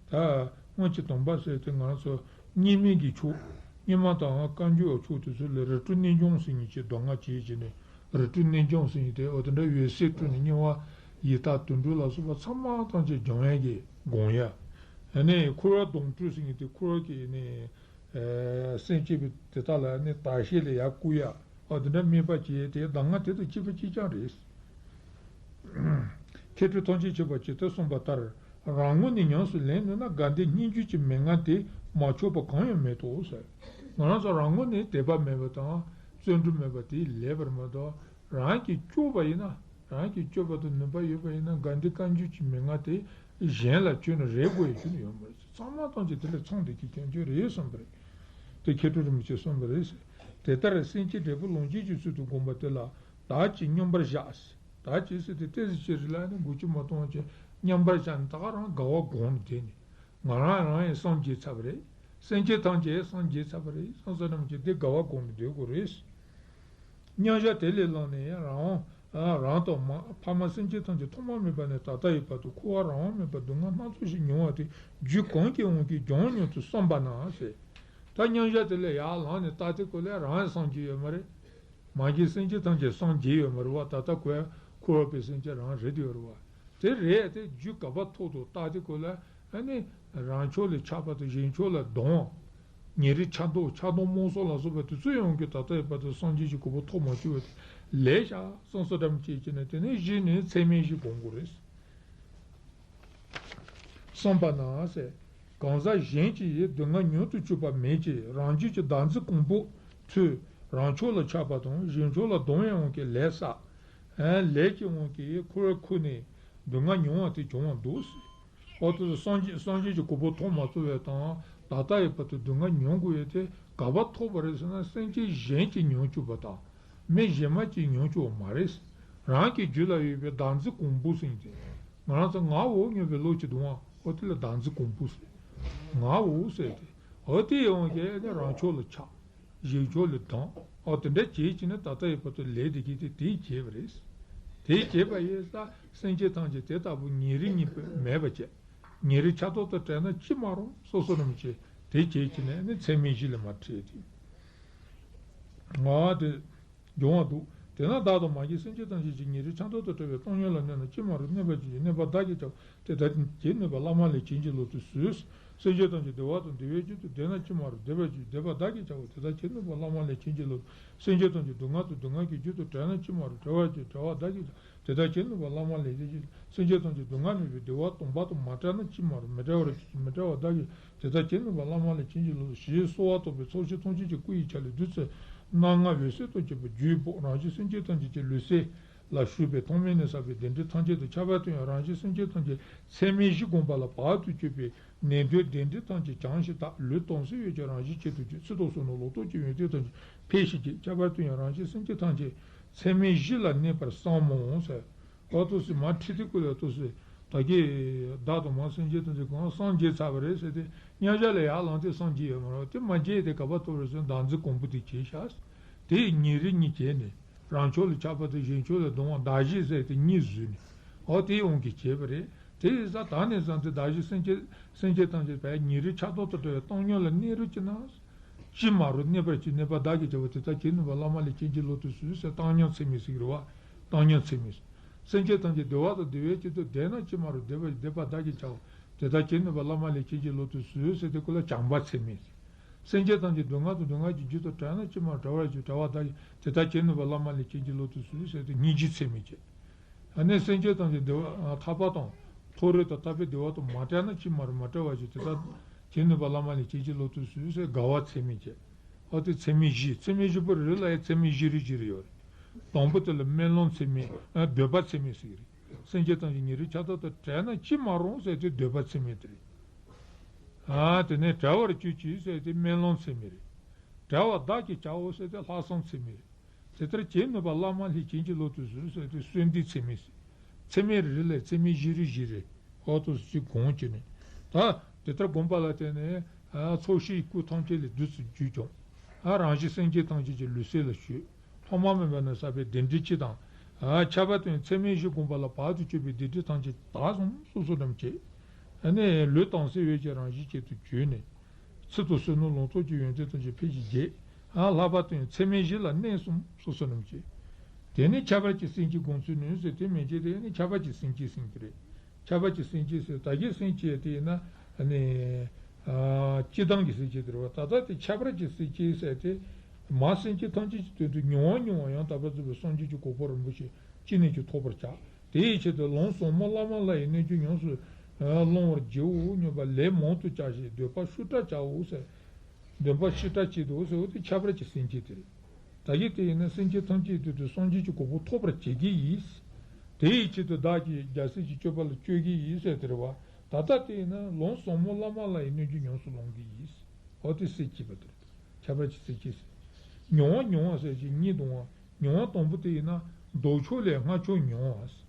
ད་སྔོན་གྱི་སྡོམ་པ་ཟེར་དེ་ང་ཚོ་གཉིས་སྨན་གྱི་ཕྱོགས་གཉིས་སྨན་དང་བཀའ་འགྱུར་བ་ཕྱོགས་དེ་ཚོ་ལས་རིགས་དྲུག་རྣལ་འབྱོར་ཟེར་མཁན་གྱི་མདོ་སྔགས་བྱས་བྱས་ནས་ རིགས་དྲུག་རྣལ་འབྱོར་ཟེར་མཁན་དེ། འོ་དེ་འདྲ་འོད་གསལ་སྤྲོས་ནས་དམྱལ་བ་ཡི་དྭགས་དུད་འགྲོ་ལ་སོགས་པ་ཚང་མ་ཐམས་ཅད་སྦྱང་ཡ་གི་སྒོམ་ཡ། ཨ་ནི་འཁོར་བ་དོང་སྤྲུགས་ཟེར་མཁན་དེ། འཁོར་བ་གི་ནི། ཨེ། སེམས་ཅན་པའི་དེ་དག་ལ་ནི་དག་བྱེད་ལ་ཡར་བཀུར་ཡ། འོ་དེ་འདྲ་སྨད་པ་བྱེད་ཡ་དེ་གདམས་ངག་དེ་དང་གཅིག་པ་གཅིག་རྐྱང་རེད། མཁས་གྲུབ་ཐམས་ཅད་མཁྱེན་པ་ཇི་ལྟར་གསུངས་པ་ལྟར། རང་ངོས་ནས་ཉམས་སུ་ལེན་ནུས་ན། དགའ་ལྡན་སྙན་བརྒྱུད་ཀྱི་མན་ངག་དེ། མ་ཆོག་པ་གང་ཡང་མེད་དོ་ཟེར། ང་རང་ཚོ་རང་ངོས་ནས་དད་པ་མེད་པ་དང་བརྩོན་འགྲུས་མེད་པ་དེ་ལེགས་པར་མ་གཏོགས། རང་གིས་སྐྱོར་བ་ཡིན་ན། རང་གིས་སྐྱོར་བ་དང་ནུས་པ་ཡོད་པ་ཡིན་ན། དགའ་ལྡན་བཀའ་འགྱུར་གྱི་མན་ངག་དེ་གཞན་ལ་བཅོལ་ན་རེ་དགོས་ཡ་ཁྱོན་ནས་ཡོད་མ་རེད། ཚང་མ་ཐམས་ཅད་དེ་ལ་ཚང་བསྡད་ཀྱི་ཁྱོན་ཆོད་རེད་གསུངས་པ་རེད། དེ་མཁས་གྲུབ་རིན་པོ་ཆེས་གསུངས་པ་རེད། དེ་ལྟར་སེམས་ཅན་འབྲས་བུ་ལོངས་སྤྱོད་ཀྱི་ཚུལ་དུ་བསྒོམ་པ་དེ་ལ། བདག་གིས་མཉམ་པར་བཞག། བདག་གིས་ཟེར་དེ་ཏོག་ཙམ་ཅིག་རེ་ལ་ནི་འགུལ་སྐྱོད་མ་གཏོང་བ་བྱས། མཉམ་པར་བཞག་ནས་ད་ག་རང་དགའ་བ་བསྒོམས་ནས་བསྡད་ནས། ང་རང་རང་ཡང་སངས་རྒྱས་ཚར་བ་རེད། སེམས་ཅན་ཐམས་ཅད་སངས་རྒྱས་ཚར་བ་རེད། སོང་ཙང་ནམ་ཅིག་དེ་དགའ་བ་བསྒོམས་ནས་སྡོད་དགོས་རེད། མཉམ་བཞག་དེ་ལས་ལངས་ནས་ཡང་རང་དབང་། རང་དང་མ་ཕ་མ་སེམས་ཅན་ཐམས་ཅད་ཐོག་མ་མེད་པ་ནས་ད་ལྟ་ཡི་བར་དུ་འཁོར་བ་རང་དབང་མེད་པར་སྡུག་བསྔལ་སྣ་ཚོགས་ཤིག་མྱོང་བ་དེ་རྒྱུ་གང་གི་དབང་གིས་བྱུང་མྱོང་དུ་བསམ་པ་ན་ཟེར། ད་མཉམ་བཞག་དེ་ལས་ཡར་ལངས་ནས་ལྟ་དེ་ཁོ་ལས་རང་སངས་རྒྱས་ཡོད་མ་རེད། མ་གྱུར་སེམས་ཅན་ཐམས་ཅད་སངས་རྒྱས་ཡོད་མ་རེད་བ། ད་ལྟ་ཁོ་འཁོར་བ་པའི་སེམས་ཅན་རང་རེད་ཡོད་རེད་བ། དེ་རེད་དེ་རྒྱུ་ག་པ་ཐོག་ཏུ་བརྟགས་ཏེ་ཁོ་ལ་ཨ་ནི་རང་ཕྱོགས་ལ་ཆགས་པ་དང་གཞན་ཕྱོགས་ལ་སྡང་བ། ཉེ་རིང་ཆགས་སྡང་ཆགས་སྡང་རྨོངས་གསུམ་ལ་སོགས་པ་དེ་ཚོ་ཡོང་གི། ད་ལྟ་ཡི་བར་དུ་སངས་རྒྱས་ཀྱི་གོ་འཕང་ཐོབ་མ་བཅུག་པ་དེ་ལས་བྱ་སོང་སོ་འདྲ་མི་བྱེད་ཀྱི་ནས། དེ་ནས་གཞི་ནས་ཚད་མེད་བཞི་སྒོམ་དགོས་རེད། གསུངས་པ་ན་ཟེར། གང་ཟག་གཞན་གྱི་སྡུག་བསྔལ་མྱོང་དུ་བཅུག་པ་མེད་ཅིང་། རང་རྒྱུད་ཀྱི་བདག་འཛིན་གོང་བུ་ཚོས་རང་ཕྱོགས་ལ་ཆགས་པ་དང་གཞན་ཕྱོགས་ལ་སྡང་བའི་དབང་གིས་ལས་བསགས། ལས་ཀྱི་དབང་གིས་འཁོར་བར་འཁོར་ནས་སྡུག་བསྔལ་མྱོང་བ་དེ་བྱུང་བར་འདུག་ཟེར། འོ་དེ་སངས་རྒྱས་སངས་རྒྱས་ཀྱི་གོ་འཕང་ཐོབ་མ་ཚུགས་པའི་དང་ད་ལྟ་ཡི་བར་དུ་སྡུག་བསྔལ་མྱོང་དགོས་ཡས་དེ་ག་པར་ཐོབ་པ་རེད་ཟེར་ན། སེམས་ཅན་གཞན་གྱིས་མྱོང་བཅུག་པ་དང་། མི་གཞན་མ་གྱིས་མྱོང་བཅུག་པ་མ་རེད། རང་གི་རྒྱུད་ལ་ཡོད་པའི་བདག་འཛིན་གོང་བུ་ཟེར་དེ། ང་རང་ཚོ་ངའོ་སྙམ་པའི་བློ་གཅིག་འདུག་ཨང་། འོ་དེ་ལ་བདག་འཛིན་གོང་བུ་ཟེར། ངའོ་ཟེར་དེ། འོ་དེ་ཡོང་གི་ནི་རང་ཕྱོགས་ལ་ཆགས། གཞན་ཕྱོགས་ལ་སྡང་། འོ་དེ་འདྲ་བྱེད་ཀྱི་ནི་ད་ལྟ་ཡི་བར་དུ་ལས་དེ་གིས་དེ་དེ་བྱས་པ་རེད། དེ་བྱས་པ་ཡིན་ཙང་སེམས་ཅན་ཐམས་ཅད་དེ་ལྟ་བུ་ཉེ་རིང་གཉིས་པོ་མེད་པ་བྱས། ཉེ་རིང་ཆགས་སྡང་དང་བྲལ་ན་ཅི་མ་རུང་སོ་སོ་རང་བྱེད། དེ་བྱེད་ཀྱི་ནས་ནི་ཚད་མེད་བཞི་ལས་མར་ཁྲིད་དེ། ང་དེ་སྦྱོང་བ་འདུག་དེས་ན་བདག་དང་མ་གྱུར་སེམས་ཅན་ཐམས་ཅད་ཀྱིས་ཉེ་རིང་ཆགས་སྡང་དང་བྲལ་བའི་སྟོང་ཉིད་ལ་གནས་ན་ཅི་མ་རུང་གནས་པར་བྱེད་ཅིང་གནས་པ་བདག་གིས་བྱའོ། དེ་ལྟར་བྱེད་ནུས་པ་བླ་མ་ལས་བྱིན་གྱིས་བརླབ་ཏུ་གསོལ། སེམས་ཅན་ཐམས་ཅད་བདེ་བ་དང་བདེ་བའི་རྒྱུ་དང་ལྡན་ན་ཅི་མ་རུང་བདེ་བར་བྱེད་བདེ་བ་བདག་གིས་བྱའོ། དེ་ལྟར་བྱེད་ནུས་པ་བླ་མ་ལས་བྱིན་གྱིས་བརླབ་ཏུ། སེམས་ཅན་ཐམས་ཅད་སྡུག་བསྔལ་དང་སྡུག་བསྔལ་གྱི་རྒྱུ་དང་བྲལ་ན་ཅི་མ་རུང་བྲལ་བར་བྱེད་བྲལ་བ་བདག་གིས་བྱའོ། དེ་ལྟར་བྱེད་ནུས་པ་བླ་མ་ལས་བྱིན་གྱིས་བརླབ་ཏུ། སེམས་ཅན་ཐམས་ཅད་སྡུག་བསྔལ་མེད་པའི་བདེ་བ་སྟོང་པ་དང་མ་བྲལ་ན་ཅི་མ་རུང་མི་བྲལ་བར་བྱེད་ཅིང་མི་བྲལ་བ་བདག་གིས། དེ་ལྟར་བྱེད་ནུས་པ་བླ་མ་ལས་བྱིན་གྱིས་བརླབ་ཏུ། ཞེས་གསོལ་བ་བཏབ་པའི་ཚོགས་ཞིང་ཐམས་ཅད་ཀྱི་སྐུ་ཡི་ཆ་ལས་བདུད་རྩི་སྣ་ལྔ་འོད་ཟེར་དང་བཅས་པ་བརྒྱུད་དཔོག་རང་བཞིན་སེམས་ཅན་ཐམས་ཅད་ཀྱི་ལུས་སེམས་ལ་ཞུགས་པའི་ཐོག་མེད་ནས་བསགས་པའི་བདེ་འབྲས་ཐམས་ཅད་དང་། ཁྱད་པར་དུ་ཡང་རང་བཞིན་སེམས་ཅན་ཐམས་ཅད་ཚད་མེད་བཞི་བསྒོམ་པ་ལ་བར་དུ་གཅོད་པའི་ནན་ཏན་བདེ་འབྲས་ཐམས་ཅད་བྱང་ཞིང་དག། ལུས་དྭངས་གསལ་འོད་ཀྱི་རང་བཞིན་ཅན་དུ་གྱུར། ཚེ་དང་བསོད་ནམས་ལོངས་སྤྱོད་ཀྱི་ཡོན་ཏན་ཐམས་ཅད་འཕེལ་ཞིང་རྒྱས། ཁྱད་པར་དུ་ཡང་རང་བཞིན་སེམས་ཅན་ཐམས་ཅད་ཚད་མེད་བཞི་ལ་གནས་པར་བསམ་མོ་ཟེར། ཨོ་ཏོ་སི་མ་ཁྲི་ཏི་ཀུ་ལེ་ཏོ་སི། ད་གི་བདག་དང་མ་སེམས་ཅན་ཐམས་ཅད་གང་སངས་རྒྱས་ཚར་བ་རེད་ཟེར་ཏེ། མཉམ་བཞག་ལས་ཡར་ལངས་ཏེ་སངས་རྒྱས་ཡོད་མ་རེད། དེ་མ་རྒྱས་དེ་ག་པར་ཐོབ་རེད་ཟེར་ན་བདག་འཛིན་གོང་བུ་དེ་བྱས་ཤག་དེ་ཉིན་རེ་གཉིས་བྱས་ནས་རང་ཕྱོགས་ལ་ཆགས་པ་དང་གཞན་ཕྱོགས་ལ་སྡང་བ་བདག་བཞི་ཟེར་དེ་གཉིས་བཟོས་ནས། ཨོ་དེ་ཡོང་གི་བྱས་པ་རེད། དེ་ཡིན་ཙང་ད་ནས་བཟུང་སྟེ་བདག་བཞི་སེམས་ཅན་སེམས་ཅན་ཐམས་ཅད་པའི་ཉིན་རེ་ཆགས་ཐོག་ཏུ་འགྲོ་བའི་སྟོང་ཉིད་ལ་གནས་རོགས་གྱིས་ན། ཅི་མ་རུང་གནས་པར་གྱུར། གནས་པ་བདག་གིས་བྱ་བ་དེ་ལྟར་བྱེད་ནུས་པ་བླ་མ་ལས་བྱིན་གྱིས་བརླབ་ཏུ་གསོལ་ཟེར། བཏང་སྙོམས་ཚད་མེད་ཟེར་གྱི་རེད་བ། བཏང་སྙོམས་ཚད་མེད། སེམས་ཅན་ཐམས་ཅད་བདེ་བ་དང་བདེ་བའི་ཆེད་དུ་བདེ་ན་ཅི་མ་རུང་བདེ་བ་བདེ་བ་བདག་གིས་བྱའོ། དེ་ལྟར་བྱེད་ནུས་པ་བླ་མ་ལས་བྱིན་གྱིས་བརླབ་ཏུ་གསོལ་ཟེར་དེ་ཀུན་ལ་བྱམས་པ་ཚད་མེད་ཟེར། སེམས་ཅན་ཐམས་ཅད་སྡུག་བསྔལ་དང་སྡུག་བསྔལ་གྱི་རྒྱུ་དང་བྲལ་ན་ཅི་མ་རུང་བྲལ་བར་གྱུར། བྲལ་བ་བདག་གིས། དེ་ལྟར་བྱེད་ནུས་པ་བླ་མ་ལས་བྱིན་གྱིས་བརླབ་ཏུ་གསོལ་ཟེར་དེ་སྙིང་རྗེ་ཚད་མེད་བྱས། ཨ་ནི་སེམས་ཅན་ཐམས་ཅད་བདེ་བ་ཐར་པ་དང་མཐོ་རིས་དང་ཐར་པའི་བདེ་བ་དང་མ་བྲལ་ན་ཅི་མ་རུང་མ་བྲལ་བར་གྱུར། དེ་ལྟར་བྱེད་ནུས་པ་བླ་མ་ལས་བྱིན་གྱིས་བརླབ་ཏུ་གསོལ་ཟེར་དགའ་བ་ཚད་མེད་བྱས། ཨ་དེ་ཚད་མེད་བཞི། ཚད་མེད་བཞི་པོ་རེ་རེ་ལ་ཡང་ཚད་མེད་བཞི་རེ་བཞི་རེ་ཡོད་རེད། དང་པོ་དེ་ལ་སྨོན་ལམ་ཚད་མེད། ཨ་འདོད་པ་ཚད་མེད་ཟེར་གྱི་རེད། སེམས་ཅན་ཐམས་ཅད་ཉེ་རིང་ཆགས་སྡང་དང་བྲལ་ན་ཅི་མ་རུང་ཟེར་དེ་འདོད་པ་ཚད་མེད་དེ་རེད། ཨ་དེ་ནས་བྲལ་བར་གྱུར་ཅིག་ཟེར་དེ་སྨོན་ལམ་ཚད་མེད་རེད། བྲལ་བ་བདག་གིས་བྱའོ་ཟེར་དེ་ལྷག་བསམ་ཚད་མེད་རེད། དེ་ལྟར་བྱེད་ནུས་པ་བླ་མ་ལྷས་བྱིན་གྱིས་བརླབ་ཏུ་གསོལ་ཟེར་དེ་གསོལ་འདེབས་ཚད་མེད་ཟེར། ཚད་མེད་རེ་རེ་ལ་ཚད་མེད་བཞི་རེ་བཞི་རེ། ཨོ་ཏོ་སི་གཅིག་གོང་བྱས་ནས། ད་དེ་ལྟར་བསྒོམས་པ་ལ་བརྟེན་ནས་ཚོགས་ཞིང་སྐུ་ཐམས་ཅད་ལས་བདུད་རྩི་རྒྱུད་བྱུང་། རང་བཞིན་སེམས་ཅན་ཐམས་ཅད་ཀྱི་ལུས་སེམས་ལ་ཞུགས། ཐོག་མ་མེད་པ་ནས་བསགས་པའི་བདེ་འབྲས་སྤྱི་དང་། ཁྱད་པར་དུ་ཡང་ཚད་མེད་བཞི་བསྒོམས་པ་ལ་བར་དུ་གཅོད་པའི་བདེ་འབྲས་ཐམས་ཅད་དག་སོང་སོ་སོ་རྣམས་ཀྱིས། ལུས་དྭངས་གསལ་འོད་ཀྱི་རང་བཞིན་ཅན་དུ་གྱུར་ནས། ཚེ་དང་བསོད་ནམས་ལོངས་སྤྱོད་ཀྱི་ཡོན་ཏན་ཐམས་ཅད་འཕེལ་ཞིང་རྒྱས། ལྷག་པར་དུ་ཡང་ཚད་མེད་བཞི་ལ་གནས་སོང་སོ་སོ་རྣམས་ཀྱིས། དེ་ནི་ཁྱད་པར་གྱི་སེམས་ཅན་དགོངས་ཚུལ་ནི་ཟེར་དེ་མན་ཆད་དེ་ནི་ཁྱད་པར་གྱི་སེམས་ཅན་ཟེར་གྱི་རེད། ཁྱད་པར་གྱི་སེམས་ཅན་ཟེར་ད་གིན་སེམས་ཅན་དེ་ཡིན་ན་ནི་སྤྱི་བཏང་གི་སེམས་ཅན་དེ་རེད་བ། ད་ལྟ་དེ་ཁྱད་པར་གྱི་སེམས་ཅན་ཟེར་དེ་མ་སེམས་ཅན་ཐམས་ཅད་ཀྱི་དོན་དུ་མྱོང་བ་མྱོང་བ་ཡང་དག་པར་རྫོགས་པའི་སངས་རྒྱས་ཀྱི་གོ་འཕང་རིན་པོ་ཆེ་ཅི་ནས་ཀྱང་ཐོབ་པར་བྱ། དེའི་ཆེད་དུ་ལམ་ཟབ་མོ་བླ་མ་ལྷ་ཡི་རྣལ་འབྱོར་ཉམས་སུ་བླང་བར་བགྱིའོ་སྙམ་པ་ལས་མང་དུ་བྱ་ཞིང་འདོད་པ་ཤུགས་དྲག་བྱའོ་ཟེར། འདོད་པ་ཤུགས་དྲག་བྱེད་དོ་ཟེར་བ་དེ་ཁྱད་པར་གྱི་སེམས་ཅན་དེ་རེད། ད་གིན་དེ་ཡིན་ན་སེམས་ཅན་ཐམས་ཅད་དུ་དུ་སངས་རྒྱས་ཀྱི་གོ་འཕང་ཐོབ་པར་བྱེད་ཀྱི་ཡིན། དེའི་ཆེད་དུ་བདག་གིས་རྒྱལ་སྲས་ཀྱི་སྤྱོད་པ་ལ་སྤྱོད་ཀྱི་ཡིན་ཟེར་དེ་རེད་བ། ད་ལྟ་དེ་ཡིན་ན་ལམ་ཟབ་མོ་བླ་མ་ལྷ་ཡི་རྣལ་འབྱོར་ཉམས་སུ་བླང་གི་ཡིན། འོ་དེ་སེམས་བསྐྱེད་པ་དེ་རེད། ཁྱད་པར་གྱི་སེམས་བསྐྱེད་ཟེར། མྱོང་བ་མྱོང་བ་ཟེར་ཅིག་གཉིས་དང་བ། མྱོང་བ་དང་པོ་དེ་ཡིན་ན་ལྡོག་ཕྱོགས་ལས་སྔར་ཕྱོགས་མྱོང་བ།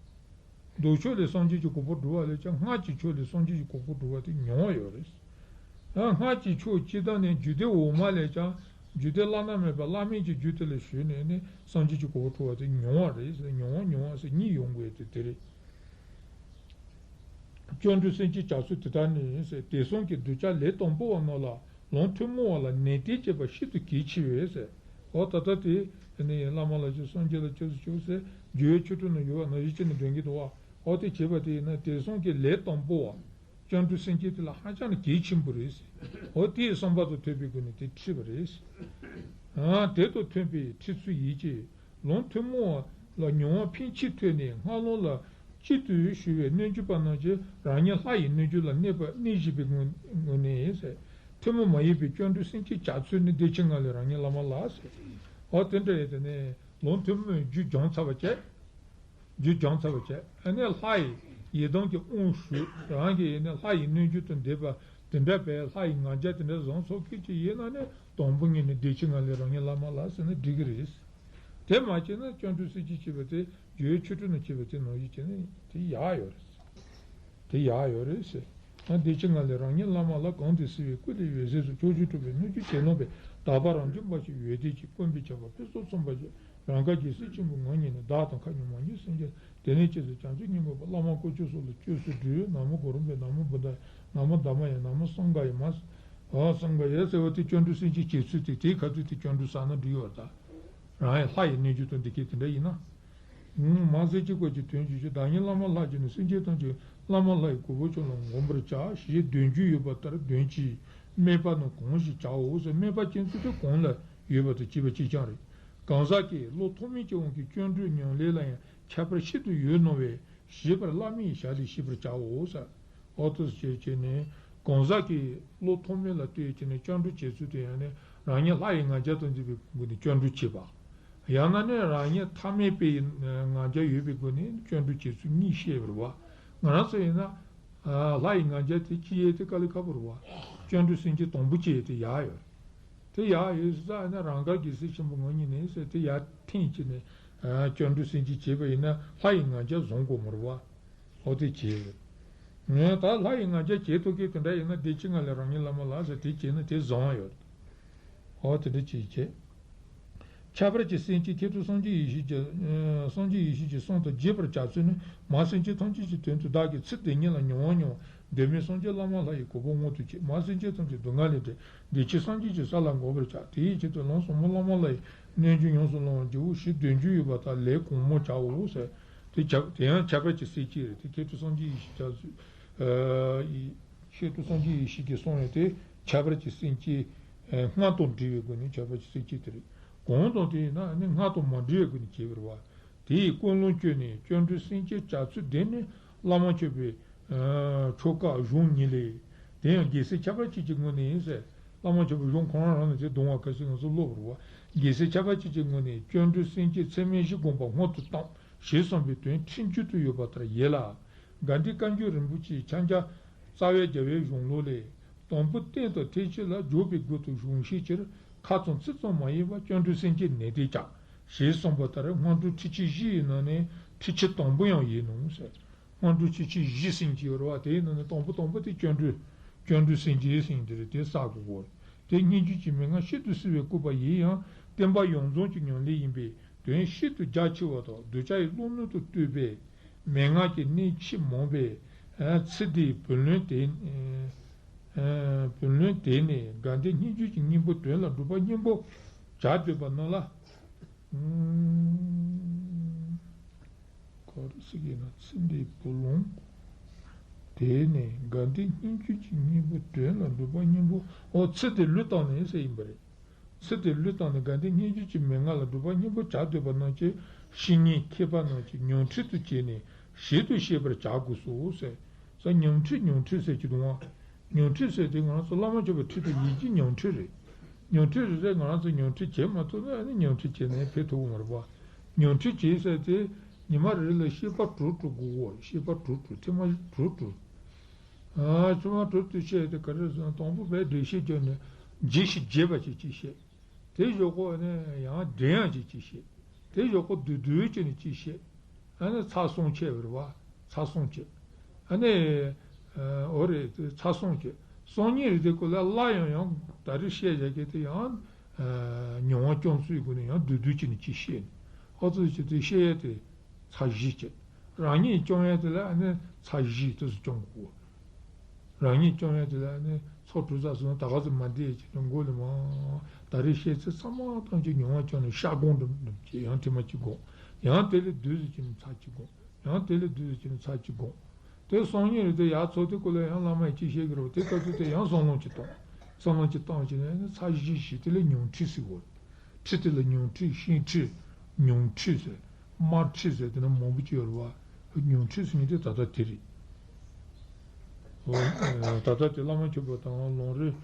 ལྡོག་ཕྱོགས་ལས་སངས་རྒྱས་ཀྱི་གོ་འཕང་སྒྲུབ་པ་ལས་ཀྱང་སྔར་གྱི་ཕྱོགས་ལས་སངས་རྒྱས་ཀྱི་གོ་འཕང་སྒྲུབ་པ་དེ་མྱོང་བ་ཡོད་རེད། ཡང་སྔར་གྱི་ཕྱོགས་སྤྱི་བཏང་ནས་རྒྱུད་སྡེ་འོག་མ་ལས་ཀྱང་རྒྱུད་སྡེ་བླ་ན་མེད་པ་བླ་མེད་ཀྱི་རྒྱུད་དེ་ལ་ཞུགས་ནས་ནི་སངས་རྒྱས་ཀྱི་གོ་འཕང་ཐོབ་པ་དེ་མྱོང་བ་རེད་ཟེར། མྱོང་བ་མྱོང་བ་ཟེར་གཉིས་ཡོང་དགོས་དེ་དེ་རེད། སྐྱབས་འགྲོའི་སེམས་བསྐྱེད་བྱ་ཚུལ་དེ་ལྟར་ནི་ཟེར། དེང་སང་གི་གདུལ་བྱ་ལས་དང་པོ་བ་རྣམས་ལ་ལམ་ཐུན་མོང་བ་ལ་ནན་ཏན་བྱེད་པ་ཤིན་ཏུ་གལ་ཆེ་བས་ཟེར། འོ་ད་ལྟ་དེ་ནི་བླ་མ་ལ་ཅིག་སངས་རྒྱས་ལ་སྐྱབས་སུ་མཆིའོ་ཟེར་འཇུག་པའི་ཆོ་འཕྲུལ་ནང་ཡོད་པ་ནང་བཞིན་བྱས་ནས་འདོན་གྱི་འདུག་བ། འོ་དེ་བྱེད་པ་དེ་ཡིན་ན་དེང་སང་གི་ལས་དང་པོ་བ། སྐྱབས་འགྲོའི་སེམས་བསྐྱེད་དེ་ལ་ཧ་ཅང་ནས་གལ་ཆེན་པོ་རེད་ཟེར། འོ་དེའི་བསམ་པ་དང་མཐུན་པའི་སྒོ་ནས་དེ་ཁྲིད་པ་རེད་ཟེར། ཨ་དེ་དང་མཐུན་པའི་ཁྲིད་ཚུལ་ཡིན་གྱི། ལམ་ཐུན་མོང་ལ་མྱོང་བ་ཕན་ཆད་ཐོས་ནས་སྔགས་ལམ་ལ་གཅིག་ཏུ་ཞུགས་པའི་སྣོད་བཅུད་པ་རྣམས་ཀྱིས་རང་ཉིད་ལྷ་ཡི་རྣལ་འབྱོར་ལ་གནས་པ་གནས་བཞིན་པའི་ངོ་ངོ་ནས་ཟེར། ཐུན་མོང་མ་ཡིན་པའི་སྐྱབས་འགྲོའི་སེམས་བསྐྱེད་བྱ་ཚུལ་ནི་བདེ་ཆེན་ངང་ལས་རང་ཉིད་བླ་མ་ལ་ཟེར། འོ་དེ་འདྲ་ཡོད་དེ་ནས་ལམ་ཐུན་མོང་རྒྱུད་སྦྱངས་ཚར་བ་བྱས། རྒྱུད་སྦྱངས་ཚར་བ་བྱས། ཨ་ནི་ལྷ་ཡི་ཡི་དམ་གྱི་དབང་ཞུས་རང་གིས་ཡིན་ན་ལྷ་ཡི་རྣལ་འབྱོར་དུ་འདེབས་པ་དེ་འདྲ་བས་ལྷ་ཡི་ང་རྒྱལ་དེ་འདྲ་བཟང་ཚོགས་ཀྱི་ཅི་ཡིན་ན་ནི་དང་པོ་ཉིད་ནས་བདེ་ཆེན་ངང་ལས་རང་ཉིད་བླ་མ་ལ་ཟེར་ན་འགྲིག་གི་རེད། དེ་མ་བྱས་ན་སྐྱབས་འགྲོའི་སེམས་བསྐྱེད་བྱེད་པ་དེ་འཇུག་པའི་ཆོ་འཕྲུལ་ནང་བྱེད་པ་དེ་ནང་བཞིན་བྱས་ན་དེ་ཡག་ཡོད་རེད། དེ་ཡག་ཡོད་རེད་ཟེར། ཡང་བདེ་ཆེན་ངང་ལས་རང་ཉིད་བླ་མ་ལ་གང་དུ་གཟིགས་པའི་སྐུ་དེ་འོད་གསལ་སོགས་ཕྱོགས་བཅུར་འཕྲོ་བའི་སྣོད་བཅུད་ཇེ་ལོངས་པས་དག་པ་རང་བྱུང་འབའ་ཞིག་འོད་ལྡན་གྱིས་བསྐོར་བའི་ཁྱབ་པ་ཕུན་སུམ་ཚོགས་པ་ཞིག་རང་གར་རྒྱལ་སྲས་ཆེན་པོའི་ངང་ཉིད་ནས་བདག་དང་མཁའ་སྤྱོད་མ་གྱུར་སེམས་ཅན་དེ་ནས་སྐྱེས་སུ་བྱང་ཆུབ་སྙིང་པོ་བླ་མ་དཀོན་མཆོག་སོགས་ལ་བཅོས་སུ་བསྒྲུབས། ན་མོ་གུ་རུ་བེ། ན་མོ་བུདྡྷ་ཡེ། ན་མོ་དྷརྨ་ཡེ། ན་མོ་སངྒྷ་ཡེ་མ། ཨ་སངྒྷ་ཡེ་ཟེར་བ་དེ་སྐྱབས་འགྲོའི་སེམས་བསྐྱེད་བྱེད་ཚུལ་དེ་དེའི་ཁ་ཐུག་དེ་སྐྱབས་འགྲོ་ཟེར་ན་འགྲིག་ཡོད་རེད་ད། རང་ཡང་ལྷ་ཡི་རྣལ་འབྱོར་དང་འདི་སྐད་དེ་འདྲ་ཡིན་ན། མ་སེམས་ཅན་སྐོར་གྱི་དོན་བྱེད་ཕྱིར་བདག་ཉིད་བླ་མ་ལྷར་བགྱི་ནས་སེམས་ཅན་ཐམས་ཅད་བླ་མ་ལྷ་ཡི་གོ་འཕང་མཆོག་ལ་བསྔོ་བར་བྱ་ཞེས་འདོན་རྒྱུ་ཡོད་པ་ལྟར་འདོན་ཅིང་སྨྲས་པ་རྣམས་གང་ཞིག་བྱའོ་ཟེར། སྨྲས་པ་ཅན་ཚུལ་དེ་གང་ལ་ཡོད་པ་དང་བཅས་པ་གཅིག་རྐྱང་རེད། གང་ཟག་གིས་བློ་ཐོགས་མེད་ཀྱི་དབང་གིས་སྐྱབས་འགྲོའི་ཉམས་ལེན་ལ་ཡང་ཁྱད་པར་ཤིན་ཏུ་ཡོད་སྣང་བས་ཞེས་པར་བླ་མའི་ཞལ་ལས་ཤེས་པར་བྱའོ་ཟེར། འོ་དེ་བྱས་བྱས་ནས་གང་ཟག་གིས་བློ་ཐོགས་མེད་ལ་ལྟོས་བྱས་ནས་སྐྱབས་འགྲོ་བྱེད་ཚུལ་དེ་ཡང་ནི་རང་ཉིད་ལྷ་ཡི་ང་རྒྱལ་དང་འདྲེས་པའི་སྒོ་ནས་སྐྱབས་འགྲོ་བྱེད་པ། ཡང་ན་ནི་རང་ཉིད་ཐ་མལ་པའི་ང་རྒྱལ་ཡོད་པའི་སྒོ་ནས་སྐྱབས་འགྲོ་བྱེད་ཚུལ་གཉིས་བཤད་པ་རེད་བ། ང་རང་ཚོ་ཡིན་ན་ལྷ་ཡི་ང་རྒྱལ་དེ་སྐྱེ་ཡས་དེ་དཀའ་ལས་ཁག་པོ་རེད་བ། སྐྱབས་འགྲོའི་སེམས་བསྐྱེད་དང་པོ་བྱེད་ཡས་དེ་ཡག་ཡོད། དེ་ཡག་ཡོད་ས་ཡིན་ན་རང་དགར་རྒྱལ་སྲས་ཆེན་པོའི་ངང་ཉིད་ནས་ཟེར་དེ་ཡར་འཐེན་བྱས་ནས་སྐྱབས་འགྲོའི་སེམས་བསྐྱེད་བྱས་པ་ཡིན་ན་ལྷ་ཡི་ང་རྒྱལ་བཟང་དགོས་མ་རེད་བ། འོ་དེ་བྱས། ངས་ད་ལྷ་ཡི་ང་རྒྱལ་བྱེད་ཐུབ་མཁན་དེ་འདྲ་ཡིན་ན་བདེ་སྐྱིད་ངང་ལས་རང་ཉིད་བླ་མ་ལ་ཟེར་དེ་བྱས་ན་དེ་བཟང་ཡོད། འོ་དེ་འདྲ་བྱས་བྱས། ཁྱད་པར་གྱི་སེམས་བསྐྱེད་མཁས་གྲུབ་སངས་རྒྱས་ཡེ་ཤེས་ཀྱི་སངས་རྒྱས་ཡེ་ཤེས་ཀྱི་གསུང་དང་རྒྱས་པར་བྱ་ཚུལ་ནི་མ་སེམས་ཅན་ཐམས་ཅད་ཀྱི་དོན་དུ་བདག་གིས་ཚེ་འདི་ཉིད་ལ་མྱོང་བ་མྱོང་བ་གདོད་མའི་སངས་རྒྱས་བླ་མ་ལྷ་ཡི་གོ་འཕང་མངོན་དུ་བྱས། མ་སེམས་ཅན་ཐམས་ཅད་སྡུག་བསྔལ་ལས་བསྒྲལ་བདེ་ཆེན་སངས་རྒྱས་ཀྱི་ས་ལ་འགོད་པར་བྱ། དེའི་ཆེད་དུ་ལམ་ཟབ་མོ་བླ་མ་ལྷ་ཡི་རྣལ་འབྱོར་ཉམས་སུ་བླང་བར་བགྱིའོ་ཞེས་འདོན་རྒྱུ་ཡོད་པ་དག་ལས་གང་མང་བྱའོ་ཟེར། དེ་ཁྱབ་དེ་ཡང་ཁྱད་པར་གྱི་སེམས་བསྐྱེད་རེད། དེ་མཁས་གྲུབ་སངས་རྒྱས་ཡེ་ཤེས་ཀྱི་ཨ་ཡེ་མཁས་གྲུབ་སངས་རྒྱས་ཡེ་ཤེས་ཀྱིས་གསུངས་ཡོད་དེ་ཁྱད་པར་གྱི་སེམས་བསྐྱེད་ཨ་སྔར་དང་འབྲེལ་བའི་སྒོ་ནས་ཁྱད་པར་གྱི་སེམས་བསྐྱེད་དེ་རེད། གོང་དང་དེ་ཡིན་ན་ནི་སྔར་དང་མ་འབྲེལ་བའི་སྒོ་ནས་བྱེད་པ་རེད་བ། དེ་ཡི་ཀུན་སློང་བཅོས་ནས་སྐྱབས་འགྲོའི་སེམས་བསྐྱེད་བྱ་ཚུལ་འདི་ནི་བླ་མ་མཆོད་པའི་ཨ་ཆོ་ག་གཞུང་ཉིད་ལས། དེ་ཡང་རྒྱལ་སྲས་ཁྱད་པར་ཅན་གྱི་ངོས་ནས་ཡིན་ཟེར། བླ་མ་མཆོད་པའི་གཞུང་ཁོ་རང་རང་ནས་དེ་གདོང་བ་ག་ཚོད་ང་ཚོ་སློབ་རེད་བ། རྒྱལ་སྲས་ཁྱད་པར་ཅན་གྱི་ངོས་ནས་སྐྱབས་འགྲོའི་སེམས་བསྐྱེད་ཚད་མེད་བཞི་བསྒོམ་པ་སྔོན་དུ་བཏང་ཞེས་གསུངས་པའི་དོན་ཁྲིད་འཇུག་ཏུ་ཡོད་པ་ལྟར་ཡིན་ལ། དགའ་ལྡན་བཀའ་འགྱུར་རིན་པོ་ཆེའི་ཕྱག་རྒྱ་རྩ་བའི་རྒྱལ་བའི་གཞུང་ལུགས་ལས། དང་པོ་རྟེན་དང་ཐེག་ཆེན་ལ་འཇུག་པའི་དགོས་དོན་གཞུང་བཤད་ཕྱིར་ཁ་ཙམ་ཚིག་ཙམ་མ་ཡིན་པར་སྐྱབས་འགྲོའི་སེམས་བསྐྱེད་ནན་ཏན་བྱ། ཞེས་གསུངས་པ་ལྟར་སྔོན་འགྲོ་ཁྲིད་ཆེན་བཞི་ཡི་ནང་ནས་ཁྲིད་ཆེན་དང་པོ་ཡང་ཡིན་ནོ་ཟེར། སྔོན་འགྲོ་ཁྲིད་ཆེན་བཞི་ཟེར་གྱི་ཡོད་རེད་བ། དེའི་ནང་ནས་དང་པོ་དང་པོ་དེ་སྐྱབས་འགྲོའི་སྐྱབས་འགྲོའི་སེམས་བསྐྱེད་ཟེར་གྱི་རེད། དེ་བསགས་དགོས་གོ། དེ་སྙན་བརྒྱུད་ཀྱི་མན་ངག་ཤིན་ཏུ་གསལ་བའི་བཀོད་པ་ཡིན་ཡང་བསྟན་པ་ཡོངས་རྫོགས་ཀྱི་ཉམས་ལེན་ཡིན་པས། དོན་ཤིན་ཏུ་རྒྱ་ཆེ་བ་དང་གདུལ་བྱ་ཡི་བློ་ནུས་དང་བསྟུན་པའི་མན་ངག་གི་གནད་ཆེས་མང་པས། ཚེ་འདིའི་བུ་ལོན་དེ་བུ་ལོན་དེ་ནི་དགའ་ལྡན་སྙན་བརྒྱུད་ཀྱི་སྙིང་པོ་དོན་ལ་སྒྲུབ་པ་སྙིང་པོ་བྱ་འདོད་པ་རྣམས་ལ། ཟེར་གྱི་ན་ཚེ་འདིའི་བུ་ལོན། དེ་ནས་དགའ་ལྡན་སྙན་བརྒྱུད་ཀྱི་སྙིང་པོ་དོན་ལ་འགྲོ་བ་སྙིང་པོ། ཨོ་ཚེ་དེ་ལུས་བཏང་ནས་ཟེར་ཡིན་པ་རེད། ཚེ་དེ་ལུས་བཏང་ནས་དགའ་ལྡན་སྙན་བརྒྱུད་ཀྱི་མན་ངག་ལ་འགྲོ་བ་སྙིང་པོ་བྱ་འདོད་པ་རྣམས་ཀྱི་བཤེས་གཉེན་མཁས་པ་རྣམས་ཀྱིས་ཉོན་ཁྲིད་དུ་བྱས་ནས་ཞལ་དུ་བཤད་པར་བྱ་དགོས་སོ་ཟེར། ས་ཉོན་ཁྲིད་ཉོན་ཁྲིད་ཟེར་གྱི་འདུག་ཨང་། ཉོན་ཁྲིད་ཟེར་དེ་ང་རང་ཚོ་བླ་མ་མཆོད་པའི་ཁྲིད་དུ་ཡིན་གྱི་ཉོན་ཁྲིད་རེད། ཉོན་ཁྲིད་རེད་ཟེར་ང་རང་ཚོ་ཉོན་ཁྲིད་བྱེད་མ་ཐུབ་ན་ཨ་ནི་ཉོན་ཁྲིད་བྱེད་ནས་ཕེབས་ཐུབ་ཀྱི་མ་རེད་པ། ཉོན་ཁྲིད་བྱེད་ཟེར་དེ་ཉི་མ་རེ་ལ་བཤད་པ་དྲུག་དྲུག་དགོས་གོ། བཤད་པ་དྲུག་དྲུག་ཐེངས་མ་དྲུག་དྲུག་ཨ་ཆུང་མ་དྲུག་ཏུ་བཤད་དེ་ག་རེ་ཟེར་ན་དང་པོ་བས་འགྲེལ་བཤད་བརྒྱབ་ནས་རྒྱས་ཤིང་རྒྱས་པ་ཞིག་ཅིག་བཤད། དེ་ཞོག་ཁོ་ནས་ཡང་འདྲེན་ཡང་ཅིག་ཅིག་བཤད། དེ་ཞོག་ཁོ་བསྡུས་བསྡུས་ཅིག་ནས་ཅིག་བཤད། ཨ་ནི་ཚར་གསུམ་བྱས་པ་རེད་བ། ཚར་གསུམ་བྱས། ཨ་ནི་ཨོ་རེད་ཚར་གསུམ་བྱས། སང་ཉིན་རེད་དེ་ཁོ་ལ་སླར་ཡང་ཡང་ད་རེས་བཤད་བྱ་གི་དེ་ཡང་མྱོང་བ་སྐྱོང་ཚུལ་སྒོ་ནས་ཡང་བསྡུས་བསྡུས་ཅིག་ནས་ཅིག་བཤད་ནས་ཨོ་ཙི་ཅིག་དེ་བཤད་ཡ་དེ་ཚར་བཞི་བྱས། རང་ཉིད་སྐྱོང་ཡ་དེ་ལ་ཨ་ནི་ཚར་བཞི་དེ་ཚོ་སྐྱོང་དགོས། རང་ཉིད་སྐྱོང་ཡ་དེ་ལ་ནི་ཚོགས་གྲུབ་ཚར་སོང་ན་ད་ག་ཚོད་མ་བསྡད་ཀྱི་ནི་མགོ་ལ་མ། ད་རེས་བཤད་ཚེ་ཚང་མ་ཐམས་ཅད་མྱོང་བ་ཅན་ལ་ཤ་སྒོང་འགྲམ་འགྲམ་བྱས་ཡང་ཐེངས་མ་གཅིག་སྒོང་། ཡང་དེ་ལས་བསྡུས་སུ་ཅི་ནི་ཚར་གཅིག་སྒོང་། ཡང་དེ་ལས་བསྡུས་སུ་ཅི་ནི་ཚར་གཅིག་སྒོང་། དེ་སང་ཉིན་རེ་དེ་ཡར་ཚོགས་དུས་སྐོར་ལ་ཡང་བླ་མ་ཡིས་ཅི་བཤད་ཀྱི་རེད་དེ་སྐབས་དུས་དེ་ཡང་བསམ་བློ་ཅིག་བཏང་། བསམ་བློ་ཅིག་བཏང་བྱས་ནས་ཚར་བཞི་བཞི་དེ་ལས་ཉུང་ཁྲིད་ཟེར་བ། ཁྲིད་དེ་ལ་ཉུང་ཁྲིད་ཤིང་ཁྲིད། ཉུང་ཁྲིད་ཟེར། དམར་ཁྲིད་ཟེར་དེ་ནི་མང་པོ་ཅིག་ཡོད་རེད་བ། ཉུང་ཁྲིད་ཟེར་མཁན་དེ་ད་ལྟ་དེ་རེད། ད་ལྟ་དེ་བླ་མ་མཆོད་པ་དང་ལུང་རིགས་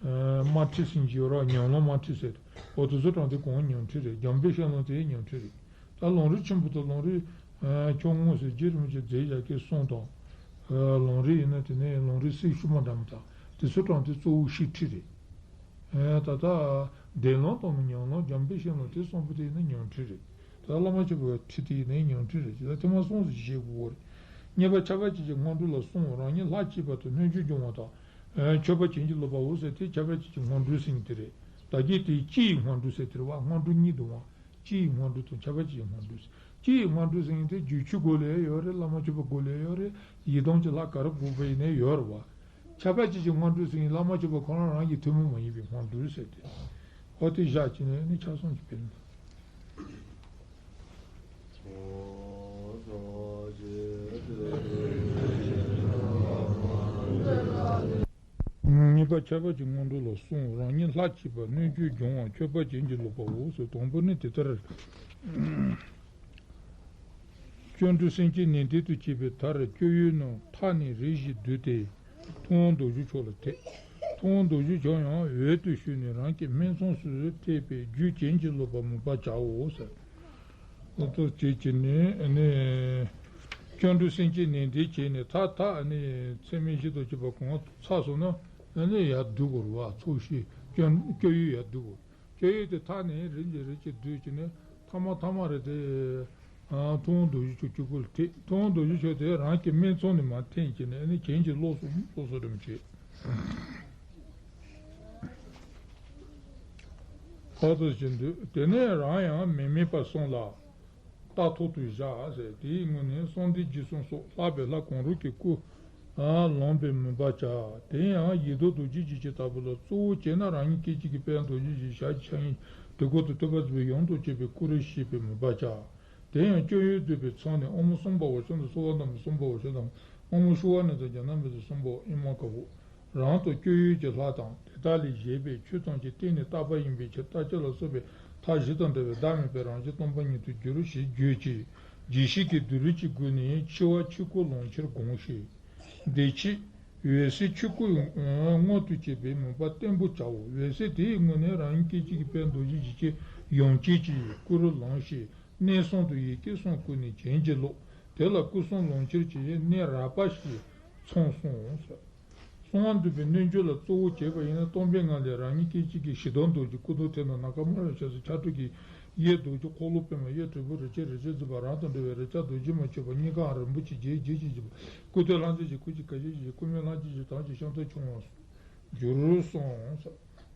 དམར་ཁྲིད་ཟེར་མཁན་ཅིག་ཡོད་རེད་བ། ཉམས་ལེན་དམར་ཁྲིད་ཟེར། འོ་དེ་ཚོ་གྲངས་དེ་གང་ཉུང་ཁྲིད་རེད། འཇམ་དཔལ་ཤར་ལུང་དེ་ཉུང་ཁྲིད་རེད། ད་ལུང་རིགས་ཆེན་པོ་དང་ལུང་རིགས་ཆུང་ངུ་ཟེར་རྗེ་རིན་པོ་ཆེ་མཛད་བཞག་མཁན་གསུམ་དང་། ལུང་རིགས་ཡིན་ན་དེ་ནས་ལུང་རིགས་སྲི་ཞུ་མ་འདྲ་མོ་དང་དེ་ཚོ་གྲངས་དེ་གཙོ་བོ་ཤིང་ཁྲིད་རེད། ད་ལྟ་བདེ་ལུང་དང་ཉམས་ལེན་འཇམ་དཔལ་ཤར་ལུང་དེ་གསུམ་པོ་དེ་ཡིན་ན་ཉུང་ཁྲིད་རེད། ད་བླ་མ་མཆོད་པའི་ཁྲིད་དེ་ཡིན་ན་ཉུང་ཁྲིད་རེད། ད་ཐེངས་མ་གསུམ་ཟེར་བཤད་དགོས་རེད། གཉིས་པ་ཁྱབ་པ་ཅན་གྱི་སྔོན་འགྲོ་ལ་གསུངས། རང་ཉིད་ལྷ་བསྐྱེད་པ་དང་སྣོད་བཅུད་སྦྱོང་བ་དང་། མཆོད་པ་བྱིན་གྱིས་རློབ་པའོ་ཟེར་དེ་ཁྱབ་པ་ཅན་གྱི་སྔོན་འགྲོའི་ཟེར་མཁན་དེ་རེད། ད་གིན་དེ་སྤྱི་ཡི་སྔོན་འགྲོ་ཟེར་དེ་རེད་བ། སྔོན་འགྲོ་གཉིས་འདུག་བ། སྤྱི་ཡི་སྔོན་འགྲོ་དང་ཁྱབ་པ་ཅན་གྱི་སྔོན་འགྲོ་ཟེར། སྤྱི་ཡི་སྔོན་འགྲོ་ཟེར་མཁན་དེ་རྒྱུད་ཆོས་སྒོ་ལས་ཡོད་རེད། བླ་མ་མཆོད་པ་སྒོ་ལས་ཡོད་རེད། ཡི་དམ་གྱི་ལྷ་ག་རེ་དགོས་པ་ཡིན་ནའི་ཡོད་རེད་བ། ཁྱབ་པ་ཅན་གྱི་སྔོན་འགྲོ་ཟེར་མཁན་བླ་མ་མཆོད་པ་ཁོ་རང་རང་གི་ཐུན་མོང་མ་ཡིན་པའི་སྔོན་འགྲོ་ཟེར་ཏེ། ཨོ་དེ་བཞག་བྱས་ནས་ནི་ཆ་ཚང་གི་དཔེར་ན། གཉིས་པ་ཁྱབ་པ་ཅན་གྱི་སྔོན་འགྲོ་ལ་གསུངས། རང་ཉིད་ལྷ་བསྐྱེད་པ། སྣོད་བཅུད་སྦྱོང་བ། མཆོད་པ་བྱིན་གྱིས་རློབ་པའོ་ཟེར། དང་པོ་ནི་དེ་ལྟར། སྐྱེ་འགྲོ་སེམས་ཅན་ནན་ཏན་དུ་བསྐྱེད་པའི་མཐར་སྐྱེ་ཡུལ་རྣམས་མཐའ་ནས་རེ་ཞིག་བསྡུས་ཏེ། ཐུབ་དབང་རྡོ་རྗེ་མཆོག་ལ་ཐེག་ཐུབ་དབང་རྡོ་རྗེ་མཆོག་ཡང་འོད་དུ་ཞུ་ནས་རང་གི་སྨིན་མཚམས་སུ་ཐེག་པའི་རྒྱུད་བྱིན་གྱིས་རློབ་པ་མོས་པར་བྱའོ་ཟེར། ལོ་ཏོག་ཅེས་བྱས་ནས་ནི། སྐྱེ་འགྲོ་སེམས་ཅན་ནན་ཏན་བྱས་ནས་མཐའ་དག་ནི་ཚད་མེད་བཞི་དང་བཅས་པ་གང་ཚར་སོང་ན་ནི་ཡར་བསྡུ་དགོས་རེད་བ། ཚོགས་ཞིང་སྐྱེ་ཡུལ་ཡར་བསྡུ་དགོས། སྐྱེ་ཡུལ་དེ་མཐའ་ནས་རེ་ཞིག་རེ་ཞིག་བསྡུས་བྱས་ནས་མཐའ་མ་མཐའ་མ་རེ་དེ། ཐུབ་དབང་རྡོ་རྗེ་མཆོག་སྤྱི་བོ་ལ་ཐེག་ཐུབ་དབང་རྡོ་རྗེ་མཆོག་དེ་རང་གི་སྨིན་མཚམས་ནས་མར་འཐེན་བྱས་ནས་ནི་བྱིན་གྱིས་རློབ་སོང་རློབ་སོང་རེ་མ་བྱེད། ཕར་ཚུར་བྱེད་འདུག་དེ་ནས་རང་ཡང་མི་དམིགས་པར་བསམས་ལ། རྟག་ཐོག་ཏུ་བཞག་ཟེར། དེའི་སྔོན་ནས་གསང་བདེ་འཇིགས་གསུམ་སོགས་ལྷག་པའི་ལྷ་གང་རུང་གི་སྐུ་ལོངས་པའི་མོས་པ་བྱ། དེ་ཡང་ཡེ་ཤེས་རྡོ་རྗེ་འཇིགས་བྱེད་ཀྱི་བདག་པོ་ལ་གཙོ་བོ་བྱས་ན་རང་ཉིད་སྐད་ཅིག་གིས་དཔལ་རྡོ་རྗེ་འཇིགས་བྱེད་ཞལ་གྱི་ཕྱག་གཉིས་དྲི་གུར་དུ་ཐོད་པ་བརྩེགས་པའི་ཡུམ་དང་བཅས་པའི་སྐུ་རུ་བཞེས་པའི་མོས་པ་བྱ། དེ་ཡང་སྐྱེ་ཡུལ་བསྡུས་པའི་མཚམས་ནས་ཨོཾ་སྭ་བྷཱ་ཝ་ཤུདྡྷ་སྭ་བྷཱ་ཏ་སྭ་བྷཱ་ཝ་ཤུདྡྷ། ཨོཾ་ཤུ་བྷ་ཎི་ཏ་ཛྙཱ་ན་མི་ཏ་སྭ་བྷཱ་ཝ་ཨི་མ་ག་བོ། རང་དང་སྐྱེ་ཡུལ་གྱི་ལྷ་དང་དེ་དག་ལས་གཞན་པའི་ཆོས་ཐམས་ཅད་གཏན་ནས་རྟག་པ་ཡིན་པའི་ཕྱིར་རྟག་ཆད་ལ་སོགས་པའི་མཐའ་བཞི་དང་བྲལ་བའི་བདག་མེད་པའི་རང་བཞིན་སྟོང་པ་ཉིད་དུ་འགྱུར་ཞེས་བརྗོད་ཅིང་། ཡེ་ཤེས་ཀྱི་བདུད་རྩི་གིས་བསྐུལ་ནས་འཆི་བ་ཆོས་སྐུ་ལོངས་ཕྱིར་དགོངས་ཤིག་བདེ་ཕྱིར། འོད་གསལ་ཆོས་སྐུ་མངོན་དུ་བྱེད་པའི་མོས་པ་བརྟན་པོ་བྱའོ། འོད་གསལ་དེའི་ངོས་ནས་རང་ཉིད་སྐད་ཅིག་གིས་དཔལ་རྡོ་རྗེ་འཇིགས་བྱེད་ཡུམ་བརྒྱན་གྱི་སྐུ་རུ་ལངས་ཤིང་། གནས་གསུམ་དུ་ཡི་གེ་གསུམ་བཀོད་ནས་བྱིན་གྱིས་རློབས། དེ་ལ་སྐུ་གསུམ་ལོངས་སྤྱོད་ཀྱི་གནས་རགས་པ་ཞིག་མཚམས་སོང་ཟེར། གསང་བ་འདུས་པའི་སྣོད་བཅུད་ལ་གཙོ་བོ་བྱས་པ་ཡིན་ན་སྟོང་པའི་ངང་ལས་རང་ཉིད་སྐད་ཅིག་གིས་ཞི་དུལ་རྡོ་རྗེ་སྐུ་གདུང་ཐེག་དང་ནམ་མཁའ་སྨྲ་བའི་ཞབས་སུ་ཕྱག་དྲུག་གི་གཡས་རྡོ་རྗེ་འཁོར་ལོ་པདྨ་གཡས་དྲིལ་བུ་རིན་ཆེན་རིན་ཆེན་འཛིན་པ་རང་དང་འདྲ་བའི་རིགས་ཆད་རྡོ་རྗེ་མ་ཆོད་པ་སྙིང་གའང་རིན་པོ་ཆེའི་རྒྱན་བརྒྱན་ཅིང་བརྒྱན་པ། སྐུ་སྟོད་ལྷ་མཛེས་ཀྱི་སྐུ་ཅན་ག་ཅི་ཞིག་སྐུ་སྨད་ལྷ་མཛེས་ཀྱི་དར་ཅིག་ཤམ་ཐབས་ཆུང་བ། འགྱུར་སོང་།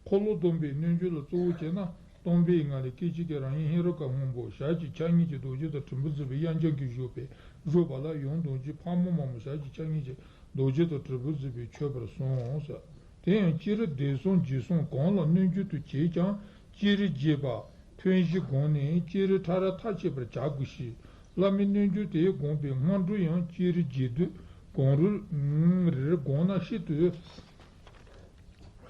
འཁོར་ལོ་སྡོམ་པའི་སྣོད་བཅུད་ལ་གཙོ་བོ་བྱས་ན་སྟོང་པའི་ངང་ལས་སྐད་ཅིག་གིས་རང་ཉིད་ཧེ་རུ་ཀ་སྔོན་པོ་ཞལ་གྱི་ཕྱག་གཉིས་ཀྱིས་རྡོ་རྗེ་དང་དྲིལ་བུ་གཟིགས་པའི་དབྱངས་འཇམ་གྱིས་བཞུགས་པའི་བཞུགས་པ་ལ་ཡུམ་རྡོ་རྗེ་ཕག་མོ་དམར་མོ་ཞལ་གྱི་ཕྱག་གཉིས་ཀྱིས་རྡོ་རྗེ་དང་དྲིལ་བུ་གཟིགས་པས་མཆོད་པར་གསུངས་ཟེར། དེ་ཡང་སྤྱིར་བདེ་གསུམ་འཇིགས་གསུམ་གང་ལ་སྣོད་བཅུད་དུ་བྱེད་ཀྱང་སྤྱིར་རྒྱས་པ་ཐུན་བཞི་བསྒོམས་ནས་སྤྱིར་ཕྲ་རགས་མཐའ་ཕྱེད་པར་བྱ་དགོས་ཤིང་། བླ་མའི་རྣལ་འབྱོར་དེས་དགོངས་པའི་སྔ་འགྲོ་ཡང་ཅི་རིགས་རྗེས་ཟློས་གང་རུང་རེར་དགོངས་ན་ཤིན་ཏུ་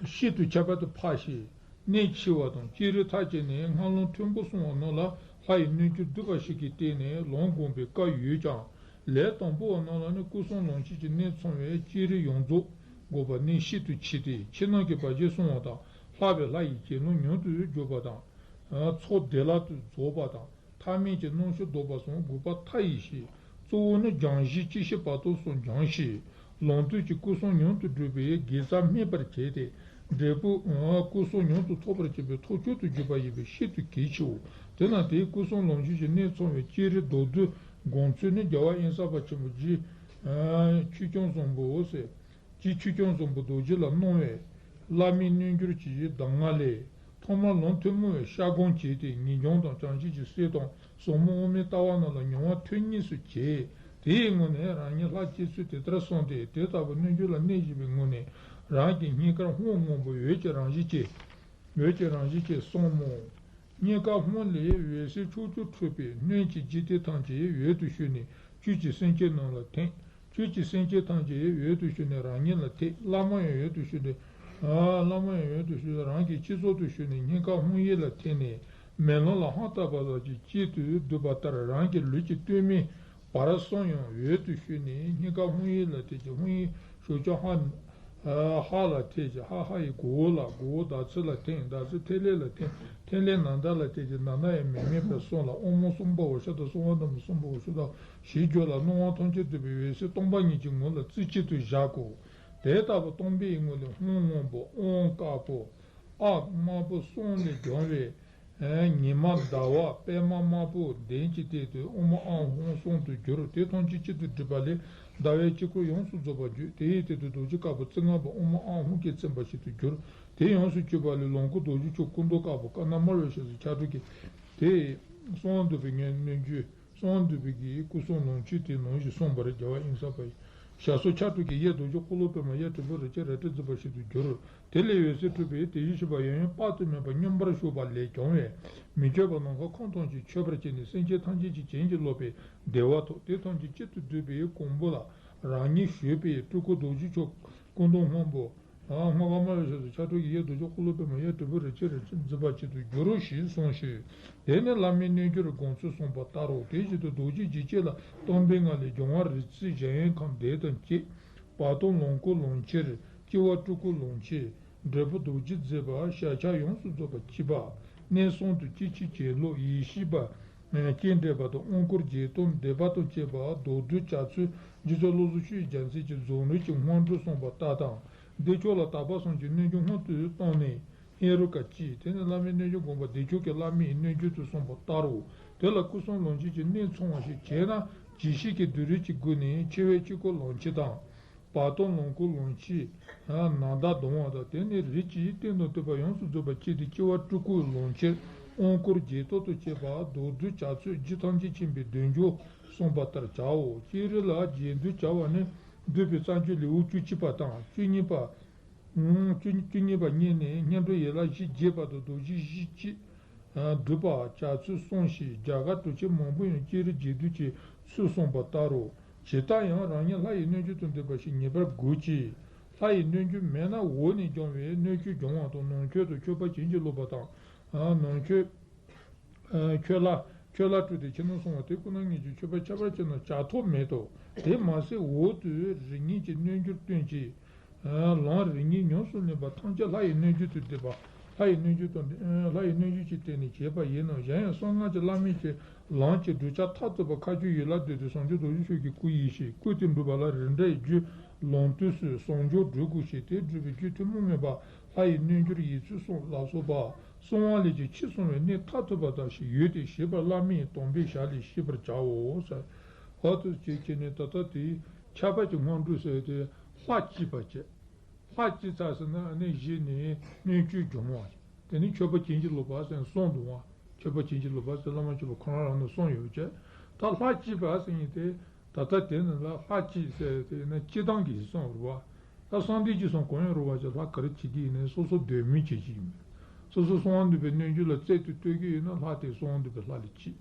ཤིན་ཏུ་ཁྱད་པར་དུ་འཕགས་ཤིང་གནད་ཆེ་བ་དང་། ཅི་རིགས་མཐའ་དཔྱད་ནས་སྔ་ལུང་ཐོན་པོ་གསུངས་པ་རྣམས་ལ་ལྷ་ཡི་རྣལ་འབྱོར་བསྡུས་པ་ཞིག་གི་སྟེང་ནས་ལུང་དགོངས་པའི་སྐབས་ཡོད་ཀྱང་། ལས་དང་པོ་བ་རྣམས་ལ་ནི་སྐུ་གསུམ་ལོངས་སྤྱོད་ཀྱི་གནད་ཚང་བས་ཅི་རིགས་ཡོངས་རྫོགས་དགོས་པ་ནི་ཤིན་ཏུ་ཆེ་སྟེ། ཕྱི་ནང་གི་བར་ཆད་སྲུང་བ་དང་། ལྷག་པའི་ལྷ་ཡི་གྱེན་ལོག་མྱུར་དུ་འཇོམས་པ་དང་། ཚོགས་བདེ་བླག་ཏུ་རྫོགས་པ་དང་། ཐ་མལ་གྱི་རྣམ་ཤེས་ལྡོག་པ་གསུམ་དགོས་པ་མཐའ་ཡས་ཤིང་། གཙོ་བོ་ནི་སྦྱང་གཞི་སྤྱི་བཤད་བར་དོ་གསུམ་སྦྱང་ཞིང་། ལུང་དོན་གྱི་སྐུ་གསུམ་མྱུར་དུ་འགྲུབ་པའི་དགེ་རྩ་སྨིན་པར་བྱས་ཏེ། འབྲས་བུ་སྐུ་གསུམ་མྱུར་དུ་ཐོབ་པར་བྱེད་པའི་ཐབས་མཆོག་ཏུ་གྱུར་པ་ཡིན་པས་ཤིན་ཏུ་གལ་ཆེའོ། དེས་ན་དེའི་སྐུ་གསུམ་ལོངས་སྤྱོད་ཀྱི་གནད་ཚང་བའི་ཅི་རིགས་མདོར་བསྡུས་དགོངས་ཚུལ་ནི། རྒྱལ་བ་དབེན་ས་པ་ཆེན་པོ་རྗེ་ཆོས་སྐྱོང་བཟང་པོ་ཟེར། རྗེ་ཆོས་སྐྱོང་བཟང་པོ་རྡོ་རྗེ་ལ་གནང་བའི་བླ་མའི་རྣལ་འབྱོར་གྱི་གདམས་ངག་ལས། ཐོག་མར་ལུང་ཐུན་མོང་བའི་ཤར་སྒོམ་བྱས་ཏེ། ངེས་འབྱུང་དང་བྱང་ཆུབ་ཀྱི་སེམས་དང་ཟབ་མོ་དབུ་མའི་ལྟ་བ་རྣམས་ལ་མྱོང་བ་ཐུན་གཉིས་སུ་གྱེས། དེའི་སྔོན་ནས་རང་ཉིད་ལྷར་སྐྱེས་ཚུལ་དེ་ལྟར་གསུངས་ཏེ། དེ་ལྟ་བུའི་རྣལ་འབྱོར་ལ་གནས་བཞེས་པའི་སྔོན་ནས་རང་གི་སྙིང་གར་ཧཱུྃ་སྔོན་པོ་འོད་ཀྱི་རང་བཞིན་ཅན། འོད་ཀྱི་རང་བཞིན་ཅན་གསུངས་མོ། སྙིང་ག་ཧཱུྃ་ལས་འོད་ཟེར་ཕྱོགས་བཅུར་འཕྲོས་པས་སྣོད་ཀྱི་འཇིག་རྟེན་ཐམས་ཅད་འོད་དུ་ཞུ་ནས་བཅུད་ཀྱི་སེམས་ཅན་རྣམས་ལ་ཐིམ། བཅུད་ཀྱི་སེམས་ཅན་ཐམས་ཅད་འོད་དུ་ཞུ་ནས་རང་ཉིད་ལ་ཐིམ། བླ་མ་ཡང་འོད་དུ་ཞུ་ནས། ཨ། བླ་མ་ཡང་འོད་དུ་ཞུ་ནས་རང་གི་སྤྱི་གཙུག་ཏུ་ཞུ་ནས་སྙིང་ག་ཧཱུྃ་ཡིག་ལ་ཐིམ་ནས། མེ་ལོང་ལ་ཧཱུྃ་བཏབ་པ་ལྟར་གྱི་གཅིག་ཏུ་བསྡུས་པ་ལྟར་རང་གི་ལུས་ཀྱི་སྟོད་སྨད་བར་གསུམ་ཡང་འོད་དུ་ཞུ་ནས་སྙིང་ག་ཧཱུྃ་ཡིག་ལ་ཐིམ་ཅིང་། ཧཱུྃ་ཡིག་ཞབས་ཀྱུ་ཧ། ཧ་ལ་ཐིམ་ཅིང་། ཧ་ཧ་ཡིག་གོ་བོ་ལ། གོ་བོ་ཟླ་ཚེས་ལ་ཐིམ། ཟླ་ཚེས་ཐིག་ལེ་ལ་ཐིམ། ཐིག་ལེ་ན་བཟའ་ལ་ཐིམ་ཅིང་། ན་བཟའ་ཡང་མིག་སྨན་པའི་གསུམ་ལ། ཨོཾ་སྭ་བྷཱ་ཝ་ཤ་དང་གསང་བ་རྣམས་སུ་སྭ་བྷཱ་ཝ་ཤ་དང་ཞེས་བརྗོད་ལ། སྣང་བ་ཐམས་ཅད་འདུས་པའི་འོད་ཟེར་སྟོང་པ་ཉིད་ཀྱི་ངོ་ལ་རྩེ་གཅིག་ཏུ་བཞག་གོ། དེ་ལྟ་བུ་སྟོང་པའི་ངོ་ལས་ཧཱུྃ་སྔོན་པོ་ཨོཾ་དཀར་པོ་ཨཱཿདམར་པོ་གསུམ་ལས་བྱུང་བའི་ཉི་མ་ཟླ་བ་པདྨ་དམར་པོ་གདན་གྱི་སྟེང་དུ་ཨོཾ་ཨཱཿཧཱུྃ་གསུམ་དུ་གྱུར། དེ་ཐམས་ཅད་གཅིག་ཏུ་སྒྲིལ་པ་ལས་ཟླ་བའི་དཀྱིལ་འཁོར་ཡོངས་སུ་རྫོགས་པར་གྱུར། དེའི་སྟེང་དུ་རྡོ་རྗེ་དཀར་པོ་རྩེ་ལྔ་པ་ཨོཾ་ཨཱཿཧཱུྃ་གིས་མཚན་པ་ཞིག་ཏུ་གྱུར། དེ་ཡོངས་སུ་གྱུར་པ་ལས་ལོངས་སྐུ་རྡོ་རྗེ་མཆོག་སྐུ་མདོག་དཀར་པོ་དཀར་ནག་དམར་བའི་ཞལ་གཟིགས་ཕྱག་དྲུག་གིས། དེ་གསང་བ་འདུས་པའི་ངོས་རྣལ་འབྱོར། གསང་བ་འདུས་པའི་གི་སྐུ་གསུམ་ལོངས་སྤྱོད་དེ་ནང་བཞིན་གསུངས་པར་རྒྱལ་བ་དབེན་ས་པ་ཡི་ཞབས་སོར་ཕྱག་དྲུག་གི་གཡས་རྡོ་རྗེ་འཁོར་ལོ་པདྨ། གཡས་དྲིལ་བུ་རིན་ཆེན་རལ་གྲི་བརྫིས་པ་ཞིག་ཏུ་གྱུར། དེ་ལས་འོད་ཟེར་འཕྲོས་པས་དེ་བཞིན་གཤེགས་པ་ཡང་ཡང་དཔག་ཏུ་མེད་པ་སྙོམས་པར་ཞུགས་པ་ལས་བྱུང་བས། མི་བསྐྱོད་པ་ནམ་མཁའ་ཁམས་ཐམས་ཅད་མཆོད་པར་བྱས་ནས། སེམས་ཅན་ཐམས་ཅད་ཀྱི་བྱིན་གྱིས་རློབ་པའི་བདེ་བ་ཐོབ། དེ་ཐམས་ཅད་གཅིག་ཏུ་བསྡུས་པའི་གོང་བུ་ལ་རང་ཉིད་བཞུགས་པས། སྤྲུལ་སྐུ་རྡོ་རྗེ་མཆོག་སྐུ་མདོག་སྔོན་པོ། ཨ། སྔོ་དཀར་དམར་བའི་ཞལ་གཟིགས་ཕྱག་དྲུག་གིས་གཡས་རྡོ་རྗེ་འཁོར་ལོ་པདྨ། གཡས་དྲིལ་བུ་རིན་ཆེན་རལ་གྲི་བརྫིས་པ་ཅན་དུ་གྱུར་ཞེས་གསུངས་ཤིང་། དེ་ནས་བླ་མའི་རྣལ་འབྱོར་དགོངས་ཚུལ་གསུངས་པ་ལྟར་རོ། དེ་བཞིན་དུ་རྡོ་རྗེ་འཇིགས་བྱེད་ལ་སྟོན་པའི་ངང་ལས་སྦྱང་བ་རིག་འཛིན་གཞལ་ཡས་ཁང་བདུན་དང་བཅས། བར་སྟོང་ལོངས་སྐུ་ལོངས་སྤྱོད། སྤྱི་བོ་སྤྲུལ་སྐུ་ལོངས་སྤྱོད། འབྲས་བུ་རྡོ་རྗེ་བརྫིས་པ། ཞལ་ཆགས་ཡོངས་སུ་རྫོགས་པ་བཅུ་པ། གནས་གསུམ་དུ་སྐྱེ་མཆེད་གྱེན་ལོག་ཡེ་ཤེས་པ། སྤྱན་འདྲེན་པ་དང་དབང་བསྐུར་རྗེས་གཏོར་འདོན་པ་དང་བཅས་པ་མདོར་བསྡུས་བྱ་ཚུལ་རྗེ་བཙུན་བློ་བཟང་ཆོས་ཀྱི་རྒྱལ་མཚན་གྱིས་རྫོགས་རིམ་གྱི་སྔོན་འགྲོ་གསུངས་པ་ལྟར་དང་། བདེ་མཆོག་ལ་དག་པ་གསུམ་གྱི་རྣལ་འབྱོར་སྔོན་དུ་བཏང་ནས་ཧེ་རུ་ཀ་གཅིག། དེ་ནས་བླ་མའི་རྣལ་འབྱོར་དགོངས་པ་བདེ་མཆོག་གི་བླ་མའི་རྣལ་འབྱོར་དུ་གསུངས་པ་ལྟར་རོ། དེ་ལ་སྐུ་གསུམ་ལོངས་སྤྱོད་ཀྱི་གནད་ཚང་བ་ཞིག་བྱས་ན། ཇི་སྲིད་ཀྱི་སྡེ་རིམ་གྱི་སྒོ་ནས་འཆི་བའི་དཀྱིལ་འཁོར་ལོངས་སྤྱོད་དང་། བར་སྟོང་ལོངས་སྐུ་ལོངས་སྤྱོད། ནམ་ཟླ་གདོང་བ་དང་། དེ་ནས་རིམ་གྱིས་རྟེན་དང་བསྟུན་པ་ཡོངས་སུ་རྫོགས་པར་བསྐྱེད་དེ། སྤྱི་བོ་སྤྲུལ་སྐུ་ལོངས་སྤྱོད། དབང་བསྐུར་རྗེས་གཏོར་དང་བཅས་པ་མདོར་བསྡུས་བྱ་ཚུལ་རྒྱུད་ཐམས་ཅད་མཁྱེན་པའི་བདེ་མཆོག་གསུངས་པ་ལྟར་བྱའོ། སྤྱིར་ལ་རྗེས་ཟློས་བྱ་བ་ནི། འདུས་པའི་རྩ་རྒྱུད་ལེའུ་བཅུ་གཅིག་པ་དང་བཅུ་གཉིས་པ། བཅུ་བཅུ་གཉིས་པ་གཉིས་ནས་སྔོན་འགྲོ་ཡན་ལག་བཞི་རྒྱས་པ་དང་རྡོ་རྗེ་བཞི་བཅུ་བསྡུས་པ་བྱ་ཚུལ་གསུངས་ཤིང་། རྒྱ་གར་གྲུབ་ཆེན་མང་པོས་ཡང་སྤྱིར་རྗེས་ཟློས་ཀྱི་ཚུལ་གསུངས་པ་ལྟར་རོ། ཇི་ལྟར་ཡང་རང་ཉིད་ལྷ་ཡི་རྣལ་འབྱོར་དང་ལྡན་པ་ཞིག་ངེས་པར་དགོས་ཀྱི། ལྷ་ཡི་རྣལ་འབྱོར་མེད་ན་འོག་ནས་སྦྱོང་བའི་སྣོད་བཅུད་སྦྱོང་བ་དང་། ནང་མཆོད་དང་མཆོད་པ་བྱིན་གྱིས་རློབ་པ་དང་། ནང་མཆོད། ཁྱོད་ལ་ཁྱོད་ལ་སྤྲུལ་ཏེ་ཕྱི་ནང་གསང་བ་དེ་ཀུན་ན་ངེས་ཀྱི་མཆོད་པ་ཁྱད་པར་ཅན་རྣམས་བྱ་ཐབས་མེད་དོ། དེ་མ་ཟད་འོག་ཏུ་རིམ་གཉིས་ཀྱི་རྣལ་འབྱོར་སྟོན་ཅིང་། ལམ་རིམ་གཉིས་ཉམས་སུ་ལེན་པ་ཐམས་ཅད་ལྷ་ཡི་རྣལ་འབྱོར་དུ་བསྡུས་པ། ལྷ་ཡི་རྣལ་འབྱོར་དང་ལྷ་ཡི་རྣལ་འབྱོར་གྱི་སྟེང་ནས་བྱས་པ་ཡིན་ནོ། གཞན་ཡང་གསང་སྔགས་ཀྱི་བླ་མེད་ཀྱི་ལམ་གྱི་བསྒྲུབ་བྱ་མཐར་ཐུག་པ་མཁའ་སྤྱོད་ཡུལ་ལ་བསྡུས་ཏེ་བྱང་ཆུབ་རྡོ་རྗེ་ཆོས་ཀྱི་སྐུ་ཡིན་ཞིང་། སྐུ་དེ་འགྲུབ་པ་ལ་རིམ་གྲོའི་རྒྱུད་ལུང་དུས་སུ་བྱང་ཆུབ་སྒྲུབ་དགོས་ཤིང་། དེ་སྒྲུབ་པའི་རྒྱུ་ཐུན་མོང་མིན་པ་ལྷ་ཡི་རྣལ་འབྱོར་ཡིན་ཚུལ་གསུངས་ལ་སོགས་པ། གསང་བ་ལས་ཀྱང་ཕྱིས་གསུངས་པའི་གནད་མཐར་ཐུག་པ་ཙམ་ཞིག་ཡོད་དེ། ཞེས་པ་བླ་མའི་དམ་པའི་ཞལ་ལས་ཤེས་པར་བྱའོ། ཟེར། འོ་དེ་བྱས་བྱས་ནས་ད་ལྟ་དེའི་ཁྱད་པར་གྱི་སྔོན་འགྲོ་ཟེར་དེ་ལྷ་བསྐྱེད་པ་བྱས། ལྷ་བསྐྱེད་ཚར་ཟིན་ན་ཨ་ནི་གཞི་ནས་སྣོད་བཅུད་སྦྱོང་བ། དེ་ནི་མཆོད་པ་བྱིན་གྱིས་རློབ་པ་ཟེར་གསུངས་འདུག་བ། མཆོད་པ་བྱིན་གྱིས་རློབ་པ་ཟེར་བླ་མ་མཆོད་པ་ཁོ་རང་རང་ནས་གསུངས་ཡོད་བྱས། ད་ལྷ་བསྐྱེད་པ་ཟེར་མཁན་དེ། ད་ལྟ་དེ་ནི་ལ་ལྷ་བསྐྱེད་ཟེར་དེ་ན་བསྐྱེད་སྟངས་ཀྱི་གསུངས་རེད་བ། ད་གསང་བདེ་སྐྱིད་གསུམ་གང་ཡང་རུང་བ་ཅིག་ལྷ་ག་རེ་བྱེད་ཀྱི་ཡིན་ནའི་སོ་སོ་འདོད་མོས་བྱེད་ཀྱི་ཡིན་པས། སོ་སོ་གསང་བ་འདུས་པའི་རྣལ་འབྱོར་ལ་རྩལ་དུ་གཏོད་ཀྱི་ཡོད་ན་ལྷ་དེ་གསང་བ་འདུས་པའི་ལྷ་ལ་བསྐྱེད།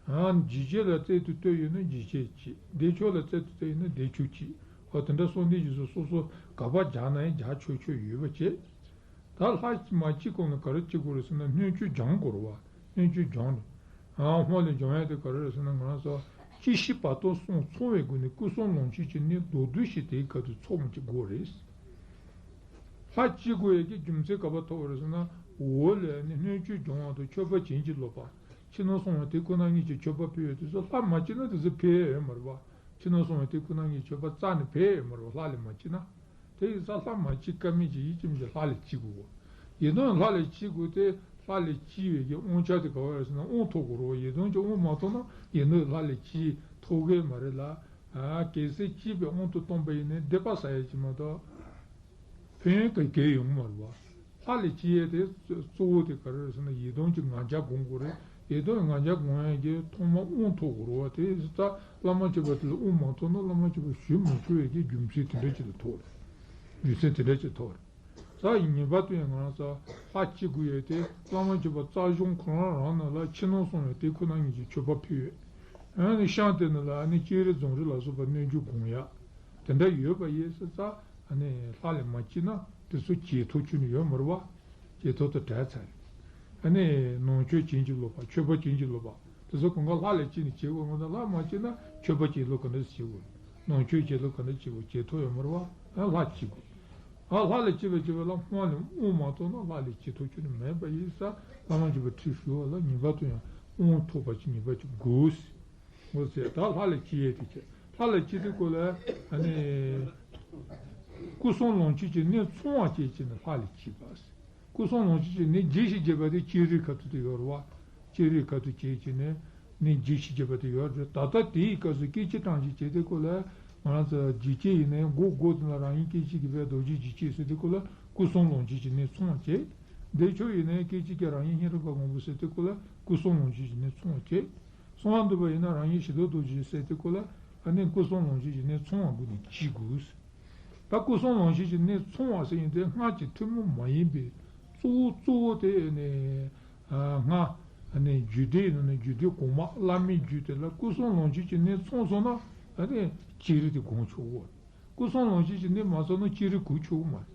ཨ། འཇིགས་བྱེད་ལ་རྩལ་དུ་བཏོད་ཡོད་ན་འཇིགས་བྱེད་གཅིག་བདེ་མཆོག་ལ་རྩལ་དུ་བཏོད་ཡོད་ན་བདེ་མཆོག་གཅིག་འོ་དེ་འདྲ་གསུངས་དེ་རྗེས་སུ་སོ་སོ་ག་པར་སྦྱར་ན་ཡང་སྦྱར་ཆོག་ཆོག་ཡོད་པ་བྱས། ད་ལྷ་མ་བཅས་གོང་ལ་ག་རེ་བྱེད་དགོས་རེད་ཟེར་ན། སྣོད་བཅུད་སྦྱང་དགོས་རེད་བ། སྣོད་བཅུད་སྦྱང་ནས། ཨ། སྔོན་ལ་སྦྱང་ཡ་དེ་ག་རེ་རེད་ཟེར་ན། ང་རང་ཚོ་སྐྱེ་ཤི་བར་དོ་གསུམ་ཚང་བའི་སྒོ་ནས་སྐུ་གསུམ་ལོངས་སྤྱོད་ཀྱི་གནས་མདོར་བསྡུས་ཤིག་དེའི་ཁ་ཐུག་ཚོགས་མི་བྱེད་དགོས་རེད། ལྷ་བྱེད་དགོས་ཡ་གི་རྒྱུ་མཚན་ག་པར་ཐོགས་པ་རེད་ཟེར་ན། འོག་ལ་ནི་སྣོད་བཅུད་སྦྱོང་བ་དང་མཆོད་པ་བྱིན་གྱིས་རློབ་པ། ཕྱི་ནང་གསང་བ་དེ་ཁོ་ན་ཉིད་ཀྱི་མཆོད་པ་ཕུལ་ཡོད་དུས་སུ་ལྷ་མ་བྱེད་ན་དེ་ཚོ་ཕན་ཡོད་མ་རེད་བ། ཕྱི་ནང་གསང་བ་དེ་ཁོ་ན་ཉིད་མཆོད་པ་རྩ་ནས་ཕན་ཡོད་མ་རེད་བ། ལྷ་ལས་མ་བྱེད་ན། དེ་ཡིན་ཙང་ལྷ་མ་བྱེད་ཀ་མེད་ཀྱི་ཡིད་ཀྱི་མི་ཀྱི་ལྷ་ལས་བྱེད་དགོས། ཡིན་དོན་ལྷ་ལས་བྱེད་དགོས་ཏེ། ལྷ་ལས་བྱེད་པའི་གི་དབང་ཆ་དེ་ག་བ་རེད་ཟེར་ན། དབང་ཐོབ་དགོས་རེད་བ། ཡིན་དོན་གྱི་དབང་མ་ཐོབ་ན་ཡིན་དོན་ལྷ་ལས་བྱེད་ཐུབ་ཀྱི་མ་རེད་ལ། ཨ། གལ་སྲིད་བྱེད་པའི་དབང་དུ་བཏང་པ་ཡིན་ན་སྡིག་པ་བསགས་ཡ་ཅིག་མ་གཏོགས། ཕན་ཡོན་ག་གེ་ཡོང་མ་རེད་བ། ལྷ་ལས་བྱེད་ཡས་དེ་གཙོ་བོ་དེ་ག་རེ་རེད་ཟེར་ན། ཡིད་དམ་གྱི་ང་རྒྱལ་སྒོམ་དགོས་རེད། ཡིད་དམ་གྱི་ང་རྒྱལ་སྒོམ་ཡས་ཀྱི་ཐོག་མ་དབང་ཐོབ་དགོས་རེད་བ། དེ་ཡིན་ཙང་བླ་མ་མཆོད་པ་དེ་ལ་དབང་མ་ཐོབ་ན་བླ་མ་མཆོད་པ་ཞུ་མི་ཆོག་ཡས་ཀྱི་རྒྱུ་མཚན་དེ་འདྲ་ཅིག་ལ་ཐོགས་རེད། རྒྱུ་མཚན་དེ་འདྲ་ཅིག་ཐོགས་རེད། ད་ངེས་པར་དུ་ཡང་ང་རང་ཚོ་ལྷ་བྱེད་དགོས་ཡས་དེ། བླ་མ་མཆོད་པ་རྩ་གཞུང་ཁོ་རང་རང་ནང་ལ་ཕྱི་ནང་གསང་བའི་དེ་ཁོ་ན་ཉིད་ཀྱི་མཆོད་པ་ཕུལ་ཡོད། ཨ་ནི་ཤང་དེ་ནང་ལ་ཨ་ནི་སྤྱན་རས་རྫོང་རིས་ལ་སོགས་པ་སྣོད་བཅུད་སྒོམ་ཡ་དེ་འདྲ་ཡོད་པ་ཡིན་ཙང་། ཨ་ནི་ལྷ་ལས་མ་བྱེད་ན་དེ་ཚོ་བྱེད་ཐུབ་ཁྱོན་ནས་ཡོད་མ་རེད་བ། བྱེད་ཐུབ་ཏུ་བྲལ་ཚར་རེད། ཨ་ནི་ནང་མཆོད་བྱིན་གྱིས་རློབ་པ། མཆོད་པ་བྱིན་གྱིས་རློབ་པ། དེ་ཚོ་གང་ག་ལྷ་ལས་བྱེད་ནས་བྱེད་དགོས། ང་ཚོ་ལྷ་མ་བྱེད་ན་མཆོད་པ་བྱིན་རློབ་ག་འདྲ་བྱེད་དགོས། ནང་མཆོད་བྱིན་རློབ་ག་འདྲ་བྱེད་དགོས། བྱེད་ཐུབ་ཡོད་མ་རེད་བ། ཨ། ལྷ་བྱེད་དགོས། ཨ། ལྷ་ལས་བྱེད་པ་བྱེད་པ་ལ་སྔོན་ལ་དབང་མ་ཐོབ་ན་ལྷ་ལས་བྱེད་ཐུབ་ཁྱོན་ནས་མེད་པ་ཡིན་ཙང་། བླ་མ་མཆོད་པའི་ཁྲིད་ཞུ་བ་ལ་ངེས་པར་དུ་ཡང་དབང་ཐོབ་པ་ཅིག་ངེས་པར་ཅིག་དགོས། འོ་ཟེར། ད་ལྷ་ལས་བྱེད་ཡས་དེ་བྱས། ལྷ་ལས་བྱེད་དུས་སྐབས་ལ་ཨ་ནི་སྐུ་གསུམ་ལོངས་སྤྱོད་ཀྱི་གནས་ཚང་བ་བྱས་བྱས་ནས་ལྷ་ལས་བྱེད་པ་ཟེར། སྐུ་གསུམ་ལོངས་སྤྱོད་ཀྱི་གནས་རྒྱས་ཤིང་རྒྱས་པ་དེ་སྤྱན་རས་ཁ་ཐུག་དེ་ཡོད་རེད་བ། སྤྱན་རས་ཁ་ཐུག་བྱས་བྱས་ནས་གནས་རྒྱས་ཤིང་རྒྱས་པ་དེ་ཡོད་རེད། ད་ལྟ་དེའི་སྐབས་སུ་སྐད་ཅིག་གྲངས་ཅིག་བྱས་དུས་སྐབས་ལ་ང་རང་ཚོ་འཇིགས་བྱེད་ཡིན་ནའི་སྒོ་སྒོ་དེ་ལ་རང་ཉིད་སྐད་ཅིག་གིས་བས་རྡོ་རྗེ་འཇིགས་བྱེད་ཟེར་དུས་སྐབས་ལ་སྐུ་གསུམ་ལོངས་སྤྱོད་ཀྱི་གནས་ཚང་བ་བྱས། བདེ་མཆོག་ཡིན་ནའི་སྐད་ཅིག་གིས་རང་ཉིད་ཧེ་རུ་ཀ་མགོན་པོ་ཟེར་དུས་སྐབས་ལ་སྐུ་གསུམ་ལོངས་སྤྱོད་ཀྱི་གནས་ཚང་བ་བྱས། གསང་བ་འདུས་པ་ཡིན་ན་རང་ཉིད་ཞི་ཁྲོ་རྡོ་རྗེ་ཟེར་དུས་སྐབས་ལ་ཨ་ནི་སྐུ་གསུམ་ལོངས་སྤྱོད་ཀྱི་གནས་ཚང་བ་སྒོ་ནས་བྱེད་དགོས། ད་སྐུ་གསུམ་ལོངས་སྤྱོད་ཀྱི་གནས་ཚང་བ་ཟེར་ཡིན་དེ་སྔགས་ཀྱི་ཐུན་མོང་མ་ཡིན་པའི་གཙོ་བོ་གཙོ་བོ་དེ་ནི་ཨ་སྔགས་ནི་རྒྱུད་སྡེའི་ནང་ནས་རྒྱུད་སྡེ་གོང་མ་བླ་མའི་རྒྱུད་དེ་ལ་སྐུ་གསུམ་ལོངས་སྤྱོད་ཀྱི་གནས་ཚང་སོང་ན་ཨ་ནི་སྤྱན་རས་དེ་སྒོམ་ཆོག་གོ། སྐུ་གསུམ་ལོངས་སྤྱོད་ཀྱི་གནས་མ་ཚང་ན་སྤྱན་རས་གོ་ཆོག་གི་མ་རེད།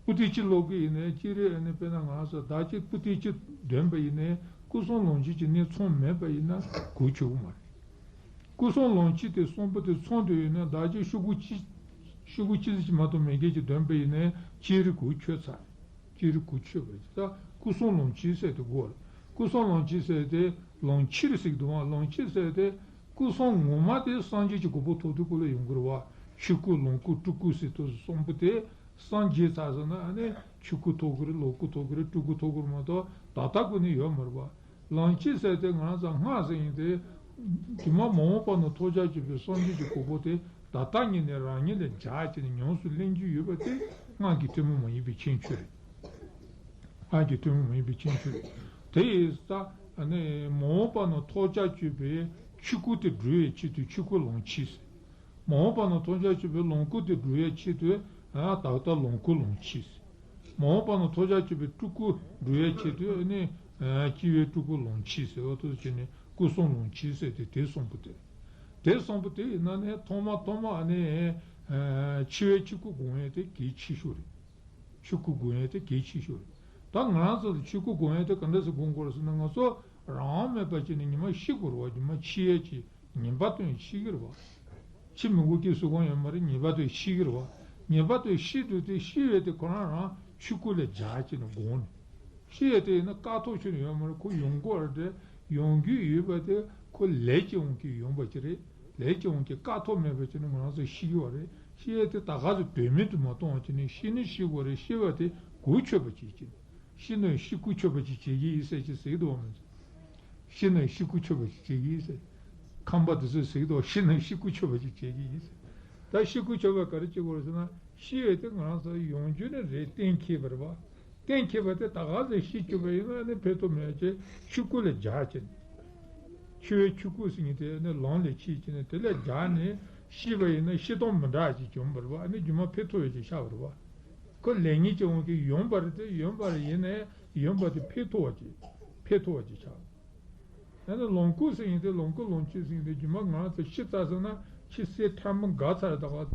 པུ་ཏི་ཅི་ལོ་གི་ཡིན་ནའི་སྤྱན་རས་ཨ་ནི་དཔེར་ན་ང་ཚོ་བདག་གཅིག་པུ་ཏི་ཅི་འདོན་པ་ཡིན་ནའི་སྐུ་གསུམ་ལོངས་སྤྱོད་ཀྱི་གནས་ཚང་མེད་པ་ཡིན་ན་གོ་ཆོག་གི་མ་རེད། སྐུ་གསུམ་ལོངས་སྤྱོད་དེ་གསུམ་པོ་དེ་ཚང་དུ་ཡོད་ན་བདག་གཅིག་ཤོག་གུ་གཅིག་ཤོག་གུ་གཅིག་ཙམ་ཅིག་མ་གཏོགས་མེད་མཁན་ཅིག་འདོན་པ་ཡིན་ནའི་སྤྱན་རས་གོ་ཆོད་ཚར། སྤྱན་རས་གོ་ཆོད་པ་ཡིན་ཙང་སྐུ་གསུམ་ལོངས་སྤྱོད་ཟེར་དེ་དགོས་རེད། སྐུ་གསུམ་ལོངས་སྤྱོད་ཟེར་དེ་ལོངས་སྤྱོད་ཟེར་གི་འདུག་བ། ལོངས་སྤྱོད་ཟེར་དེ་སྐུ་གསུམ་ངོ་མ་དེ་སངས་རྒྱས་ཀྱི་གོ་འཕང་ཐོབ་དུས་སྐབས་ལ་ཡོང་གི་རེད་བ། ཆོས་སྐུ་ལོངས་སྐུ་སྤྲུལ་སྐུ་ཟེར་དུས་གསུམ་པོ་དེ་སངས་རྒྱས་ཚར་སོང་ན་ཨ་ནི་ཆོས་སྐུ་ཐོབ་ཀྱི་རེད། ལོངས་སྐུ་ཐོབ་ཀྱི་རེད། སྤྲུལ་སྐུ་ཐོབ་ཀྱི་རེད་མ་གཏོགས་ད་ལྟ་ཁོ་ནས་ཡོད་མ་རེད་བ། ལོངས་སྤྱོད་ཟེར་དེ་ང་རང་ཚོ་སྔགས་ཟེར་ཡིན་དེ། དེ་མ་མ་འོངས་པ་ན་ཐོབ་བྱ་སྤྱོད་པའི་སངས་རྒྱས་ཀྱི་གོ་འཕང་དེ་ད་ལྟ་ཉིད་ནས་རང་ཉིད་ལ་སྦྱར་བྱས་ནས་ཉམས་སུ་ལེན་རྒྱུ་ཡོད་པ་དེ་སྔགས་ཀྱི་ཐུན་མོང་མ་ཡིན་པའི་ཁྱད་ཆོས་རེད། སྔགས་ཀྱི་ཐུན་མོང་མ་ཡིན་པའི་ཁྱད་ཆོས་རེད། དེ་ཡིན་ཙང་ཨ་ནི་མ་འོངས་པ་ན་ཐོབ་བྱ་སྤྱོད་པའི་ཆོས་སྐུ་དེ་སྒྲུབ་པའི་ཆེད་དུ་ཆོས་སྐུ་ལོངས་སྤྱོད་ཟེར། མ་འོངས་པ་ན་ཐོབ་བྱ་སྤྱོད་པའི་ལོངས་སྐུ་དེ་སྒྲུབ་པའི་ཆེད་དུ་ཨ་ད་ལྟ་ལོངས་སྐུ་ལོངས་སྤྱོད་ཟེར། མ་འོངས་པ་ན་ཐོབ་བྱ་སྤྱོད་པའི་སྤྲུལ་སྐུ་སྒྲུབ་པའི་ཆེད་དུ་ཨ་ནི་ཨ་སྤྱི་བོའི་སྤྲུལ་སྐུ་ལོངས་སྤྱོད་ཟེར་བ་དེ་ཚོ་བྱས་ནས་སྐུ་གསུམ་ལོངས་སྤྱོད་ཟེར་ཏེ་དེ་གསུམ་པོ་དེ། དེ་གསུམ་པོ་དེ་ཡིན་ན་ནི་ཐོག་མ་ཐོག་མ་ཨ་ནི་ཨ་འཆི་བའི་ཆོས་སྐུ་སྒོམ་ཡས་དེ་གལ་ཆེ་ཤོས་རེད། ཆོས་སྐུ་སྒོམ་ཡས་དེ་གལ་ཆེ་ཤོས་རེད། ད་ང་རང་ཚོ་ལ་ཆོས་སྐུ་སྒོམ་ཡས་དེ་ག་འདྲ་སེ་སྒོམ་དགོས་རེད་ཟེར་ན། ང་ཚོ་རང་དབང་མེད་པ་བྱས་ནས་ཉི་མ་ཤི་དགོས་རེད་བ། ཉི་མ་འཆི་ཡས་ཀྱི་ངེས་པར་དུ་ཤི་གི་རེད་བ། འཆི་མི་དགོས་ཀྱི་སུ་གང་ཡོད་མ་རེད། ངེས་པར་དུ་ཤི་གི་རེད་བ། ངེས་པར་དུ་ཤི་དུས་དེ་ཤི་བས་དེ་ཁོ་རང་རང་ཆོས་སྐུ་ལ་སྦྱར་བྱས་ནས་སྒོམ་ནས། ཤི་ཡས་དེ་ཡིན་ན་བཀག་ཐོག་ཆོད་ནས་ཡོད་མ་རེད། ཁོ་ཡོང་གི་རེད། ཡོང་རྒྱུ་ཡོད་པ་དེ་ཁོ་ལས་ཀྱི་དབང་གིས་ཡོང་བ་ཅིག་རེད། ལས་ཀྱི་དབང་གིས་བཀག་ཐོག་མེད་པ་བྱས་ནས་ང་རང་ཚོ་ཤི་གི་བ་རེད། ཤི་ཡས་དེ་ད་ག་ཚོད་དོན་མེད་དུ་མ་གཏོང་བ་བྱས་ནས་ཤི་ནི་ཤི་དགོས་རེད། ཤི་བ་དེ་གོ་ཆོད་པ་ཅིག་བྱས་ནས། ཤི་ནས་ཤི་གོ་ཆོད་པ་ཅིག་བྱེད་ཀྱི་ཡིན་ཟེར་ཅིག་ཟེར་གྱི་འདུག་བ་མ་ཟད། ཤི་ནས་ཤི་གོ་ཆོད་པ་ཅིག་བྱེད་ཀྱི་ཡིན་ཟེར། ཁམས་པ་དེ་ཚོས་ཟེར་གྱི་འདུག་ཤི་ནས་ཤི་གོ་ཆོད་པ་ཅིག་བྱེད་ཀྱི་ཡིན་ཟེར། ད་ཤི་གོ་ཆོད་པ་ག་རེ་བྱེད་དགོས་རེད་ཟེར་ན། ཤི་ཡས་དེ་ང་རང་ཚོ་ཡོང་རྒྱུ་ནི་རེད། གཏན་འཁེལ་བ་རེད་བ། གཏན་འཁེལ་བ་དེ་ད་ག་ཚོད་ཤི་བཅུག་པ་ཡིན་ན་ནི་ཕན་ཐོགས་མེད་ཅེས་ཆོས་སྐུ་ལ་སྦྱར་བྱས་ནས། འཆི་བའི་ཆོས་སྐུ་ཟེར་མཁན་དེ་ནི་ལམ་ལས་ཕྱིས་བྱས་ནས་དེ་ལ་སྦྱར་ནས་ཤི་བ་ཡིན་ན་ཤི་སྟངས་མི་འདྲ་ཅིག་བྱུང་བ་རེད་བ། ཨ་ནི་རྗེས་མ་ཕན་ཐོགས་ཡོད་ཅེས་ཆགས་པ་རེད་བ། ཁོ་ལས་ངན་གྱི་དབང་གིས་ཡོང་བ་རེད་དེ། ཡོང་བ་རེད་ཡིན་ནའི་ཡོང་བ་དེ་ཕན་ཐོགས་པ་ཅིག་ཕན་ཐོགས་པ་ཅིག་ཆགས། ཡང་ན་ལོངས་སྐུ་ཟེར་ཡིན་ཏེ། ལོངས་སྐུ་ལོངས་སྤྱོད་ཟེར་ཡིན་ཏེ། རྒྱུ་མ་ང་ཚོ་ཤི་ཚར་སོང་ན་ཤི་ཟེར་ཐལ་མོ་སྒང་ཚར་དག་ལ་